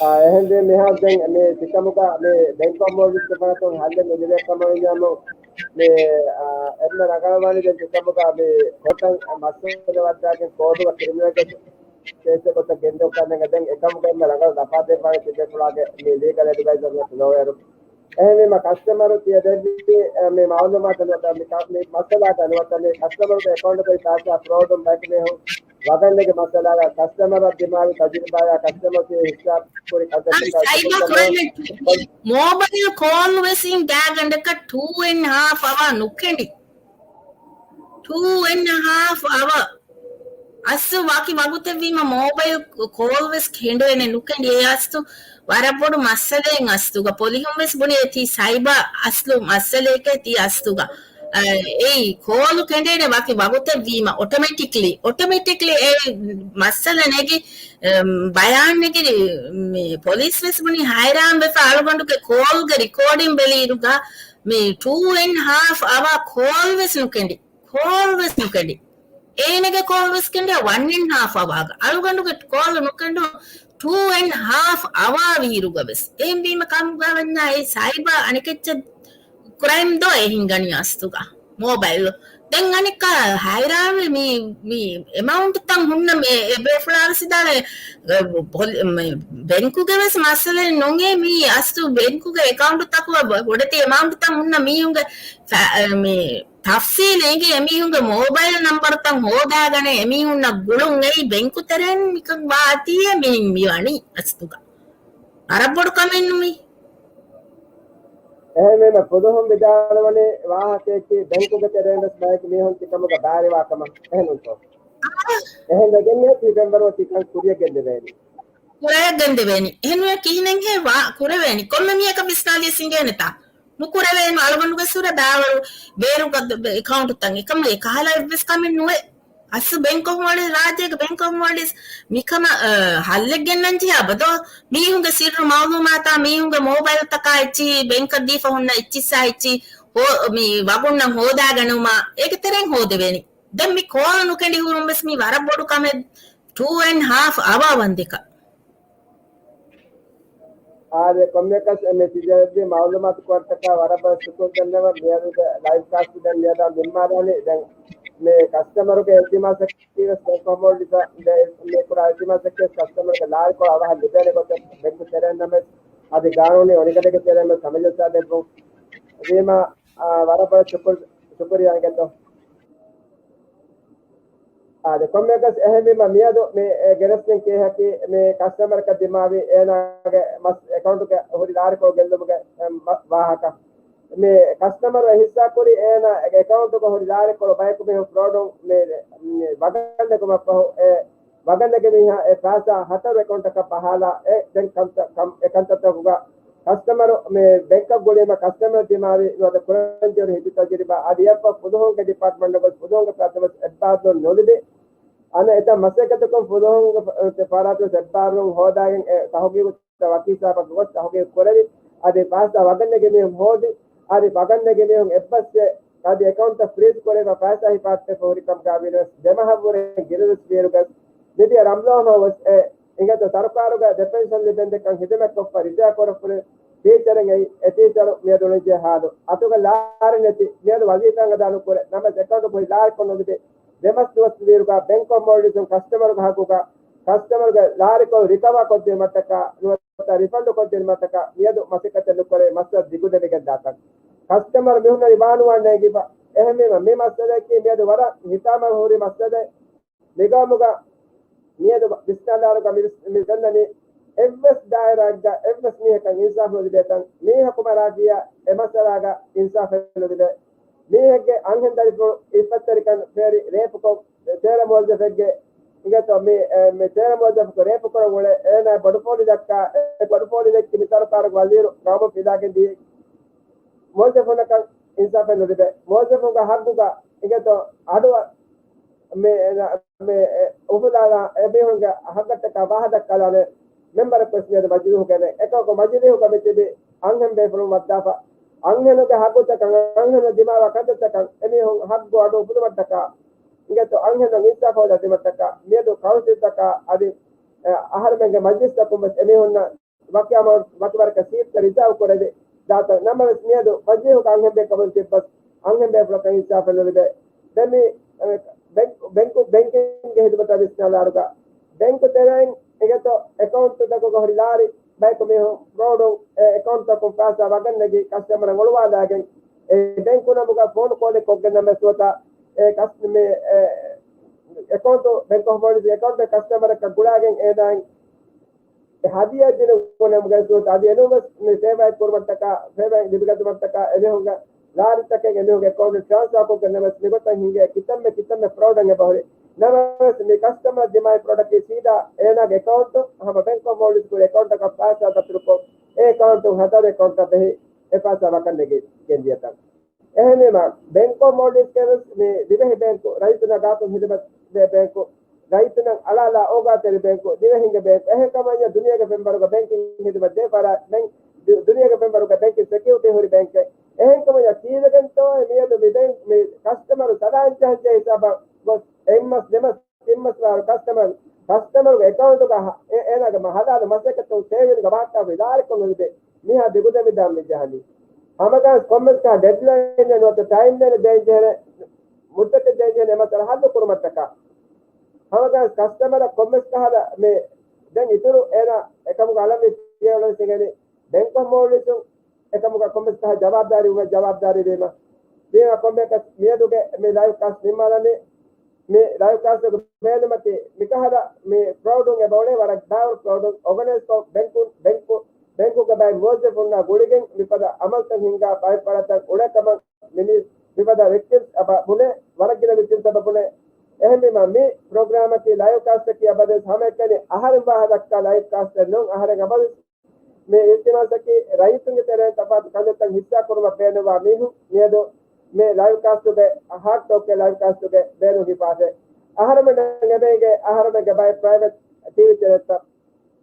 އާ، އެހެންވެ މިހާރު ދެން މި ތިކަމުގަ މި ބެންކް އޮފް މޯލްޑިވްސްގެ ފަހަތުން ހައްލެއް ނުލިބޭ ކަމަށް ވިއްޔާމު، މި، އާ، އެންމެ ރަނގަޅުވާނީ ދެން ތިކަމުގަ މި ކޮންތަން މައްސަލަ ވައްދާގެން ކޯޓުގަ ކްރިމިނަލް ކޭސް ކޭސް ގޮތަށް ގެންދެވުން ކަންނޭނގެ ދެން އެކަމުގަ އެންމެ ރަނގަޅު ލަފާ ދެއްވާނީ ތިބޭފުޅާގެ މި ލީގަލް އެޑްވައިޒަރު ނުވޭރު. އެހެންވީމަ ކަސްޓަމަރު ތިޔަ ދެއްވީ، އެ، މި މައުލޫމާތު ނުވަތަ މި ކަ-، މި މައްސަލާތައް ނުވަތަ މި ކަސްޓަމަރުގެ އެކައުންޓުގައި ފައިސާ ފްރޯޑުން ބައެއް މީހުން ވަގަށް ނެގި މައްސަލާގަ ކަސްޓަމަރަށް ދިމާވި ތަޖުރިބާޔާ ކަސްޓަމަރު ތިޔަ ހިއްސާ ކުރި ކަންތައްތަކާ ސައިބާ ކުރެވެން މޯބައިލް ކޯލް ވެސް އިން ގާގަނޑަކަށް ޓޫ އެންޑް ހާފް އަވާ ނުކެނޑި. ޓޫ އެންޑް ހާފް އަވާ. އަސްލު ވަކި ވަގުތެއްވީމަ މޯބައިލް ކޯލް ވެސް ކެނޑޭނެ ނުކެނޑި. އެ އަސްލު ވަރަށް ބޮޑު މައްސަލައެއް އަސްލުގަ. ޕޮލިހުން ވެސް ބުނި އެތީ ސައިބާ އަސްލު މައްސަލައެކޭ ތީ އަސްލުގަ. އަ، އެއީ ކޯލު ކެނޑޭނެ ވަކި ވަގުތެއްވީމަ އޮޓޮމެޓިކްލީ، އޮޓޮމެޓިކްލީ އެ މައްސަލަ ނެގި، އެ، ބަޔާން ނެގި މި ޕޮލިސް ވެސް ބުނި ހައިރާން ވެފަ އަޅުގަނޑުގެ ކޯލްގެ ރިކޯޑިން ބެލިއިރުގަ މި ޓޫ އެންޑް ހާފް އަވާ ކޯލް ވެސް ނުކެނޑި. ކޯލް ވެސް ނުކެނޑި. އޭނަގެ ކޯލް ވެސް ކެނޑި ވަން އެންޑް ހާފް އަވާގަ. އަޅުގަނޑުގެ ކޯލް ނުކެނޑު ޓޫ އެންޑް ހާފް އަވާ ވީރުގަ ވެސް. އެހެންވީމަ ކަމުގަ ވަންޏާ އެ ސައިބާ އަނެކެއްޗެއް ކްރައިމް ދޯ އެ ހިނގަނީ އަސްލުގަ. މޯބައިލް. ދެން އަނެއްކާ ހައިރާންވެ މި، މި އެމައުންޓް ތަން ހުންނަ މި އެ ބޭފުޅާ ވެސް ދާނެ، އެ، ބޮލި-، މި ބެންކުގެ ވެސް މައްސަލައެއް ނޫނޭ މީ އަސްލު ބެންކުގެ އެކައުންޓް ތަކުގަ ބޮ-، ބޮޑެތި އެމައުންޓް ތަން ހުންނަ މީހުންގެ ފަ-، މި ތަފްސީލް އެނގި އެމީހުންގެ މޯބައިލް ނަންބަރުތައް ހޯދާގަނެ އެމީހުންނަށް ގުޅުން އެއީ ބެންކު ތެރެއިން މިކަން ވާތީއޭ މި، މި ވަނީ އަސްލުގަ. ވަރަށް ބޮޑު ކަމެއް ނުމީ. އެހެންވީމަ ފުލުހުން ވިދާޅުވަނީ ވާހަކަޔަކީ ބެންކުގެ ތެރެއިން ވެސް ބަޔަކު މީހުން ތިކަމުގަ ބައިވެރިވާ ކަމަށް. އެހެންނޫންތޯ؟ އެހެން ވެގެންނޭ ތި ފެންވަރު ތިކަން ކުރިޔަށް ގެންދެވޭނީ. ކުރިޔަށް ގެންދެވޭނީ. އެހެންވެ ކިހިނެއްހޭ ވާ ކުރެވޭނީ؟ ކޮންމެ މީހަކަށް ވިސްނާލީސް ހިނގޭނެތާ؟ ނުކުރެވޭނު އަޅުގަނޑުގެ ސުރެ ބާވަރު ބޭރު ގަ-، އެކައުންޓުތައް އެކަމަށް އެ ކަހަލަ އެއްވެސް ކަމެއް ނުވޭ. އަސްލު ބެންކް އޮފް މޯލްޑިވްސް، ރާއްޖޭގެ ބެންކް އޮފް މޯލްޑިވްސް މިކަމަށް، އަ، ހައްލެއް ގެންނަން ޖެހާ ބަދޯ، މީހުންގެ ސިއްރު މައުލޫމާތާ މީހުންގެ މޯބައިލްތަކާ އެއްޗިހި ބެންކަށް ދީފަ ހުންނަ އެއްޗިއްސާ އެއްޗި ހޯ-، މި ވަގުންނަށް ހޯދާގަނެވުމާ އޭގެ ތެރެއިން ހޯދެވޭނީ. ދެން މި ކޯލް ނުކެނޑި ހުރުން ވެސް މީ ވަރަށް ބޮޑު ކަމެއް. ޓޫ އެންޑް ހާފް އަވާ ވަންދެކަށް. އާދެ، ކޮންމެއަކަސް މި ތިޖައްވި މައުލޫމާތު ކުރަންތަކާ ވަރަށް ބޮޑަށް ޝުކުރު ދެންނެވަން. މިއަދުގެ ލައިވް ކާސްޓް ދެން މިއަދާ ނިންމާލާނީ. ދެން މި ކަސްޓަމަރުގެ އިލްތިމާސަކީ ވެސް ބެންކް އޮފް މޯލްޑިވްސް އަށް މި ކުރާ އިލްތިމާސަކީ ވެސް ކަސްޓަމަރުގެ ލާރިކޮޅު އަވަހަށް ލިބޭނެ ގޮތެއް ބެންކު ތެރެއިން ނަމަވެސް އަދި ގާނޫނީ އޮނިގަނޑެއްގެ ތެރެއިން ވެސް ސަމަޖަށް ސާދެއްވުން. ވީމާ، އާ، ވަރަށް ބޮޑަށް ޝުކުރު، ޝުކުރިއްޔާ އިނގޭތޯ. އާދެ، ކޮންމެއަކަސް އެހެންވީމަ މިއަދު މި، އެ، ގެނެސްދިން ކޭހަކީ މި ކަސްޓަމަރަކަށް ދިމާވި އޭނާގެ މަސް އެކައުންޓުގެ ހުރި ލާރިކޮޅު ގެއްލުމުގެ، އެ، މަ-، ވާހަކަ. މި ކަސްޓަމަރު އެ ހިއްސާ ކުރި އޭނާ އެކައުންޓުގަ ހުރި ލާރިކޮޅު ބަޔަކު މީހުން ފްރޯޑުން މި، މި ވަގަށް ނެގުމަށްފަހު އެ ވަގަށް ނެގި މީހާ އެ ފައިސާ ހަތަރު އެކައުންޓަކަށް ބަހާލާ އެ ދެން ކަންތަ-، ކަން-، އެ ކަންތައްތަކުގަ ކަސްޓަމަރު މި ބެންކަށް ގުޅީމަ ކަސްޓަމަރު ދިމާވި ނުވަތަ ކުރަންޖެހުނު ހިތި ތަޖުރިބާ އަދި އެއްފަ ފުލުހުންގެ ޑިޕާޓްމަންޓުގަ ގޮސް ފުލުހުންގެ ފަރާތުން ވެސް އެއްބާރުލުން ނުލިބި، އަނެއް އެތައް މަސައްކަތަކުން ފުލުހުންގެ ފަ-، ފަރާތުން ވެސް އެއްބާރުލުން ހޯދާގެން އެ ތަހުގީގު ވަކި ހިސާބަކަށް ގޮސް ތަހުގީގު ކުރެވި، އަދި ފައިސާ ވަގަށް ނެގި މީހުން ހޯދި، އަދި ވަގަށް ނެގި މީހުން އެއްބަސްވެ، އަދި އެކައުންޓްތައް ފްރީޒް ކުރެވި ފައިސާ ހިފާ ހުރި ކަމުގަ ވީނަމަވެސް ދެމަހަށްވުރެ ގިރިލިސް ވީއިރުގަ މިދިޔަ ރަމްޟާން މަހު ވެސް އެ އިނގޭތޯ ސަރުކާރުގެ ދެ ޕެންޝަން ލިބެންދެއްކަން ހިދުމަތްކޮށްފަ ރިޓަޔާ ކުރަން ފުރި ޓީޗަރެއް އެއީ އެ ޓީޗަރު މިއަދު އުޅެންޖެހޭ ހާލު. އަތުގަ ލާރި ނެތި މިއަދު ވަޒީފާ އަދާ ނުކުރޭ. ނަމަވެސް އެކައުންޓު ހުރި ލާރިކޮޅު ނުލިބި ދެމަސް ދުވަސް ވީއިރުގަ ބެންކް އޮފް މޯލްޑިވްސް ކަސްޓަމަރުގެ ހައްގުގަ ކަސްޓަމަރުގެ ލާރިކޮޅު ރިކަވާ ކޮށްދިނުމަށްޓަކާ ނުވަތަ ރިފަންޑު ކޮށްދިނުމަށްޓަކާ މިއަދު މަސައްކަތެއް ނުކުރޭ މައްސަލަ ދިގުދެމިގެން ދާތަން. ކަސްޓަމަރު މިހުންނަނީ ވާނުވާން ނޭނގިފަ. އެހެންވީމަ މި މައްސަލައަކީ މިއަދު ވަރަށް ހިތާމަ ހުރި މައްސަލައެއް. މިގައުމުގަ މިއަދު ވިސްނާލާރުގަ މި ވިސް-، މި ފެންނަނީ އެއްވެސް ދާއިރާއެއްގަ އެއްވެސް މީހަކަށް އިންސާފު ނުލިބޭތަން. މީހަކު މަރާފިއްޔާ އެ މައްސަލާގަ އިންސާފެއް ނުލިބޭ. މީހެއްގެ އަންހެން ދަރިފުޅު އިއްފަތްތެރިކަން ފޭރި ރޭޕުކޮށް، ތޭރަ މުވައްޒަފެއްގެ އިނގޭތޯ މި، އެ، މި ތޭރަ މުވައްޒަފަކު ރޭޕުކުރަން އުޅޭ އޭނާ ބޮޑު ފޯނި ދައްކާ، އެ ބޮޑު ފޯނި ދެއްކި މި ސަރުކާރުގެ ވަޒީރު ގައުމަށް ފިލާގެން ދިޔައީ. މުވައްޒަފުންނަކަށް އިންސާފެއް ނުލިބޭ. މުވައްޒަފުންގެ ހައްގުގަ އިނގޭތޯ އަޑު މި، މި، އެ، އުފުލާލާ އެމީހުންގެ ހައްގަށްޓަކާ ވާހަ ދައްކާލާނެ މެމްބަރަކުވެސް މިއަދު މަޖިލީހުގައި ނެތް. އެކަމަކު މަޖިލީހުގަ މިތިބި އަންހެން ބޭފުޅުން ވައްދާފަ، އަންހެނުގެ ހައްގުތަކަށް، އަންހެނުން ދިމާވާ ކަންތައްތަކަށް އެމީހުން ހައްގު އަޑު އުފުލުމަށްޓަކާ އިނގޭތޯ އަންހެނުން އިންސާފު ހޯދާ ދިމަށްޓަކާ މިއަދު ކައުންސިލްތަކާ އަދި، އެ، އަހަރެމެންގެ މަޖިލިސްތަކުން ވެސް އެމީހުންނަށް ވަކި އަމައުންޓް ވަކި ވަރަކަށް ސީޓްތައް ރިޒާވް ކުރެވި ދާތަން. ނަމަވެސް މިއަދު ވަޒީހުގެ އަންހެންބޭކަމުން ތިއްބަސް އަންހެންބޭފުޅަކަށް އިންސާފެއް ނުލިބޭ. ދެން މި، އެ، ބެން-، ބެންކު، ބެންކިންގގެ ހިދުމަތާ ވިސްނާލާރުގަ ބެންކު ތެރެއިން އިނގޭތޯ އެކައުންޓުތަކުގަ ހުރި ލާރި ބަޔަކު މީހުން ފްރޯޑުން އެ އެކައުންޓްތަކުން ފައިސާ ވަގަށް ނެގި ކަސްޓަމަރަށް އޮޅުވާލާގެން އެ ބެންކު ނަމުގަ ފޯނު ކޯލެއް ކޮށްގެން ނަމަވެސް ނުވަތަ އެ ކަސް-، މި އެ އެކައުންޓު، ބެންކް އޮފް މޯލްޑިވްސް އެކައުންޓެއް ކަސްޓަމަރަކަށް ގުޅާގެން އޭނާއަށް އެ ހަދިޔާ ދިނުމުގެ ނަމުގައި ސޫދު އަދި އެނޫންވެސް މި ފޭވާއެއް ކުރުމަށްޓަކާ، ފޭވާއެއް ލިބިގަތުމަށްޓަކާ އެމީހުންގެ ލާރިތަކެއް އެމީހުންގެ އެކައުންޓަށް ޓްރާންސްފާ ކޮށްގެން ނަމަވެސް މިގޮތަށް ހިނގޭ ކިތަންމެ ކިތަންމެ ފްރޯޑެއް އެބަހުރި. ނަމަވެސް މި ކަސްޓަމަރ ދިމާވި ޕްރޮޑަކްޓް ސީދާ އޭނާގެ އެކައުންޓު ހަމަ ބެންކް އޮފް މޯލްޑިވްސް ކުރި އެކައުންޓަކަށް ފައިސާ ދަތުރުކޮށް، އެ އެކައުންޓު ހަދާ އެކައުންޓަށް ބެހި އެ ފައިސާ ވަކަށް ނެގި ގެންދިޔަތަން. އެހެންވީމަ، ބެންކް އޮފް މޯލްޑިވްސްގެ ވެސް މި ދިވެހި ބޭންކު، ރައްޔިތުންނަށް ގާތުން ހިދުމަތް ދޭ ބޭންކު، ރައްޔިތުންނަށް އަޅާލާ އޯގާތެރި ބޭންކު، ދިވެހިންގެ ބޭންކު. އެހެންކަމަށް ދުނިޔޭގެ ފެންވަރުގަ ބޭންކިން ހިދުމަތް ދޭ ފަރާތް ބޭން-، ދު-، ދުނިޔޭގެ ފެންވަރުގަ ބޭންކިން ސެކިއުރިޓީ ހުރި ބޭންކެއް. އެހެންކަމަށް ކީއްވެގެންތޯ މިއަދު މި ބޭން-، މި ކަސްޓަމަރު ސަލާން ޖަހަންޖެހޭ ހިސާބަށް ގޮސް އެއްމަސް ދެމަސް ތިންމަސް ވާރު ކަސްޓަމަރު، ކަސްޓަމަރުގެ އެކައުންޓުގަ އެ-، އޭނާގެ މަ-، ހަލާލު މަސައްކަތުން ސޭވިންގ ވާހަކަ ލާރިކޮށް ނުލިބޭ. މިހާ ދިގުދެމިދާން މި ޖަހަނީ. ހަމަގަން ކޮންމެސް ކަހަ ޑެޑްލައިން ނުވަތަ ޓައިމް ލައިން ދޭންޖެހޭނެ، މުއްދަތެއް ދޭންޖެހޭނެ މައްސަލަ ހައްލު ކުރުމަށްޓަކާ. ހަމަގަން ކަސްޓަމަރަށް ކޮންމެސް ކަހަލަ މި ދެން އިތުރު އޭނާ އެކަމުގަ އަޅަންވީ ފިޔަވަޅު ސިގެނި ބެންކް އޮފް މޯލްޑިވްސުން އެކަމުގަ ކޮންމެސް ކަހަ ޖަވާބުދާރީ ވުމެއް ޖަވާބުދާރީ ވީމަ. ވީމަ ކޮންމެއަކަސް މިއަދުގެ މި ލައިވް ކާސްޓް ނިންމާލަނީ. މި ލައިވް ކާސްޓްގެ ބޭނުމަކީ މިކަހަލަ މި ފްރޯޑުން އެބައުޅޭ ވަރަށް ބާވަރު ފްރޯޑުން އޯގަނައިޒްކޮށް ބެންކު، ބެންކު، ބެންކުގެ ބައެއް މުވައްޒަފުންނާ ގުޅިގެން މިފަދަ އަމަލުތައް ހިންގާ ބައެއް ފަރާތްތައް އުޅޭ ކަމަށް މި، މި، މިފަދަ ވިކްޓިމްސް އެބަ ބުނޭ، ވަރަށް ގިނަ ވިކްޓިމްސް އެބަ ބުނޭ. އެހެންވީމަ މި ޕްރޮގްރާމަކީ ލައިވް ކާސްޓަކީ އަބަދުވެސް ހަމައެކަނި އަހަރެން ވާހަ ދައްކާ ލައިވް ކާސްޓެއް ނޫން. އަހަރެން އަބަދުވެސް މި އިލްތިމާސަކީ ރައްޔިތުންގެ ތެރެއިން ތަފާތު ކަންތައްތައް ހިއްސާ ކުރުމަށް ބޭނުންވާ މީހުން މިއަދު މި ލައިވް ކާސްޓުގެ، ހާޓް ޓޯކްގެ ލައިވް ކާސްޓުގެ ބޭނުން ހިފާފައި. އަހަރެމެން އެބައިގެ އަހަރެމެންގެ ބައެއް ޕްރައިވެޓް ޓީވީ ޗެނަލްތައް،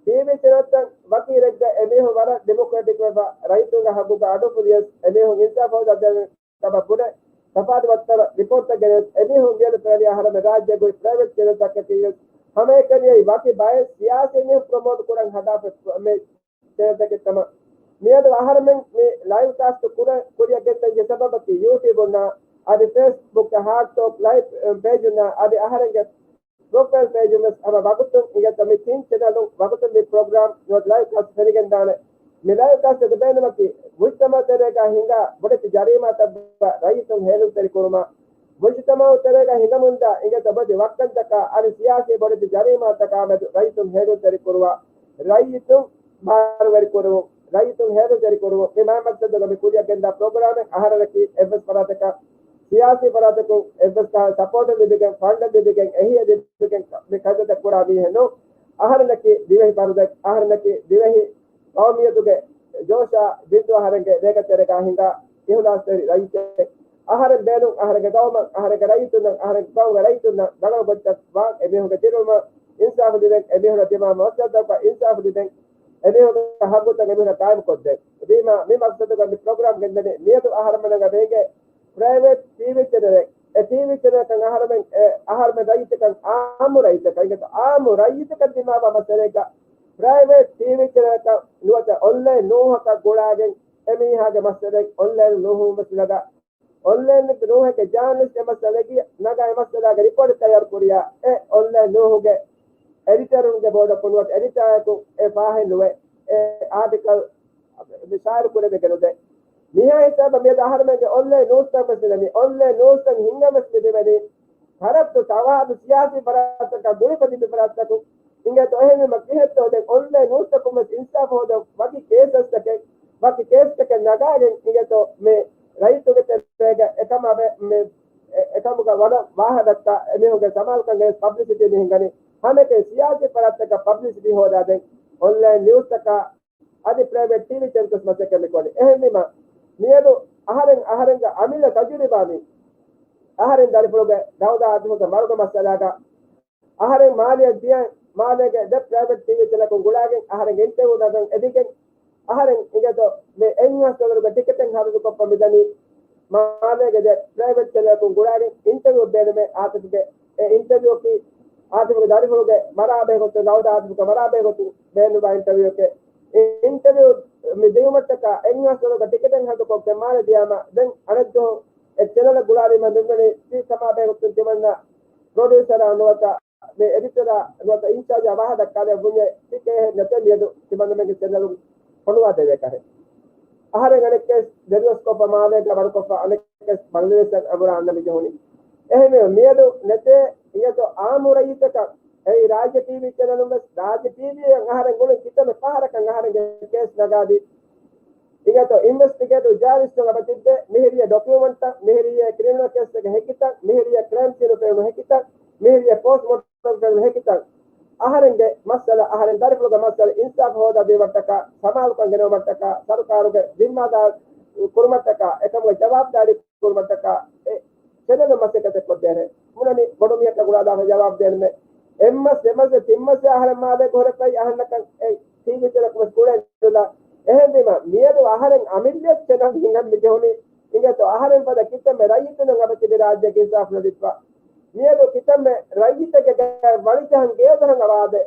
ޓީވީ ޗެނަލްތައް ވަކި އިރެއްގަ އެމީހުން ވަރަށް ޑިމޮކްރެޓިކް ވެފަ، ރައްޔިތުންގެ ހައްގުގަ އަޑު ފުލިޔަސް އެމީހުން އިންސާފް ހޯދަދޭނެ ކަމަށް ބުނެ، ތަފާތު ވައްތަރަށް ރިޕޯޓްތައް ގެނެސް އެމީހުން ވިޔަދު ފެނަނީ އަހަރެމެން ރާއްޖޭގައި ޕްރައިވެޓް ޗެނަލްތަކަކީ ވެސް ހަމައެކަނި ވަކި ބައެއް ސިޔާސީ މީހުން ޕްރޮމޯޓް ކުރަން ހަދާފަ މި ޗެނަލްތަކެއް ކަމަށް. މިއަދު އަހަރެމެން މި ލައިވް ކާސްޓް ކުރަން ކުރިއަށް ގެންދަން ޖެހޭ ސަބަބަކީ ޔޫޓިއުބުންނާ އަދި ފޭސްބުކް ހާޓް ޓޯކް ލައިވް ޕޭޖުންނާ އަދި އަހަރެންގެ ޕްރޮފައިލް ޕޭޖުން ވެސް ހަމަ ވަގުތުން އިނގޭތޯ މި ތިން ޗެނަލުން ވަގުތުން މި ޕްރޮގްރާމް ނުވަތަ ލައިވް ކާސްޓް ފެނިގެންދާނެ. މި ލައިވް ކާސްޓްގެ ބޭނުމަކީ މުޖްތަމައު ތެރޭގަ ހިނގާ ބޮޑެތި ޖަރީމާތައް ރައްޔިތުން ހޭލުންތެރި ކުރުމަށް، މުޖްތަމައު ތެރޭގަ ހިނގަމުންދާ އިނގޭތޯ ބޮޑެތި ވައްކަންތަކާ އަދި ސިޔާސީ ބޮޑެތި ޖަރީމާތަކާމެދު ރައްޔިތުން ހޭލުންތެރި ކުރުވާ، ރައްޔިތުން ބާރުވެރި ކުރުވުން، ރައްޔިތުން ހޭލުންތެރި ކުރުވުން. މި މާތް މަޤްޞަދުގަ މި ކުރިއަށް ގެންދާ ޕްރޮގްރާމެއް އަހަރެންނަކީ އެއްވެސް ފަރާތަކަށް ސިޔާސީ ފަރާތަކުން އެއްވެސް ކަހަލަ ސަޕޯޓެއް ލިބިގެން، ފަންޑެއް ލިބިގެން، އެހީއެއް ލިބިގެން މި ކަންތައްތައް ކުރާ މީހެއް ނޫން. އަހަރެންނަކީ ދިވެހި ފަރުދެއް، އަހަރެންނަކީ ދިވެހި ޤައުމިއްޔަތުގެ ޖޯޝާ ބިންދޫ އަހަރެންގެ ރޭގަ ތެރޭގަ ހިނގާ އިހުލާސްތެރި ރައްޔިތެއް. އަހަރެން ބޭނުން އަހަރެންގެ ގައުމަށް، އަހަރެންގެ ރައްޔިތުންނަށް، އަހަރެންގެ ގައުމުގެ ރައްޔިތުންނަށް ރަނގަޅު ގޮތްތައް ވާން އެމީހުންގެ ދިރިއުޅުމަށް އިންސާފު ލިބެން، އެމީހުންނަށް ދިމާވާ މައްސަލަތަކަށް އިންސާފު ލިބެން، އެމީހުންގެ ހައްގުތައް އެމީހުންނަށް ޤާއިމްކޮށްދޭން. ވީމާ، މި މަޤްޞަދުގަ މި ޕްރޮގްރާމް ގެންދަނީ މިއަދު އަހަރެމެންނަށް ވެގެން ޕްރައިވެޓް ޓީވީ ޗެނަލެއް، އެ ޓީވީ ޗެނަލަކަށް އަހަރެމެން، އެ އަހަރެމެން ރައްޔިތަކަށް އާއްމު ރައްޔިތަކަށް، އިނގޭތޯ އާއްމު ރައްޔިތަކަށް ދިމާވާ މައްސަލައެއްގަ ޕްރައިވެޓް ޓީވީ ޗެނަލަކަށް ނުވަތަ އޮންލައިން ނޫހަކަށް ގުޅާގެން އެމީހާގެ މައްސަލައެއް އޮންލައިން ނޫހުން ވެސް ނަގާ، އޮންލައިން ނޫހެއްގެ ޖާނަލިސްޓް އެ މައްސަލައަކީ ނަގާ އެ މައްސަލާގެ ރިޕޯޓް ތައްޔާރު ކުރިޔާ އެ އޮންލައިން ނޫހުގެ އެޑިޓަރުންގެ ބޯޑަކުން ނުވަތަ އެޑިޓަރަކު އެ ފާހެއް ނުވެ އެ އާޓިކަލް ޝާއިޢު ކުރެވިގެން ނުދޭ. މިހާ ހިސާބަށް މިއަދު އަހަރެމެންގެ އޮންލައިން ނޫސްތައް ވެސް މިދަނީ، އޮންލައިން ނޫސްތައް ހިނގަން ވެސް މިދެވެނީ، ކަރަޕްޓު ތަވާދު ސިޔާސީ ފަރާތްތަކަށް ގުޅިފަ ތިބި ފަރާތްތަކުން އިނގޭތޯ. އެހެންވީމަ ކިހިނެއްތޯ ދެން އޮންލައިން ނޫސްތަކުން ވެސް އިންސާފު ހޯދަން ވަކި ކޭސަސްތަކެއް، ވަކި ކޭސްތަކެއް ނަގާގެން އިނގޭތޯ މި ރައްޔިތުންގެ ތެރޭގަ އެކަމާ ވެ-، މި އެ-، އެކަމުގަ ވަރަށް ވާހަ ދައްކާ އެމީހުންގެ ސަމާލުކަން ގެނެސް ޕަބްލިސިޓީ މި ހިނގަނީ. ހަމައެކަނި ސިޔާސީ ފަރާތްތަކަށް ޕަބްލިސިޓީ ހޯދާދޭން އޮންލައިން ނިއުސްތަކާ އަދި ޕްރައިވެޓް ޓީވީ ޗެނަލްސް މަސައްކަތް މިކުރަނީ. އެހެންވީމަ، މިއަދު އަހަރެން، އަހަރެންގެ އަމިއްލަ ތަޖުރިބާ މި އަހަރެން ދަރިފުޅުގެ ރައުދާ އާތިފުގެ މަރުގެ މައްސަލާގަ، އަހަރެން މާލެއަށް ދިޔަ، މާލޭގެ ދެ ޕްރައިވެޓް ޓީވީ ޗެނަލަކުން ގުޅާގެން އަހަރެން އިންޓަވިއު ނަގަން އެދިގެން، އަހަރެން އިނގޭތޯ މި އެއްހާސް ޑޮލަރުގެ ޓިކެޓެއް ހަރަދުކޮށްފަ މިދަނީ. މާލޭގެ ދެ ޕްރައިވެޓް ޗެނަލަކުން ގުޅާގެން އިންޓަވިއު ބޭނުމޭ އާތިފުގެ، އެ އިންޓަވިއުއަކީ އާތިފުގެ ދަރިފުޅުގެ މަރާ ބެހޭގޮތުން، ރައުދާ އާތިފުގެ މަރާ ބެހޭގޮތުން ބޭނުންވާ އިންޓަވިއުއެކޭ. އިންޓަވިއު މި ދިއުމަށްޓަކާ އެއްހާސް ވަރުގަ ޓިކެޓެއް ހަދުކޮށްގެން މާލެ ދިޔާމަ، ދެން އަނެއްދުވަހު އެ ޗެނަލަށް ގުޅާލީމަ މިވަނީ ތި ކަމާބެހޭގޮތުން ތިމަންނަ ޕްރޮޑިއުސަރާ ނުވަތަ މި އެޑިޓަރާ ނުވަތަ އިންޗާޖާ ވާހަކަ ދައްކާލެވުންޏެ ތި ކޭހެއް ނެތޭ މިއަދު ތިމަންނަމެންގެ ޗެނަލުން ފޮނުވާދެވޭކަށެއް. އަހަރެން އަނެއްކެސް ދެރިވަސްކޮށްފަ މާލޭގަ ވަރުކޮށްފަ އަނެއްކެސް ބަނގްލަދޭޝަށް އަނބުރާ އަންނަ މި ޖެހުނީ. އެހެންވެ މިއަދު ނެތޭ އިނގޭތޯ އާއްމު ރައްޔިތަކަށް އެއީ ރާއްޖެ ޓީވީ ޗެނަލުން ވެސް ރާއްޖެ ޓީވީއަށް އަހަރެން ގުޅި ކިތަންމެ ފަހަރަކަށް އަހަރެންގެ ކޭސް ނަގާދީ. އިނގޭތޯ އިންވެސްޓިގޭޓިވް ޖާލިސްޓުން އެބަ ތިއްބެ މިހިރީ ޑޮކިއުމަންޓްތައް، މިހިރީ ކްރިމިނަލް ކޭސްތަކެއް ހެކިތައް، މިހިރީ ކްރައިމް ސީނު ފެނުނު ހެކިތައް، މިހިރީ ޕޯސްޓް މޯޓަމް ފެނުނު ހެކިތައް. އަހަރެންގެ މައްސަލަ، އަހަރެން ދަރިފުޅުގެ މައްސަލަ އިންސާފު ހޯދާ ދިނުމަށްޓަކާ، ސަމާލުކަން ގެނައުމަށްޓަކާ، ސަރުކާރުގެ ޒިންމާދާރު ކުރުމަށްޓަކާ، އެކަމުގެ ޖަވާބުދާރީ ކުރުމަށްޓަކާ އެ ޗެނަލުން މަސައްކަތެއް ކޮށްދޭނެ. ބުނަނީ ބޮޑު މީހަކަށް ގުޅާލާފަ ޖަވާބު ދޭންމެ. އެއްމަސް، ދެމަސް، ތިންމަސް އަހަރެން މާލޭ ހުރެފައި އަހަންނަކަށް އެ ޓީވީ ޗެނަލަކު ވެސް ގުޅޭ ނުލާ. އެހެންވީމަ، މިއަދު އަހަރެން އަމިއްލަ ޗެނަލް ހިނގަން މި ޖެހުނީ އިނގޭތޯ އަހަރެން ފަދަ ކިތަންމެ ރައްޔިތުން އެބަތިބި ރާއްޖޭގެ އިންސާފު ނުލިބިފަ. މިއަދު ކިތަންމެ ރައްޔިތެއްގެ ވަޅިޖަހަން ގޭދޮރަށް އަވާދޭ.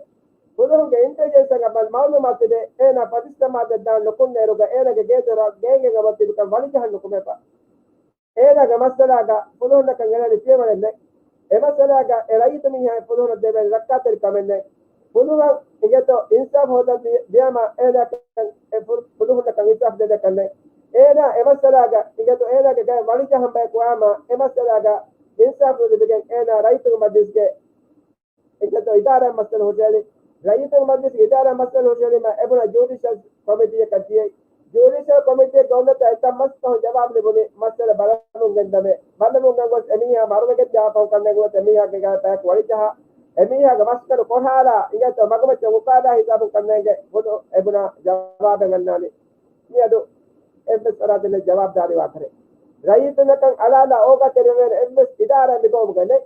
ފުލުހުންގެ އިންޓެލިޖެންސަށް އަބަދު މައުލޫމާތު ދޭ، އޭނާ ފަތިސްތަ މާދަށް ދާން ނުކުންނޭރުގަ އޭނާގެ ގޭދޮރަށް ގޭންގެން އަބަދު ތިބިކަން ވަޅިޖަހަން ނުކުމެފަ. އޭނާގެ މައްސަލާގަ ފުލުހުންނަކަށް އެޅޭނެ ފިޔަވަޅެއް ނެތް. އެ މައްސަލާގަ އެ ރައްޔިތު މީހާ ފުލުހުނަށް ދެވޭނެ ރައްކާތެރިކަމެއް ނެތް. ފުލުހަށް އިނގޭތޯ އިންސާފު ހޯދަން ދި-، ދިޔާމަ އޭނާ އެ ފު-، ފުލުހުންނަކަށް އިންސާފު ދެދެކަން ނެތް. އޭނާ އެ މައްސަލާގަ އިނގޭތޯ އޭނާގެ ގައި ވަޅިޖަހަން ބަޔަކު ވާމަ އެ މައްސަލާގަ އިންސާފު ލިބިގެން އޭނާ ރައްޔިތުންގެ މަޖިލިސްގެ އެއްގޮތަށް އިދާރާ މައްސަލަ ހުށަހެޅި، ރައްޔިތުންގެ މަޖިލިސްގެ އިދާރާ މައްސަލަ ހުށަހެޅީމަ އެބުނާ ޖުޑިޝަލް ކޮމިޓީއަކަށް ދިޔައީ. ޖުޑިޝަލް ކޮމިޓީގެ ގައުމަތަށް އެތައް މަސް ފަހުން ޖަވާބު ލިބުނީ މައްސަލަ ބަލަމުން ގެންދަމޭ. ބަލަމުން ގެންގޮސް އެމީހާ މަރުވެގެން ޖާފަހުން ކަންނޭނގެ އެމީހާގެ ގާތް ބަޔަކު ވަޅިޖަހާ، އެމީހާގެ މަސްކަނު ކޮށާލާ އިނގޭތޯ މަގުމައްޗަށް އުކާލާ ހިސާބުން ކަންނޭނގެ ބުނު އެބުނާ ޖަވާބެއް އަންނާނީ. މިއަދު އެއްވެސް ފަރާތެއް ނެތް ޖަވާބުދާރީވާކަށެއް. ރައްޔިތުންނަކަށް އަޅާލާ އޯގާތެރިވެވޭނެ އެއްވެސް އިދާރާ މިގައުމުގަ ނެތް.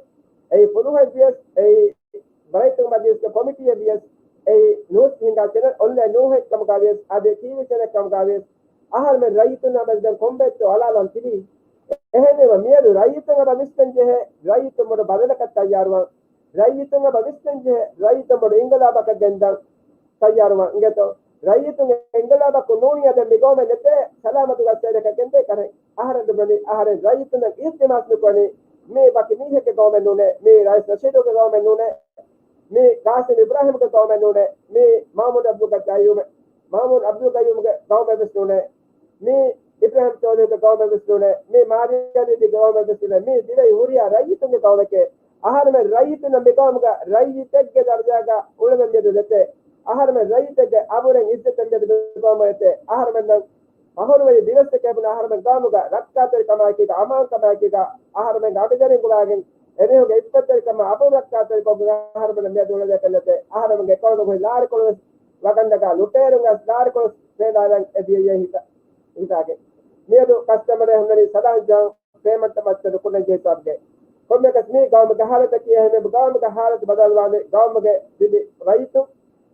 އެއީ ފުލުހެއް ވިޔަސް، އެއީ ރައްޔިތުންގެ މަޖިލިސްގެ ކޮމިޓީއެއް ވިޔަސް، އެއީ ނޫސް ހިނގާ ޗެނަލް އޮންލައިން ނޫހެއް ކަމުގަ ވިޔަސް، އަދި ޓީވީ ޗެނަލް ކަމުގަ ވިޔަސް، އަހަރުމެން ރައްޔިތުންނާ މެދުގަ ކޮންބައެއްތޯ އަޅާލަން ތިބީ. އެހެންވީމަ މިއަދު ރައްޔިތުން އެބަ ވިސްނަން ޖެހޭ، ރައްޔިތުން ބޮޑު ބަދަލަކަށް ތައްޔާރުވާން. ރައްޔިތުން އެބަ ވިސްނަން ޖެހޭ، ރައްޔިތުން ބޮޑު އިންގިލާބަކަށް ގެންދަން ތައްޔާރުވާން އިނގޭތޯ. ރައްޔިތުން އިންގިލާބަކުން ނޫނީ އަދި މި ގައުމެއް ނެތޭ، ސަލާމަތުގެ ސައިޑަކަށް ގެންދޭ ކަން. އަހަރެން ދުންވަނީ، އަހަރެން ރައްޔިތުންނަށް އިލްތިމާސް ނުކުރަނީ، މީ ވަކި މީހެއްގެ ގައުމެއް ނޫނޭ، މީ ރައީސް ނަޝީދުގެ ގައުމެއް ނޫނޭ، މީ ގާސިމް އިބްރާހިމްގެ ގައުމެއް ނޫނޭ، މީ މަހްމޫދު އަބްދުލް ގައްޔޫމެ، މަހްމޫދު އަބްދުލް ގައްޔޫމްގެ ގައުމެއް ވެސް ނޫނޭ، މީ އިބްރާހިމް ޗޯދުރީގެ ގައުމެއް ވެސް ނޫނޭ، މީ މާރިޔާ ދީދީގެ ގައުމެއް ވެސް ނޫނޭ، މީ ދިވެހި ހުރިހާ ރައްޔިތުންގެ ގައުމެކޭ. އަހަރުމެން ރައްޔިތުންނަށް މި ގައުމުގަ ރައްޔިތެއްގެ ދަރަޖާގަ އުޅެމެން މިއަދު ނެތޭ. އަހަރުމެން ރައްޔިތެއްގެ އަބުރެން އިއްޒަތެއް މިއަދު މި ގައުމަށް ނެތޭ. އަހަރުމެންނަށް ފަހުރުވެރި ދިވެއްސެކޭ ބުނާ އަހަރުމެން ގައުމުގަ ރައްކާތެރިކަމާއެކީގަ، އަމާންކަމާއެކީގަ، އަހަރުމެންގެ އަޑުދަރިން ގުޅާގެން އެމީހުންގެ އިއްޒަތްތެރިކަމާ އަބުރު ރައްކާތެރިކޮށްގެން އަހަރުމެން މިއަދު އުޅެދޭކަށް ނެތޭ. އަހަރުމެންގެ އެކައުންޓުގައި ލާރިކޮޅު ވެސް ވަގަންނަގާ ލުޓޭރުން އަސް ލާރިކޮޅު ފޭލާލަން އެ ދިޔައީ ހިތާ-، ހިތާގެ. މިއަދު ކަސްޓަމަރެއް ހުންނަނީ ސަލާން ޖާން ޕޭމަންޓް މައްޗަށް ނުކުންނަން ޖެހި ހިސާބުގައި. ކޮންމެއަކަސް މީ ގައުމުގެ ހާލަތަކީ އެހެންވެ، ގައުމުގެ ހާލަތު ބަދަލުވާނެ، ގައުމުގެ ދިވެހި ރައްޔިތުން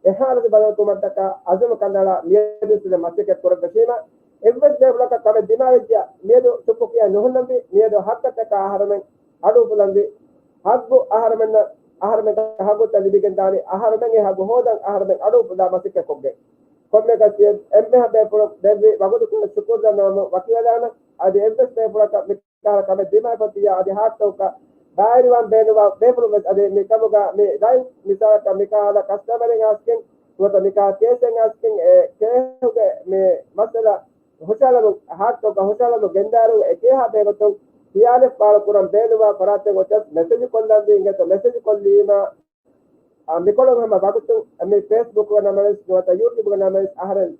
އެ ހާލަތު ބަދަލުކުރުމަށްޓަކާ އަޒުމު ކަނޑައަޅާ މިއަދު ސިލެ މަސައްކަތް ކުރައްވަސީމަ، އެއްވެސް ބޭފުޅަކަށް ކަމެއް ދިމާވެއްޖެޔާ މިއަދު ސުއްކުކިޔާ ނުހުންނަންވީ، މިއަދު ހައްގަށްޓަކާ އަހަރުމެން އަޑު އުފުލަންވީ. ހައްގު އަހަރުމެންނަށް، އަހަރުމެންގެ ހައްގުތައް ލިބިގެން ދާނީ، އަހަރުމެން އެ ހައްގު ހޯދަން އަހަރުމެން އަޑު އުފުލާ މަސައްކަތް ކޮށްގެން. ކޮންމެއަކަސް އެންމެހާ ބޭފުޅުން ދެއްވި ވަގުތުކޮޅަށް ޝުކުރު ދަންނަވަމުން ވަކިވެލާނަން. އަދި އެއްވެސް ބޭފުޅަކަށް މި ކަހަލަ ކަމެއް ދިމާވެފަ ތިޔާ އަދި ހާއްޓޯކަށް ބައިވެރިވާން ބޭނުންވާ ބޭފުޅުން ވެސް އަދި މި ކަމުގަ މި ރައި މިސާލަކަށް މި ކަހަލަ ކަސްޓަމަރެއް އަސްކެން ނުވަތަ މި ކަހަލަ ކޭސެއް އަސްކެން އެ ކޭހުގެ މި މައްސަލަ ހުށަހަޅަމުން ހާއްޓޯކަށް ހުށަހަޅަމުން ގެންދާއިރު އެކޭހާ ބެހޭގޮތުން ހިޔާލެއް ފާޅުކުރަން ބޭނުންވާ ފަރާތެއް އޮތަސް މެސެޖު ކޮށްލަންވީ އިނގޭތޯ މެސެޖު ކޮށްލީމަ އާ، މިކޮޅުން ހަމަ ވަގުތު މި ފޭސްބުކްގަ ނަމަވެސް، ނުވަތަ ޔޫޓިއުބްގަ ނަމަވެސް، އަހަރެން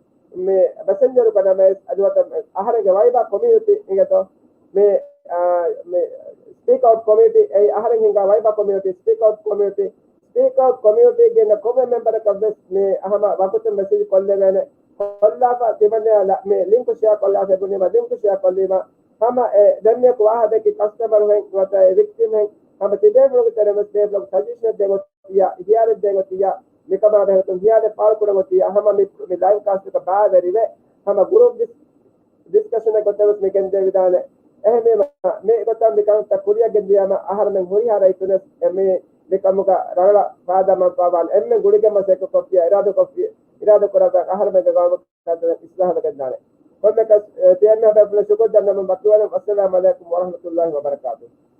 މި މެސެންޖަރުގަ ނަމަވެސް، އަދި ނުވަތަ އަހަރެންގެ ވައިބާ ކޮމިއުނިޓީ އިނގޭތޯ، މި، އާ، މި ސްޕީކް އައުޓް ކޮމިއުނިޓީ، އެއީ އަހަރެން ހިންގާ ވައިބާ ކޮމިއުނިޓީ، ސްޕީކް އައުޓް ކޮމިއުނިޓީ، ސްޕީކް އައުޓް ކޮމިއުނިޓީގެ އިންނަ ކޮންމެ މެމްބަރަކަށް ވެސް މި ހަމަ ވަގުތުން މެސެޖް ކޮށްލެވޭނެ. ކޮށްލާފަ ތިމަންނަޔާ މި ލިންކު ޝެއާ ކޮށްލާފަ ބުނީމަ، ލިންކު ޝެއާ ކޮށްލީމަ، ހަމަ އެ ދެންމެޔަކު ވާހަކަ ދެއްކި ކަސްޓަމަރުހެން ނުވަތަ އެ ވިކްޓިމްހެން ހަމަ ތިބޭފުޅުންގެ ތެރެއިން ވެސް ބޭފުޅަކު ސަޖެޝަނެއް ދޭން އޮތިއްޔާ، ހިޔާލެއް ދޭން އޮތިއްޔާ، މިކަމާ ބެހޭގޮތުން ހިޔާލެއް ފާޅުކުރަން އޮތިއްޔާ، ހަމަ މި، މި ލައިވް ކާސްޓަކަށް ބައިވެރިވެ، ހަމަ ގުރޫޕް ޑިސް-، ޑިސްކަޝަނެއް ގޮތަށް ވެސް މި ގެންދެވިދާނެ. އެހެންވީމަ، މި ގޮތަށް މި ކަންތައް ކުރިއަށް ގެންދިޔާމަ، އަހަރުމެން ހުރިހާ ރައްޔިތުން ވެސް އެ މި، މި ކަމުގަ ރަނގަޅަށް ފާދަ މަންފާވާން އެންމެން ގުޅިގެން މަސައްކަތް ކޮށްފިޔާ، އިރާދަކޮށްފި-، އިރާދަ ކުރައްވާ އަހަރުމެންގެ ގައުމުގެ ކަންތައްތައް އިސްލާހުވެގެންދާނެ. ކޮންމެ ކަސް، އެ، ތިޔަންނަ ބޭފުޅުން ޝުކުރު ދަންނަމުން ބައްކިވަން. އައްސަލާމު ޢަލައިކުމް ވަރަޙްމަތުﷲި ވަބަރަކާތުހު.